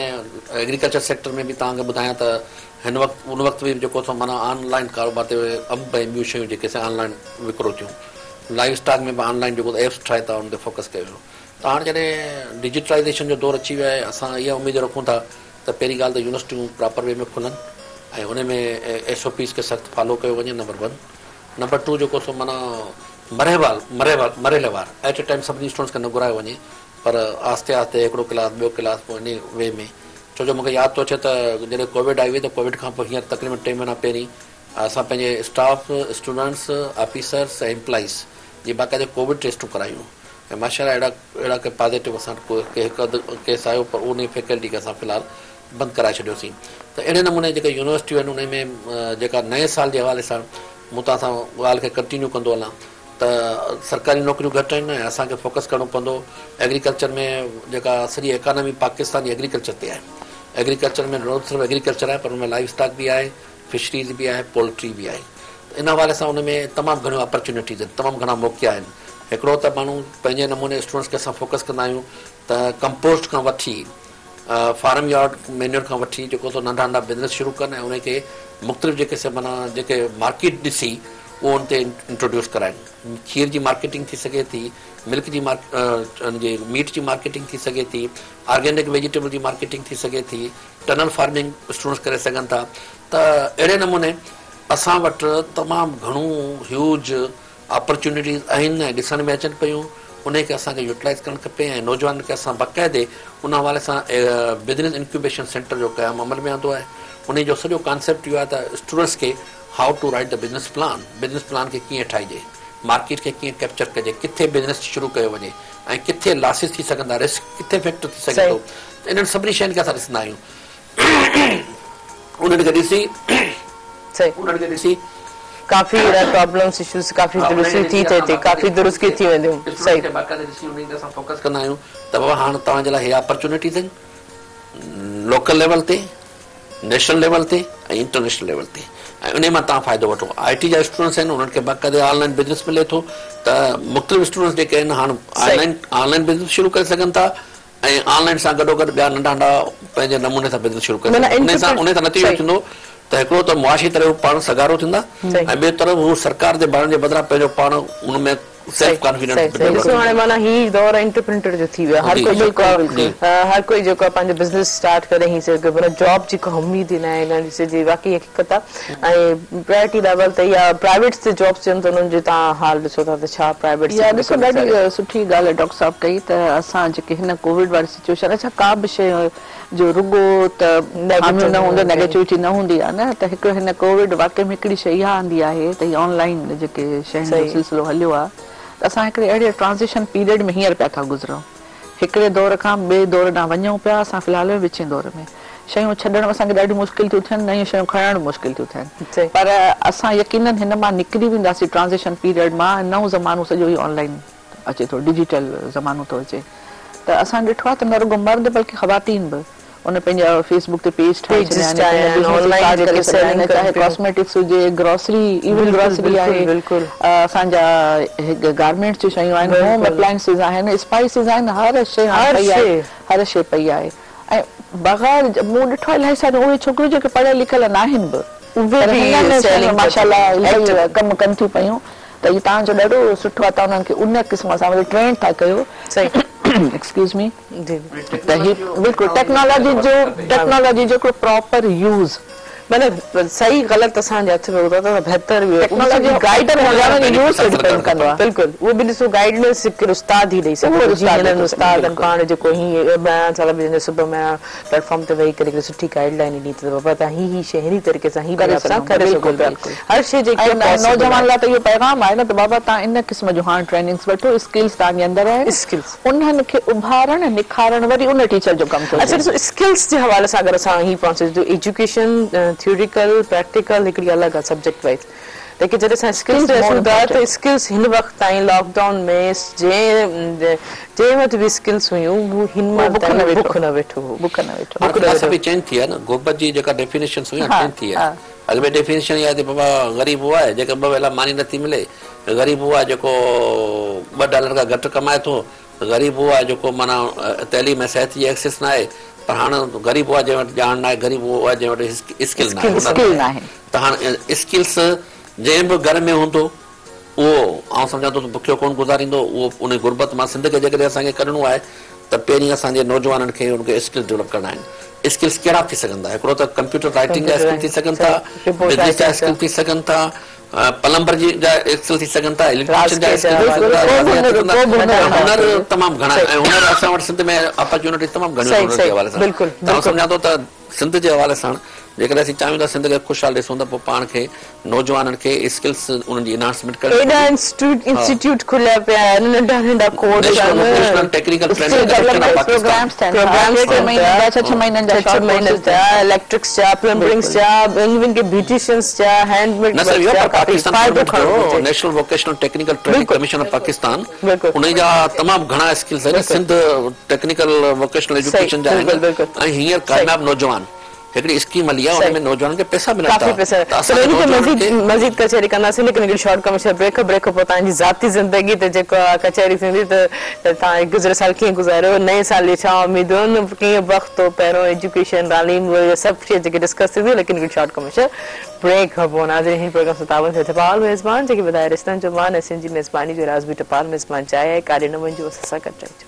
ايگريڪلچر سيڪٽر ۾ به توهان کي ٻڌايان ته هن وقت ان وقت به جيڪو سو معنيٰ آن لائن ڪاروبار تي انب ۽ ٻيون شيون جيڪي سي آن لائن وڪرو ٿيون لائيو اسٽاڪ ۾ به آن لائن جيڪو ايپس ٺاهي ٿا ان تي فوڪس ڪيو ويو ته هاڻ جڏهن ڊجيٽلائيزيشن جو دور اچي ويو آهي اسان اها اميد رکون ٿا ته پهرين ڳالهه ته يونيورسٽيون پراپر وي ۾ کلن ۽ ان ۾ ايس او پيز کي سخت فالو ڪيو وڃي نمبر ون نمبر ٽو جيڪو سو معنيٰ مرحوار مرحليوار ايٽ اي ٽائيم سڀني اسٽوڊنٽس کي نه گهرايو وڃي پر آهستي آهستي هڪڙو ڪلاس ٻيو ڪلاس پوء انهي وي ۾ ڇو جو مونکي ياد ٿو اچي ته جڏهن ڪووڊ آئي هئي ته ڪووڊ کان پوء هينئر تقريبن ٽي مهينا پهرين اسان پنهنجي اسٽاف اسٽوڊنٽس آفيسرس ۽ امپلائيز جي باقاعده ڪووڊ ٽيسٽون ڪرايون ۽ ماشاء الله اهڙا اهڙا ڪي پازيٽو اسان وٽ ڪو ڪي هڪ اڌ ڪيس آيو پر انهي فيڪلٽي کي اسان في الحال بند ڪرائي ڇڏيوسين ته اهڙي نموني جيڪي يونيورسٽيون آهن انهي ۾ جيڪا نئين سال جي حوالي سان مون توهان سان ڳالهه کي ڪنٽينيو ڪندو هلان ته سرڪاري نوڪريون گهٽ آهن ۽ اسان کي فوڪس ڪرڻو پوندو ايگريڪلچر ۾ جيڪا سڄي ايڪانامي پاڪستان جي ايگريڪلچر تي آهي ايگريڪلچر ۾ نه صرف ايگريڪلچر آهي پر ان ۾ لائيو اسٽاڪ به آهي فشريز به آهي پولٽري به آهي ته ان حوالي سان ان ۾ تمام گهڻيون اپرچونيٽيز آهن تمام گهڻا موقعا آهن هڪڙو ته ماڻهو پنهنجي نموني اسٽوڊنٽس کي اسان فوڪس ڪندا آهيون ته ڪمپوسٽ کان وٺي فارم يارڊ مينيور کان وٺي جيڪو سو ننڍا ننڍا بزنس شروع ڪن ۽ ان کي مختلف جيڪي سي معنيٰ جيڪي مارڪيٽ ڏسي اهو ان تي انٽروڊيوس ڪرائن کير جي مارڪيٽنگ ٿي سگهي ٿي ملڪ جي ان جي ميٽ جي مارڪيٽنگ ٿي سگهي ٿي آرگينڪ ويجيٽيبل جي مارڪيٽنگ ٿي سگهي ٿي ٽنل فارمنگ اسٽوڊنٽس ڪري سگهن ٿا ته اهڙي نموني اسان وٽ تمام گهڻو هيوج اپرچونٽيز آهن ۽ ڏسڻ ۾ اچن پيون انهي کي اسان کي يوٽيلائيز ڪرڻ کپي ۽ نوجوانن کي اسان باقاعدي ان حوالي سان بزنس انڪيوبيشن سينٽر جو قيام عمل ۾ آندو آهي انهي جو سڄو ڪانسيپٽ اهو آهي ته اسٽوڊنٽس کي how to write the business plan business plan کي ڪيئن ٺاهجي مارڪيٽ کي ڪيئن ڪيپچر ڪجي ڪٿي بزنس شروع ڪيو وڃي ۽ ڪٿي لاسز ٿي سگهن ٿا رسڪ ڪٿي فيڪٽر ٿي سگهي ٿو ته انهن سڀني شين کي اسان ڏسندا آهيون انهن کي ڏسي انهن کي ڏسي ڪافي اهڙا پرابلمس اشوز ڪافي درستي ٿي ٿئي ٿي ڪافي درستي ٿي وينديون صحيح باقاعده ڏسي انهن کي اسان فوڪس ڪندا آهيون ته بابا هاڻ توهان جي لاء هي اپرچونٽيز آهن لوڪل ليول تي نيشنل ليول تي ۽ انٽرنيشنل ليول تي ۽ انهي مان توهان فائدو وٺو آء ٽي جا اسٽوڊنٽس آهن انهن کي باقاعده آن لائن بزنس ملي ٿو ته مختلف اسٽوڊنٽس جيڪي آهن هاڻ on line on line business شروع ڪري سگهن ٿا ۽ آن لائن سان گڏوگڏ ٻيا ننڍا ننڍا پنهنجي نموني سان بزنس شروع ڪري سگهن ٿا انهي سان انهي سان نتيجو اهو ٿيندو ته هڪڙو ته معاشي طرح هو پاڻ سگهارو ٿيندا ۽ ٻئي طرف هو سرڪار تي ڀاڙڻ جي بدران پنهنجو پاڻ ان ۾ سيلف ڪانفيڊنس صحيح ڏسو هاڻي معنيٰ هي دور انٽرپرينٽر جو ٿي ويو آهي هر ڪوئي جيڪو آهي هر ڪوئي جيڪو آهي پنهنجو بزنس اسٽارٽ ڪري هي سگهي معنيٰ جاب جي ڪا اميد ئي ناهي نه ڏسي جي واقعي حقيقت آهي ۽ پرائرٽي ليول تي يا پرائيويٽس تي جابس ٿين ته انهن جو توهان حال ڏسو ٿا ته ڇا پرائيويٽس يا ڏسو ڏاڍي سٺي ڳالهه ڊاڪٽر صاحب ڪئي ته اسان جيڪي هن ڪووڊ واري سچوئيشن اڇا ڪا به شيء جو رڳو ته خاميون نه هوندو نيگيٽوٽي نه هوندي آهي نه ته هڪ هن ڪووڊ واقعي ۾ هڪڙي شيء اها آندي آهي ته هي آن لائين جيڪي شين جو سلسلو هليو آهي ته اسان هڪڙي اهڙي ٽرانزيشن پيريڊ ۾ هينئر پيا ٿا گذرون هڪڙي دور کان ٻئي دور ڏانهن وڃون پيا اسان في الحال وچين دور ۾ شيون ڇڏڻ به اسان کي ڏاڍيون مشڪل ٿيون ٿين نيون شيون کڻڻ به مشڪل ٿيون ٿين پر اسان يقينن هن مان نڪري وينداسين ٽرانزيشن پيريڊ مان نئون زمانو سڄو هي آن لائين اچي ٿو ڊجيٽل زمانو ٿو اچي ته اسان ڏٺو آهي ته نه رڳو مرد بلڪه خواتين به ان پنهنجا فيس بڪ تي پيج ٺاهي ڇڏيا آهن پنهنجا بزنس اسٽارٽ ڪري ڇڏيا آهن چاهي ڪاسميٽڪس هجي گروسري ايون گروسري آهي اسان جا گارمينٽس جون شيون آهن هوم اپلائنسز آهن اسپائسز آهن هر شي هاڻي پئي آهي هر شي پئي آهي ۽ بغير مون ڏٺو آهي الاهي ساريون اهي ڇوڪريون جيڪي پڙهيل لکيل ناهن به پر هنن شين ۾ ماشاءالله الاهي ڪم ڪن ٿيون پيون ته هي توهان جو ڏاڍو سٺو آهي توهان انهن کي ان قسم سان مطلب ٽرينڊ ٿا ڪيو ايڪسڪيوز مي ته هي بلڪل ٽيڪنالاجي جو ٽيڪنالاجي جو هڪڙو پراپر يوز معنيٰ صحيح غلط اسان جي هٿ ۾ هوندو آهي ته بهتر اهو ٽيڪنالاجي گائيڊ يوز تي ڊپينڊ ڪندو آهي بلڪل اهو به ڏسو گائيڊنس هڪ استاد ئي ڏئي سگهي ٿو جيئن هنن استادن پاڻ جيڪو هي بيان صاحب جن جو صبح ۾ پليٽ فارم تي ويهي ڪري هڪڙي سٺي گائيڊ لائين ڏني ته بابا توهان هي هي شيء هن طريقي سان هي ڪري سگهو ٿا بلڪل بلڪل هر شيء جيڪي ۽ نوجوان لاء ته اهو پيغام آهي نه ته بابا توهان ان قسم جون هاڻ ٽريننگس وٺو اسڪلز توهان جي اندر آهن اسڪلز انهن کي اڀارڻ نکارڻ وري ان ٽيچر جو ڪم ٿو اڇا ٿئي. ڏسو اسڪلز جي حوالي سان اگر اسان هي پهچون جو ايجوڪيشن ٿيوريڪل پريڪٽيڪل هڪڙي الڳ آهي سبجيڪٽ وائيز ليڪن جڏهن اسان اسڪلز تي اچون ٿا ته اسڪلز هن وقت تائين لاڪ ڊائون ۾ جنهن جنهن وٽ به اسڪلز هيون هو هن مهل تائين بک نه ويٺو هو. بک نه ويٺو. هاڻ فلاسفي چينج ٿي آهي نه غربت جي جيڪا ڊيفينيشنس هئي چينج ٿي آهي اڳ ۾ ڊيفينيشن اها آهي ته بابا غريب اهو آهي جنهن کي ٻه ويلا ماني نٿي ملي غريب اهو آهي جيڪو ٻه ڊالر کان گهٽ ڪمائي ٿو، غريب اهو آهي جيڪو معنيٰ تعليم ۽ صحت جي ايڪسيس ناهي، پر هاڻ غريب اهو آهي جنهن وٽ ڄاڻ ناهي، غريب اهو آهي جنهن وٽ اسڪل ناهي، هنر ناهي ته هاڻ اسڪلس جنهن به گهر ۾ هوندو اهو آئون سمجهان ٿو ته بکيو ڪونه گذاريندو، اهو انهي غربت مان سنڌ کي جيڪڏهن اسان کي ڪڍڻو آهي ته پهرين اسان جي نوجوانن کي ان کي اسڪلس ڊولپ ڪرڻا آهن، اسڪلس ڪهڙا به ٿي سگهن ٿا، هڪڙو ته ڪمپيوٽر رائٽنگ جا اسڪل ٿي سگهن ٿا، بزنس جا اسڪل ٿي سگهن ٿا، پلمبر جي جا اسڪل ٿي سگهن ٿا، اليڪٽريشن جا اسڪل ٿي سگهن ٿا، هنر تمام گهڻا آهن ۽ هنر اسان وٽ سنڌ ۾ اپرچونٽيز تمام گهڻيون آهن هنر جي حوالي سان ته آئون سمجهان ٿو ته سنڌ جي حوالي سان جيڪڏهن اسين چاهيون ٿا سنڌ کي خوشحال ڏسون ته پوء پاڻ کي نوجوانن کي اسڪلس انهن جي انهانسمينٽ ڪرڻي پوندي. ايڏا انسٽيٽيوٽ کليا پيا آهن ننڍا ننڍا ڪورس آهن. National vocational technical training commission of Pakistan. Programmes ٿين پيا ڇهه ڇهه مهينن جا اليڪٽرڪس جا پلمبرنگس جا ايون ڪي بيوٽيشنس جا هينڊ ميڊ نه صرف اهو پر پاڪستان گورنمينٽ جو national vocational technical training commission of Pakistan انهي جا تمام گهڻا اسڪلس آهن سنڌ ٽيڪنيڪل ووڪيشنل ايجوڪيشن جا آهن ۽ هينئر ڪامياب نوجوان هڪڙي اسڪيم هلي آهي ان ۾ نوجوانن کي پئسا ملن ٿا ڪافي پئسا ته اسان جي نوجوانن کي مزيد ڪچهري ڪنداسين ليڪن هڪڙي شارٽ ڪمرشل بريڪ بريڪ کان پوء توهان جي ذاتي زندگي تي جيڪو آهي ڪچهري ٿيندي ته توهان گذريل سال ڪيئن گذاريو نئين سال جي ڇا اميدون ڪيئن وقت هو پهريون ايجوڪيشن تعليم وغيره سڀ شيء جيڪي ڊسڪس ٿيندي ليڪن هڪڙي شارٽ ڪمرشل بريڪ کان پوء ناظرين هن پروگرام سان تعاون ٿيو ٽپال ميزبان جيڪي وڌائي رشتن جو مان ۽ سنڌ جي ميزباني جو راز به ٽپال ميزبان چاهي آهي ڪاڏي نه وڃجو اسان سان گڏ رهجو.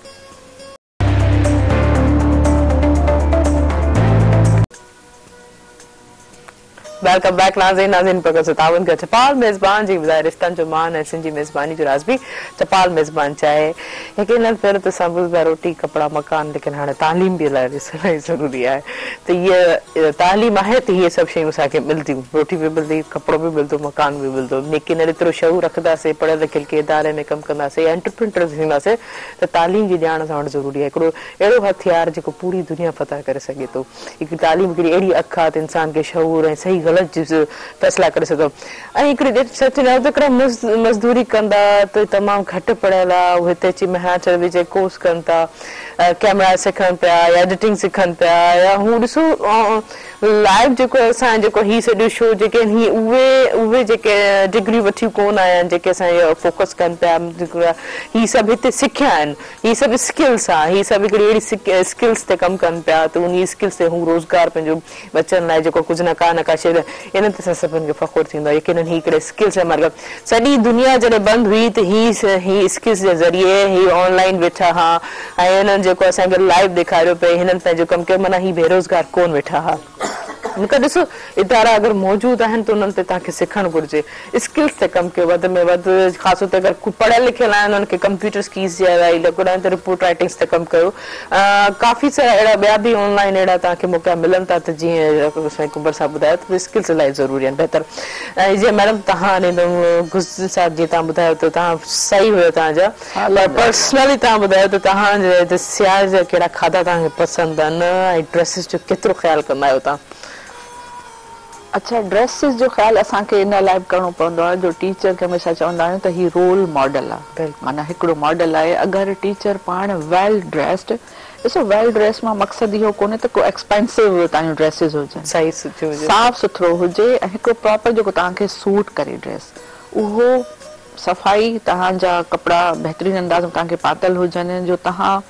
Welcome back ناظرين ناظرين پروگرام سان تعاون ڪيو چوپال ميزبان جي بظاهر رشتن جو مان ۽ سنڌ جي ميزباني جو راز به چوپال ميزبان چاهي يقينن پهريون ته اسان ٻڌندا روٽي ڪپڙا مڪان ليڪن هاڻي تعليم به الاهي ضروري آهي ته هيء تعليم آهي ته هي سڀ شيون اسان کي ملنديون روٽي به ملندي ڪپڙو به ملندو مڪان به ملندو ليڪن ايترو شعور رکنداسين پڙهيل لکيل ڪنهن اداري ۾ ڪم ڪنداسين يا انٽرپرينر ٿينداسين ته تعليم جي ڄاڻ اسان وٽ ضروري آهي هڪڙو اهڙو هٿيار جيڪو پوري دنيا فتح ڪري سگهي ٿو هڪڙي تعليم هڪڙي اهڙي اک آ ته انسان کي شعور ۽ صحيح غلط جو فيصلا ڪري سگهي ٿو ۽ هڪڙي سچ نه ته هڪڙا مزدوري ڪندا ته تمام گهٽ پڙهيل آ هو هتي اچي مهراڻ چڙ وجهي ڪورس ڪن ٿا ڪيمرا سکن پيا يا ايڊيٽنگ سکن پيا يا هو ڏسو لائيو جيڪو اسان جيڪو هي سڄو شو جيڪي آهن هي اهي اهي جيڪي ڊگريون وٺي ڪون آيا آهن جيڪي اسان جو فوڪس ڪن پيا هي سڀ هتي سکيا آهن هي سڀ اسڪلس آ هي سڀ هڪڙي اهڙي اسڪلس تي ڪم ڪن پيا ته انهي اسڪلس تي هو روزگار پنهنجو ٻچن لاء جيڪو ڪجهه نه ڪا نه ڪا شيء انهن تي اسان سڀن کي فخر ٿيندو آ يقينن هي هڪڙي اسڪلس جا مارڪ سڄي دنيا جڏهن بند هئي ته هي هي اسڪلس جي ذريعي هي آن لائين ويٺا ها ۽ انهن جيڪو اسان کي لائيو ڏيکاريو پئي هنن پنهنجو ڪم ڪيو معنيٰ هي بيروزگار ڪون ويٺا ها. مون کي ڏسو ادارا اگر موجود آهن ته انهن تي توهان کي سکڻ گهرجي اسڪلس تي ڪم ڪيو وڌ ۾ وڌ خاص طور تي اگر پڙهيل لکيل آهن انهن کي ڪمپيوٽر اسڪلس جي آهي ته رپورٽ رائٽنگس تي ڪم ڪيو ڪافي سارا اهڙا ٻيا به آن لائن اهڙا توهان کي موقعا ملن ٿا ته جيئن سائين ڪنڀر صاحب ٻڌايو ته اسڪلس الاهي ضروري آهن بهتر ۽ جيئن ميڊم توهان صاحب جيئن توهان ٻڌايو ته توهان صحيح هيو توهان جا پر پرسنلي توهان ٻڌايو ته توهان جي هتي سياري جا ڪهڙا کاڌا توهان کي پسند آهن ۽ ڊريسز جو ڪيترو خيال ڪندا آهيو توهان؟ اڇا ڊريسز جو خيال اسان کي ان لاء به ڪرڻو پوندو آهي جو ٽيچر کي هميشه چوندا آهيون ته هي رول ماڊل آهي معنيٰ هڪڙو ماڊل آهي اگر ٽيچر پاڻ ويل ڊريسڊ ڏسو ويل ڊريس مان مقصد اهو ڪونهي ته ڪو ايڪسپينسو توهان جون ڊريسز هجن صاف سٿرو هجي ۽ هڪڙو پراپر جيڪو توهان کي سوٽ ڪري ڊريس اهو صفائي، توهان جا ڪپڙا بهترين انداز ۾ توهان کي پاتل هجن جو توهان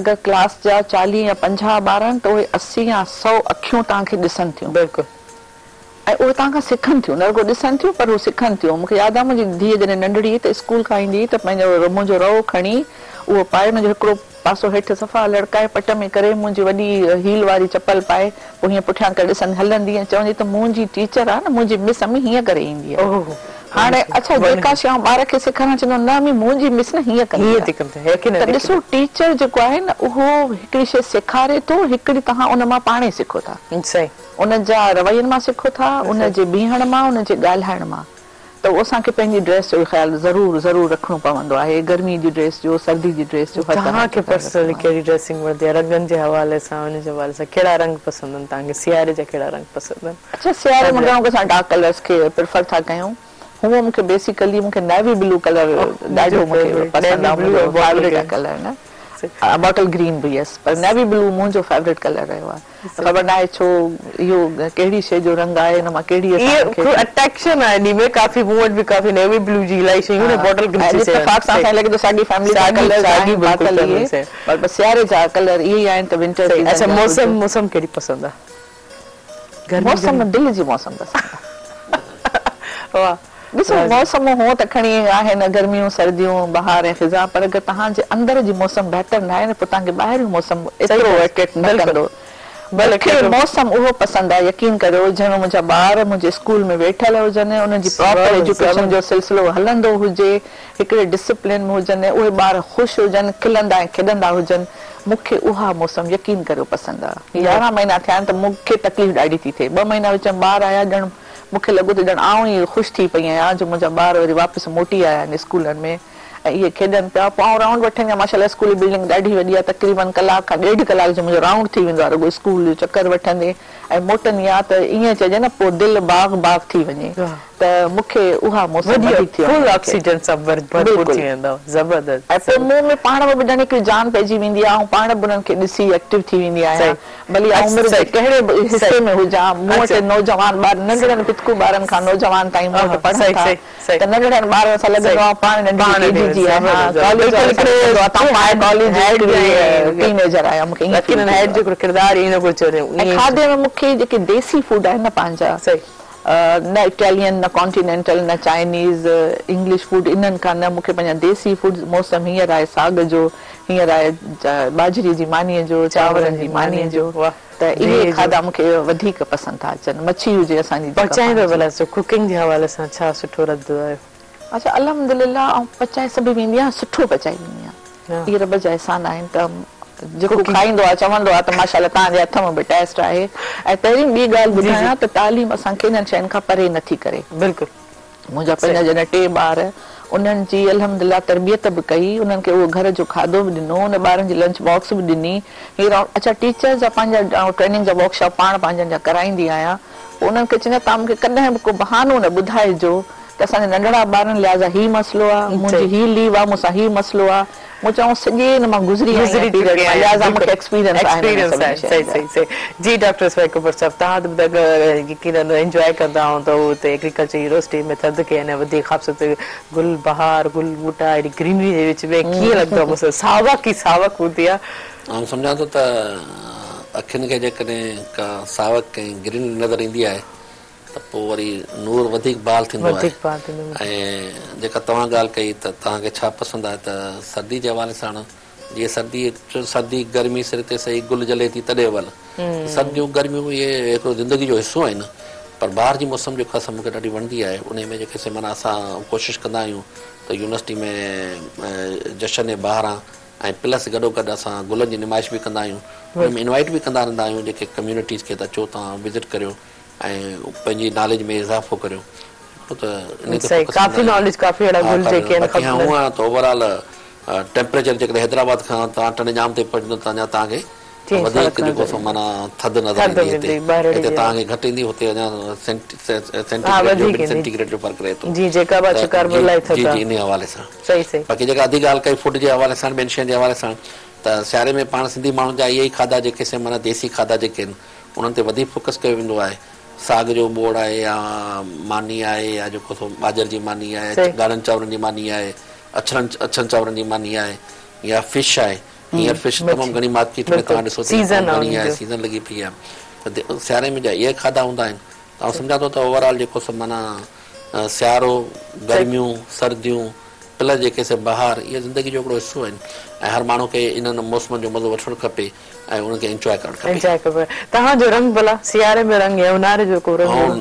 اگر ڪلاس جا چاليهه يا 50 ٻار آهن ته اهي 80 يا 100 اکيون توهان کي ڏسن ٿيون. بلڪل. ۽ اهي توهان کان سکن ٿيون نه رڳو ڏسن ٿيون پر هو سکن ٿيون. مون کي ياد آهي منهنجي ڌيء جڏهن ننڍڙي هئي ته اسڪول کان ايندي هئي ته پنهنجو منهنجو رئو کڻي اهو پائي ان جو هڪڙو پاسو هيٺ صفا لڙڪائي پٽ ۾ ڪري منهنجي وڏي هيل واري چپل پائي پوء هيئن پٺيان ڪري ڏسندي هلندي ۽ چوندي ته منهنجي ٽيچر آ نه منهنجي مس امي هيئن ڪري ايندي آ. هاڻي اڇا جيڪا شيء آئون ٻار کي سيکاريان چوندو نه امي منهنجي مس نه هيئن ڪندي آ. ته ڏسو ٽيچر جيڪو آهي نه اهو هڪڙي شيء سيکاري ٿو هڪڙي توهان ان مان پاڻ ئي سکو ٿا. ان جا روين مان سکو ٿا ان جي بيهڻ مان ان جي ڳالهائڻ مان. ته اهو اسان کي پنهنجي ڊريس جو خيال ضرور ضرور رکڻو پوندو آهي گرمي جي ڊريس جو سردي جي ڊريس جو هر طرح توهان کي جو خيال پرسنلي رکڻو آهي. ڪهڙي ڊريسنگ وڻندي آهي رنگن جي حوالي سان ان جي حوالي سان ڪهڙا رنگ پسند آهن توهان کي سياري جا ڪهڙا رنگ پسند آهن اڇا سياري ۾ گهڻو ڪري اسان ڊارڪ ڪلرس کي پريفر ٿا ڪيون هونء مون کي بيسيڪلي مون کي نيوي بلو ڪلر ڏاڍو مون کي پسند آهي منهنجو فيوريٽ آهي ڪلر نه باٽل گرين به يس پر نيوي بلو منهنجو فيوريٽ ڪلر رهيو آهي. خبر ناهي ڇو اهو ڪهڙي شيء جو رنگ آهي ان مان ڪهڙي اسان کي اهو اٽريڪشن آهي انهي ۾ ڪافي مون وٽ به ڪافي نيوي بلو جي الاهي شيون آهن باٽل گرين جي اتفاق سان اسان کي لڳي ٿو ساڳي فيملي جا ڪلرز آهن پاتل اهي پر بس سياري جا ڪلر اهي ئي آهن ته ونٽر سيزن اڇا موسم موسم ڪهڙي پسند آهي موسم دل جي موسم پسند آهي واه ڏسو موسمون هونء ته کڻي آهن گرميون سرديون بهار ۽ خزان پر اگر توهان جي اندر جي موسم بهتر ناهي نه پوء توهان کي ٻاهريون موسم ايترو اٽريڪٽ نه ڪندو. مون کي موسم اهو پسند آهي يقين ڪريو جنهن ۾ منهنجا ٻار منهنجي اسڪول ۾ ويٺل هجن انهن جي پراپر ايجوڪيشن جو سلسلو هلندو هجي هڪڙي ڊسپلين ۾ هجن اهي ٻار خوش هجن کلندا ۽ کيڏندا هجن مون کي اها موسم يقين ڪريو پسند آهي 11 مهينا ٿيا آهن ته مون کي تڪليف ڏاڍي ٿي ٿئي ٻه مهينا وچ ۾ ٻار آيا ڄڻ مون کي لڳو ته ڄڻ آئون ئي خوش ٿي پئي آهيان جو منهنجا ٻار وري واپس موٽي آيا آهن اسڪولن ۾ ۽ اهي کيڏن پيا. پوء آئون رائونڊ وٺندي آهيان. ماشاء الله اسڪول جي بلڊنگ ڏاڍي وڏي آهي. تقريبن ڪلاڪ کان ڏيڍ ڪلاڪ جو منهنجو رائونڊ ٿي ويندو آهي رڳو اسڪول جو چڪر وٺندي ۽ موٽندي آهيان ته ائين چئجي نه پوء دل باغ باغ ٿي وڃي ته مون کي اها موسم وڌيڪ ٿي وڻي. فل آڪسيجن سان ڀرپور ٿي ويندو زبردست. ۽ پوء مون ۾ پاڻ ۾ به ڄڻ هڪڙي جان پئجي ويندي آهي. آئون پاڻ به انهن کي ڏسي ايڪٽو ٿي ويندي آهيان. ڀلي آئون عمر جي ڪهڙي به حصي ۾ هجان، مون وٽ نوجوان ٻار ننڍڙن پتڪو ٻارن کان نوجوان تائين مون وٽ پڙهن ٿا ته ننڍڙن ٻارن سان لڳندو آهي پاڻ ننڍڙي ڪي جي جي آهيان، ڪاليج وارن سان لڳندو آهي ته آئون ڪاليج جي ٽين ايجر آهيان، مون کي ائين فيل ٿيندو آهي. ۽ کاڌي ۾ مون کي جيڪي ديسي فوڊ آهن نه پنهنجا نه اٽالين نه ڪانٽينينٽل نه چائنيز انگلش فوڊ انهن کان نه مون کي پنهنجا ديسي فوڊ موسم هينئر آهي ساڳ جو هينئر آهي ٻاجهري جي مانيء جو چانورن جي مانيء جو ته اهي کاڌا مون کي وڌيڪ پسند ٿا اچن. مڇي هجي اسان جي جيڪا پچائيندو ڀلا سو ڪوڪنگ جي حوالي سان ڇا سٺو رڌندو آهيو؟ اڇا الحمدلله آئون پچائي سڀ ويندي آهيان سٺو پچائي ويندي آهيان اهي رب جا احسان آهن ته جيڪو کائيندو آهي چوندو آهي ته ماشاءالله توهان جي هٿ ۾ به ٽيسٽ آهي ۽ تهرين ٻي ڳالهه ٻڌايان ته تعليم اسان کي انهن شين کان پري نٿي ڪري. بلڪل. منهنجا پنهنجا جڏهن ٽي ٻار انهن جي الحمدلله تربيت به ڪئي انهن کي اهو گهر جو کاڌو به ڏنو ان ٻارن جي لنچ باڪس به ڏني هينئر آئون اڇا ٽيچرز جا پنهنجا آئون ٽريننگ جا ورڪشاپ پاڻ پنهنجن جا ڪرائيندي آهيان پوء انهن کي چوندي آهيان توهان مون کي ڪڏهن به ڪو بهانو نه ٻڌائجو ته اسان جي ننڍڙا ٻارن لهٰذا هي مسئلو آهي منهنجي هي ليو آهي مون سان هي مسئلو آهي مون چيو آئون سڄي ان مان گذري آئي آهيان پيريڊ مان لهٰذا مون کي ايڪسپيرينس آهي انهن سڀني شين جا. صحيح صحيح جي ڊاڪٽر سهيل ڪپور صاحب توهان ته ٻڌايو يقينن انجواء ڪندا هوندؤ اتي ايگريڪلچر يونيورسٽي ۾ ٿڌ کي اڃا وڌيڪ خوبصورت گل بهار گل ٻوٽا اهڙي گرينري جي وچ ۾ ڪيئن لڳندو آهي مون ساوڪ ئي ساوڪ هوندي آهي. آئون سمجهان ٿو ته اکين کي جيڪڏهن ڪا ساوڪ ۽ گرينري نظر ايندي آهي ته پوء وري نور وڌيڪ بحال ٿيندو آهي ۽ جيڪا توهان ڳالهه ڪئي ته توهان کي ڇا پسند آهي ته سردي جي حوالي ساڻ جيئن سردي سردي گرمي سر تي سهي گل جلي ٿي تڏهن ول سرديون گرميون اهي هڪڙو زندگي جو حصو آهن پر بهار جي موسم جيڪا سا مون کي ڏاڍي وڻندي آهي انهي ۾ جيڪي سي معنيٰ اسان ڪوشش ڪندا آهيون ته يونيورسٽي ۾ جشن بهاران ۽ پلس گڏو گڏ اسان گلن جي نمائش به ڪندا آهيون ان ۾ انوائيٽ به ڪندا رهندا آهيون جيڪي ڪميونٽيز کي ته اچو توهان وزٽ ڪريو ۽ پنهنجي ناليج ۾ اضافو ڪريو هڪڙو ته انهي تي صحيح فوڪس ڪندا ڪافي آهيون ناليج ڪافي اهڙا ها گل جيڪي آهن باقي ها خبر هونء ته اوور آل ٽيمپريچر جيڪڏهن حيدرآباد کان توهان ٽنڊي ڄام تي پهچندو ته اڃا توهان کي چينج وڌيڪ فرق جيڪو نظر سو ايندو معنيٰ ٿڌ نظر ٿڌ ايندي هتي ملندي ٻهراڙي هتي جي توهان کي گهٽ ايندي هتي اڃا ها سينٽي گريڊ جو وڌيڪ ٻن ايندي سينٽي گريڊ جو فرق رهي ٿو جي جيڪب آباد ته شڪارپور جي الاهي جي ٿڌ جي آهي انهي حوالي سان صحيح صحيح باقي جيڪا اڌي ڳالهه ڪئي فوڊ جي حوالي سان ٻين شين جي حوالي سان ته سياري ۾ پاڻ سنڌي ماڻهن جا اهي ئي کاڌا جيڪي سي معنيٰ ديسي کاڌا جيڪي آهن انهن تي وڌيڪ فوڪس ڪيو ويندو آهي. ساڳ جو ٻوڙ آهي يا ماني آهي يا جيڪو سو ٻاجهر جي ماني آهي، صحيح. ڳاڙهن چانورن جي ماني آهي، اڇڙن اڇن چانورن جي ماني آهي يا فش آهي. هينئر فش تمام مڇي گهڻي مارڪيٽ ۾ بلڪل توهان ڏسو ته سيزن تمام آهي گهڻي انهن آهي جو. سيزن لڳي پئي آهي ته سياري ۾ جا اهي کاڌا هوندا آهن ته آئون سمجهان ٿو ته اوور آل جيڪو سو معنيٰ سيارو، صحيح. گرميون، سرديون پلس جيڪي سي بهار اهي زندگي جو هڪڙو حصو آهن ۽ هر ماڻهو کي انهن موسمن جو مزو وٺڻ کپي ۽ انهن کي انجواء ڪرڻ کپي. انجواء کپي. توهان جو رنگ ڀلا سياري ۾ رنگ يا اونهاري جو ڪو رنگ آئون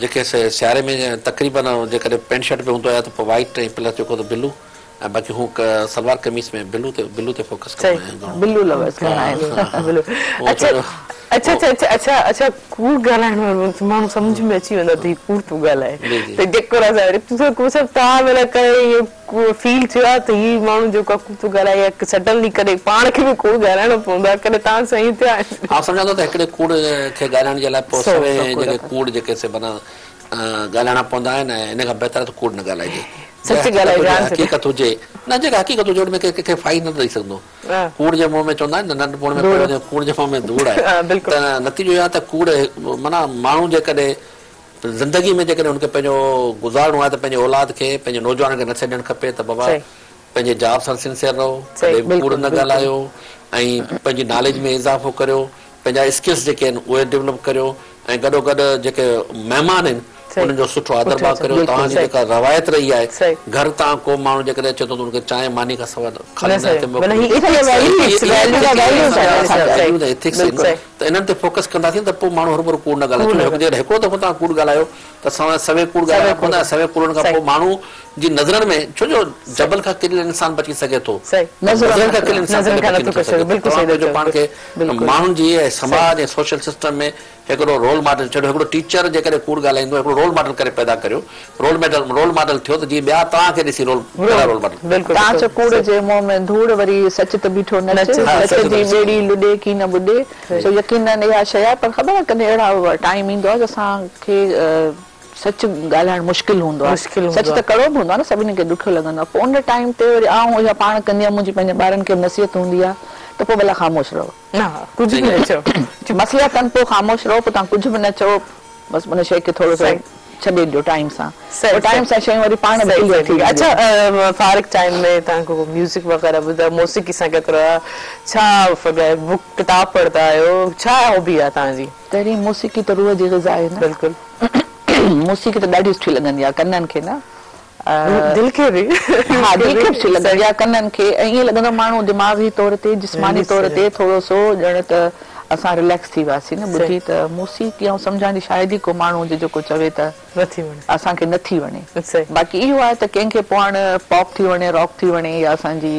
جيڪي سي سياري ۾ تقريبن جيڪڏهن پينٽ شرٽ ۾ هوندو آهيان ته پوء وائيٽ ۽ پلس جيڪو ته بلو ۽ باقي هو سلوار قميص ۾ بلو تي بلو تي فوڪس ڪندو آهيان گهڻو. بلو لورز گهڻا آهن. بلو اڇا اڇا اڇا اڇا اڇا ڪوڙ ڳالهائڻ وارو ماڻهو سمجهه ۾ اچي ويندو آهي ته هي ڪوڙ ٿو ڳالهائي ته جيڪو اسان سڀ توهان مهل ڪڏهن ائين فيل ٿيو آهي ته هي ماڻهو جيڪو آهي ڪوڙ ٿو ڳالهائي يا سڊنلي ڪڏهن پاڻ کي به ڪوڙ ڳالهائڻو پوندو آهي ڪڏهن توهان سان ائين ٿيو آهي؟ آئون سمجهان ٿو ته هڪڙي ڪوڙ کي ڳالهائڻ جي لاء پوء سوين جيڪي ڪوڙ جيڪي سي معنيٰ ڳالهائڻا پوندا آهن ۽ ان کان بهتر آهي ته ڪوڙ نه ڳالهائجي. سچ ڳالهائجي حقيقت هجي نه جيڪا حقيقت هجي ان ۾ ڪنهن کي ڦاهي نه ڏئي سگهندو. ڪوڙ جي منهن ۾ چوندا آهن نه ننڍپڻ ۾ پڙهيو هجي ڪوڙ جي منهن ۾ ڌوڙ آهي ته نتيجو اهو آهي ته ڪوڙ معنيٰ ماڻهو جيڪڏهن زندگي ۾ جيڪڏهن هن کي پنهنجو گذارڻو آهي ته پنهنجي اولاد کي پنهنجي نوجوانن کي نصيحت ڏيڻ کپي ته بابا پنهنجي جاب سان سنسيئر رهو ڪڏهن به ڪوڙ نه ڳالهايو ۽ پنهنجي ناليج ۾ اضافو ڪريو پنهنجا اسڪلس جيڪي آهن اهي ڊولپ ڪريو ۽ گڏو گڏ جيڪي مهمان آهن انهن جو سٺو آدر ڀاء ڪريو توهان جي جيڪا روايت رهي آهي گهر تان ڪو ماڻهو جيڪڏهن اچي ٿو ته ان کي چانهه ماني کان سواء خالي نه هٿ موڪليو ته انهن تي فوڪس ڪنداسين ته پوء ماڻهو هروڀرو ڪوڙ نه ڳالهائي ڇو جو جيڪڏهن هڪڙو دفعو توهان ڪوڙ ڳالهايو ته سوين ڪوڙ ڳالهائڻا پوندا ۽ سوين ڪوڙن کان پوء ماڻهو جي نظرن ۾ ڇو جو جبل کان ڪريل انسان بچي سگهي ٿو نظرن کان ڪريل انسان ڪڏهن بچي نٿو سگهي توهان پنهنجو پاڻ کي ماڻهن جي ۽ سماج ۽ سوشل سسٽم ۾ هڪڙو رول ماڊل ڇڏيو هڪڙو ٽيچر جيڪڏهن ڪوڙ ڳالهائيندو هڪڙو رول ماڊل ڪري پيدا ڪريو رول ماڊل رول ماڊل ٿيو ته جيئن ٻيا توهان کي ڏسي رول پهريان رول ماڊل. تان چئو ڪوڙ جي منهن ۾ ڌوڙ وري سچ ته بيٺو نچ سچ جي ٻيڙي لڏي ڪي نه ٻڏي سو يقينن اها شيء آهي پر خبر آهي ڪڏهن اهڙا ٽائيم ايندو آهي جو اسان کي سچ ڳالهائڻ مشڪل هوندو آهي سچ ته ڪڙو به هوندو آهي نه سڀني کي ڏکيو لڳندو آهي پوء ان ٽائيم تي وري آئون اها پاڻ ڪندي آهيان منهنجي پنهنجي ٻارن کي به نصيحت هوندي آهي ته پوء ڀلا خاموش رهو. نه ڪجهه به نه چئو. مصلحتن پوء خاموش رهو پوء توهان ڪجهه به نه چئو بس ان شيء کي ٿورو سو ڇڏي ڏيو ٽائيم سان پوء ٽائيم سان شيون وري پاڻ به ڪليئر ٿي وينديون. اڇا فارغ ٽائيم ۾ توهان ڪو ميوزڪ وغيره ٻڌا موسيقي سان ڪيترو آهي ڇا بڪ ڪتاب پڙهندا آهيو ڇا هابي آهي توهان جي. پهرين موسيقي ته روح جي غذا آهي نه. بلڪل. موسيقي ته ڏاڍي سٺي لڳندي آهي ڪنن کي نه. دل کي به. ها دل کي به سٺي لڳندي آهي ڪنن کي ۽ ائين لڳندو آهي ماڻهو دماغي طور تي جسماني طور تي ٿورو سو ڄڻ ته اسان رليڪس ٿي وياسين نه ٻڌي ته موسيقي آئون سمجهان ٿي شايد ئي ڪو ماڻهو هجي جيڪو چوي ته نٿي وڻي. اسان کي نٿي وڻي. باقي اهو آهي ته ڪنهن کي پوء هاڻ پاپ ٿي وڻي راڪ ٿي وڻي يا اسان جي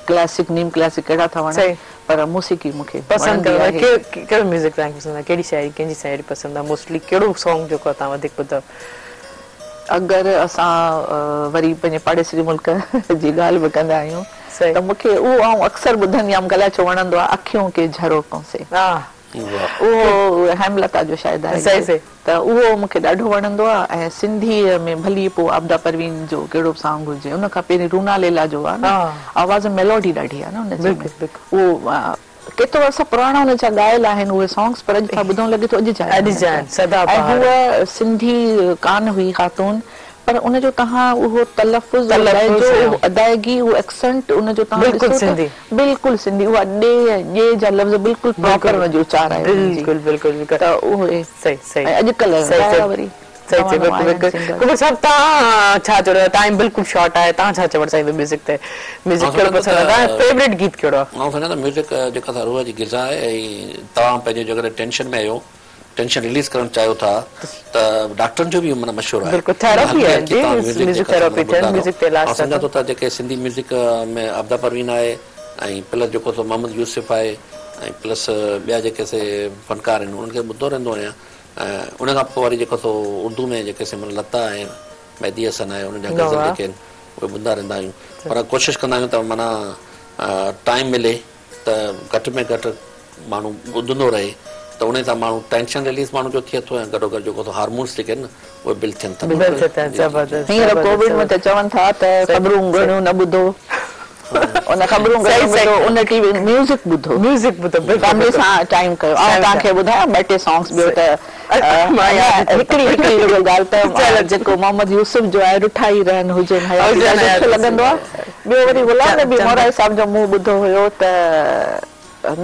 ڪلاسڪ نيم ڪلاسڪ ڪهڙا ٿا وڻن پر موسيقي مون کي پسند وڻندي آهي. ڪهڙو ميوزڪ توهان کي پسند آهي ڪهڙي شاعري ڪنهن جي شاعري پسند آهي موسٽلي ڪهڙو سانگ جيڪو آهي توهان وڌيڪ ٻڌو. اگر اسان وري پنهنجي پاڙيسري ملڪ جي ڳالهه به ڪندا آهيون ته مون کي اهو آئون اڪثر ٻڌندي آهيان مون کي الائي ڇو وڻندو آهي اکيون ڪي جهروڪون سي اهو هيملتا جو شايد آهي ته اهو مون کي ڏاڍو وڻندو آهي ۽ سنڌيء ۾ ڀلي پوء عابده پروين جو ڪهڙو به سانگ هجي ان کان پهرين رونا ليليٰ جو آهي نه آواز ۾ ميلوڊي ڏاڍي آهي نه ان جي ۾ اهو ڪيترو عرصو پراڻا ان جا ڳايل آهن اهي سانگس پر اڄ ٿا ٻڌون لڳي ٿو اڄ جا آهن ۽ هوء سنڌي ڪانه هئي خاتون پر ان جو توهان اهو تلفظ اهو لهجو اهو ادائگي اهو ايڪسنٽ ان جو توهان ڏسو ته بلڪل سنڌي اها ڏي ۽ ڄي جا لفظ بلڪل پراپر ان جو اچار آهي ان جي ته اهي ۽ اڄڪلهه ظاهر آهي وري صحيح صحيح بلڪل بلڪل ڪنور صاحب توهان ڇا چوندؤ ٽائيم بلڪل شارٽ آهي توهان ڇا چوڻ چاهيندؤ ميوزڪ تي ميوزڪ ڪهڙو پسند آهي توهان جو فيوريٽ گيت ڪهڙو آهي؟ آئون سمجهان ٿو ميوزڪ جيڪا سا روح جي غذا آهي ۽ توهان پنهنجو جيڪڏهن ٽينشن ۾ آهيو ٽينشن رليز ڪرڻ چاهيو ٿا ته ڊاڪٽرن جو به اهو معنيٰ مشورو آهي بلڪل ٿيراپي آهي جي ميوزڪ ٿيراپي ٿين ميوزڪ تي علاج آئون سمجهان ٿو ته جيڪي سنڌي ميوزڪ ۾ عابده پروين آهي ۽ پلس جيڪو سو محمد يوسف آهي ۽ پلس ٻيا جيڪي سي فنڪار آهن انهن کي ٻڌندو رهندو آهيان ۽ ان کان پوء وري جيڪو سو اردو ۾ جيڪي سي معنيٰ لتا ۽ مهدي حسن آهي انهن جا غزل جيڪي آهن اهي ٻڌندا رهندا آهيون پر ڪوشش ڪندا آهيون ته معنيٰ ٽائيم ملي ته گهٽ ۾ گهٽ ماڻهو ٻڌندو رهي ته انهي سان ماڻهو ٽينشن رليز ماڻهو جو ٿئي ٿو ۽ گڏو گڏ جيڪو سو هارمونس جيڪي آهن نه اهي بلڊ ٿين ٿا. بلڊ ٿين ٿا زبردست هينئر ڪووڊ ۾ ته چون ٿا ته خبرون گهڻيون نه ٻڌو ان خبرون گهڻيون ٻڌو ان ٽي وي ميوزڪ ٻڌو ميوزڪ ٻڌو بلڪل فيملي سان ٽائيم ڪيو آئون توهان کي ٻڌايان ٻه ٽي سانگس ٻيو ته هڪڙي هڪڙي رڳو ڳالهه ته جيڪو محمد يوسف جو آهي رٺا ئي رهن هجن حياتي ڏاڍو سٺو لڳندو آهي ٻيو وري غلام نبي مورائي صاحب جو مون ٻڌو هيو ته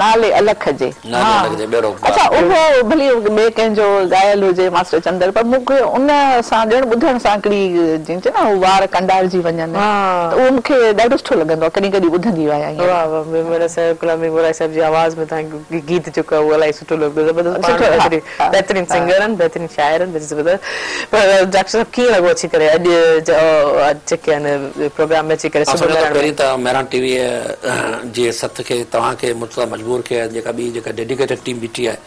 نالي الک جي اڇا اهو ڀلي ٻئي ڪنهن جو ڳايل هجي ماسٽر چندر پر مون کي ان سان ڄڻ ٻڌڻ سان هڪڙي جيئن چئي نه هو وار ڪنڊارجي وڃن ته اهو مون کي ڏاڍو سٺو لڳندو آهي ڪڏهن ڪڏهن ٻڌندي آهيان ائين. واه واه ميمڻ صاحب غلام نبي مورائي صاحب جي آواز ۾ توهان کي گيت جيڪو آهي اهو الاهي سٺو لڳندو زبردست پاڻ بهترين بهترين سنگر آهن بهترين شاعر آهن زبردست پر ڊاڪٽر صاحب ڪيئن لڳو اچي ڪري اڄ جيڪي آهن پروگرام ۾ اچي ڪري صبح مهراڻ ۾ پهرين ته مهراڻ ٽي وي جي سٿ کي توهان کي مرتضيٰ مجبور کي ۽ جيڪا ٻي جيڪا ڊيڊيڪيٽيڊ ٽيم بيٺي آهي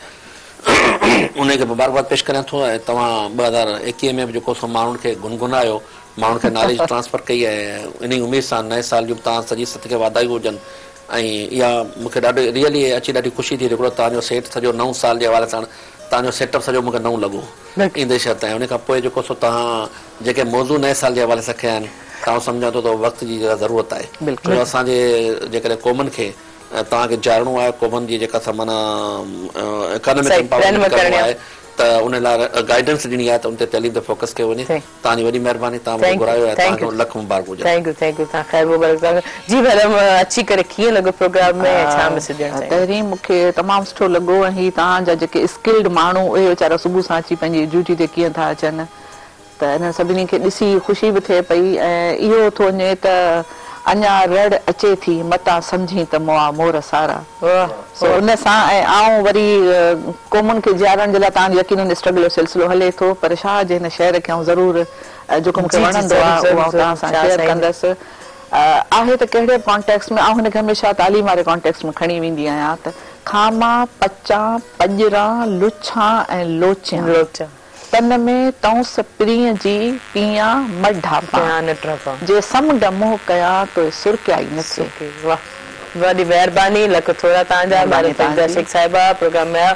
انهي کي مبارڪباد پيش ڪريان ٿو ۽ توهان 2021 ۾ به جيڪو سو ماڻهن کي گنگنايو ماڻهن کي ناليج ٽرانسفر ڪئي ۽ انهي اميد سان نئين سال جون به توهان سڄي سٿ کي واڌايون هجن ۽ اها مون کي ڏاڍي ريئلي اچي ڏاڍي خوشي ٿي هڪڙو توهان جو سيٽ سڄو نئون سال جي حوالي سان توهان جو سيٽ اپ سڄو مون کي نئون لڳو ايندي شرط ۽ ان کان پوء جيڪو سو توهان جيڪي موضوع نئين سال جي حوالي سان کنيا آهن ته آئون سمجهان ٿو ته وقت جي جيڪا ضرورت آهي ڇو جو اسان جي جيڪڏهن قومن کي توهان کي جارڻو آهي قومن جي جيڪا سا معنيٰ اڪانامڪ امپاورمينٽ ڪرڻو آهي ته ان لاء گائيڊنس ڏيڻي آهي ته ان تي تعليم تي فوڪس ڪيو وڃي توهان جي وڏي مهرباني توهان مون کي گهرايو ۽ توهان کي لک مبارڪون هجن. Thank you thank you توهان خير مبارڪ توهان جي ميڊم اچي ڪري ڪيئن لڳو پروگرام ۾ ۽ ڇا ميسيج ڏيڻ چاهيندا. تحريم مون کي تمام سٺو لڳو ۽ هي توهان جا جيڪي اسڪلڊ ماڻهو اهي ويچارا صبح سان اچي پنهنجي ڊيوٽي تي ڪيئن ٿا اچن ته انهن سڀني کي ڏسي خوشي به ٿئي پئي ۽ اهو ٿو وڃي ته اڃا رڙ اچي ٿي متان سمجهين ته مئا مور سارا سو ان سان ۽ آئون وري قومن کي جيارڻ جي لاء توهان جو يقينن اسٽرگل جو سلسلو هلي ٿو پر شاهه جي هن شعر کي آئون ضرور جيڪو مون کي وڻندو آهي اهو آئون توهان سان شيئر ڪندس آهي ته ڪهڙي به ڪانٽيڪسٽ ۾ آئون هن کي هميشه تعليم واري ڪانٽيڪسٽ ۾ کڻي ويندي آهيان ته کامان پچان پڄران لڇان ۽ لوچيان. تن ۾ تئونس پرينء جي پيئان م ڍاپان، جي سمنڊ منهن ڪيان توء سرڪيائي نه ٿئي. واه وڏي مهرباني لک ٿورا توهان جا ميڊم فريده شيخ صاحبه پروگرام ۾ آيا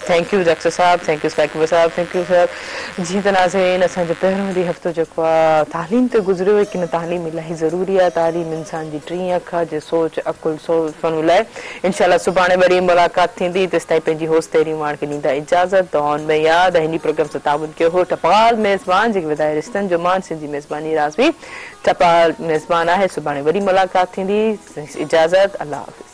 thank you doctor صاحب thank you سائقبه صاحب thank you صاحب جي ته ناظرين اسان جو پهريون ڏينهن هفتو جيڪو آ تعليم تي گذريو ليڪن تعليم الاهي ضروري آ تعليم انسان جي ٽين اک آ جي سوچ عقل سوچ لاء انشاء الله سڀاڻي وري ملاقات ٿيندي تيستائين پنهنجي هوسٽ تحريم واڻ کي ڏيندا اجازت دعائن ۾ ياد ۽ هن پروگرام سان تعاون ڪيو هو ٽپال ميزبان جيڪي وڌائي رشتن جو مان سنڌي ميزباني راضوي ٽپال ميزبان آهي سڀاڻي وري ملاقات ٿيندي اجازت الله حافظ.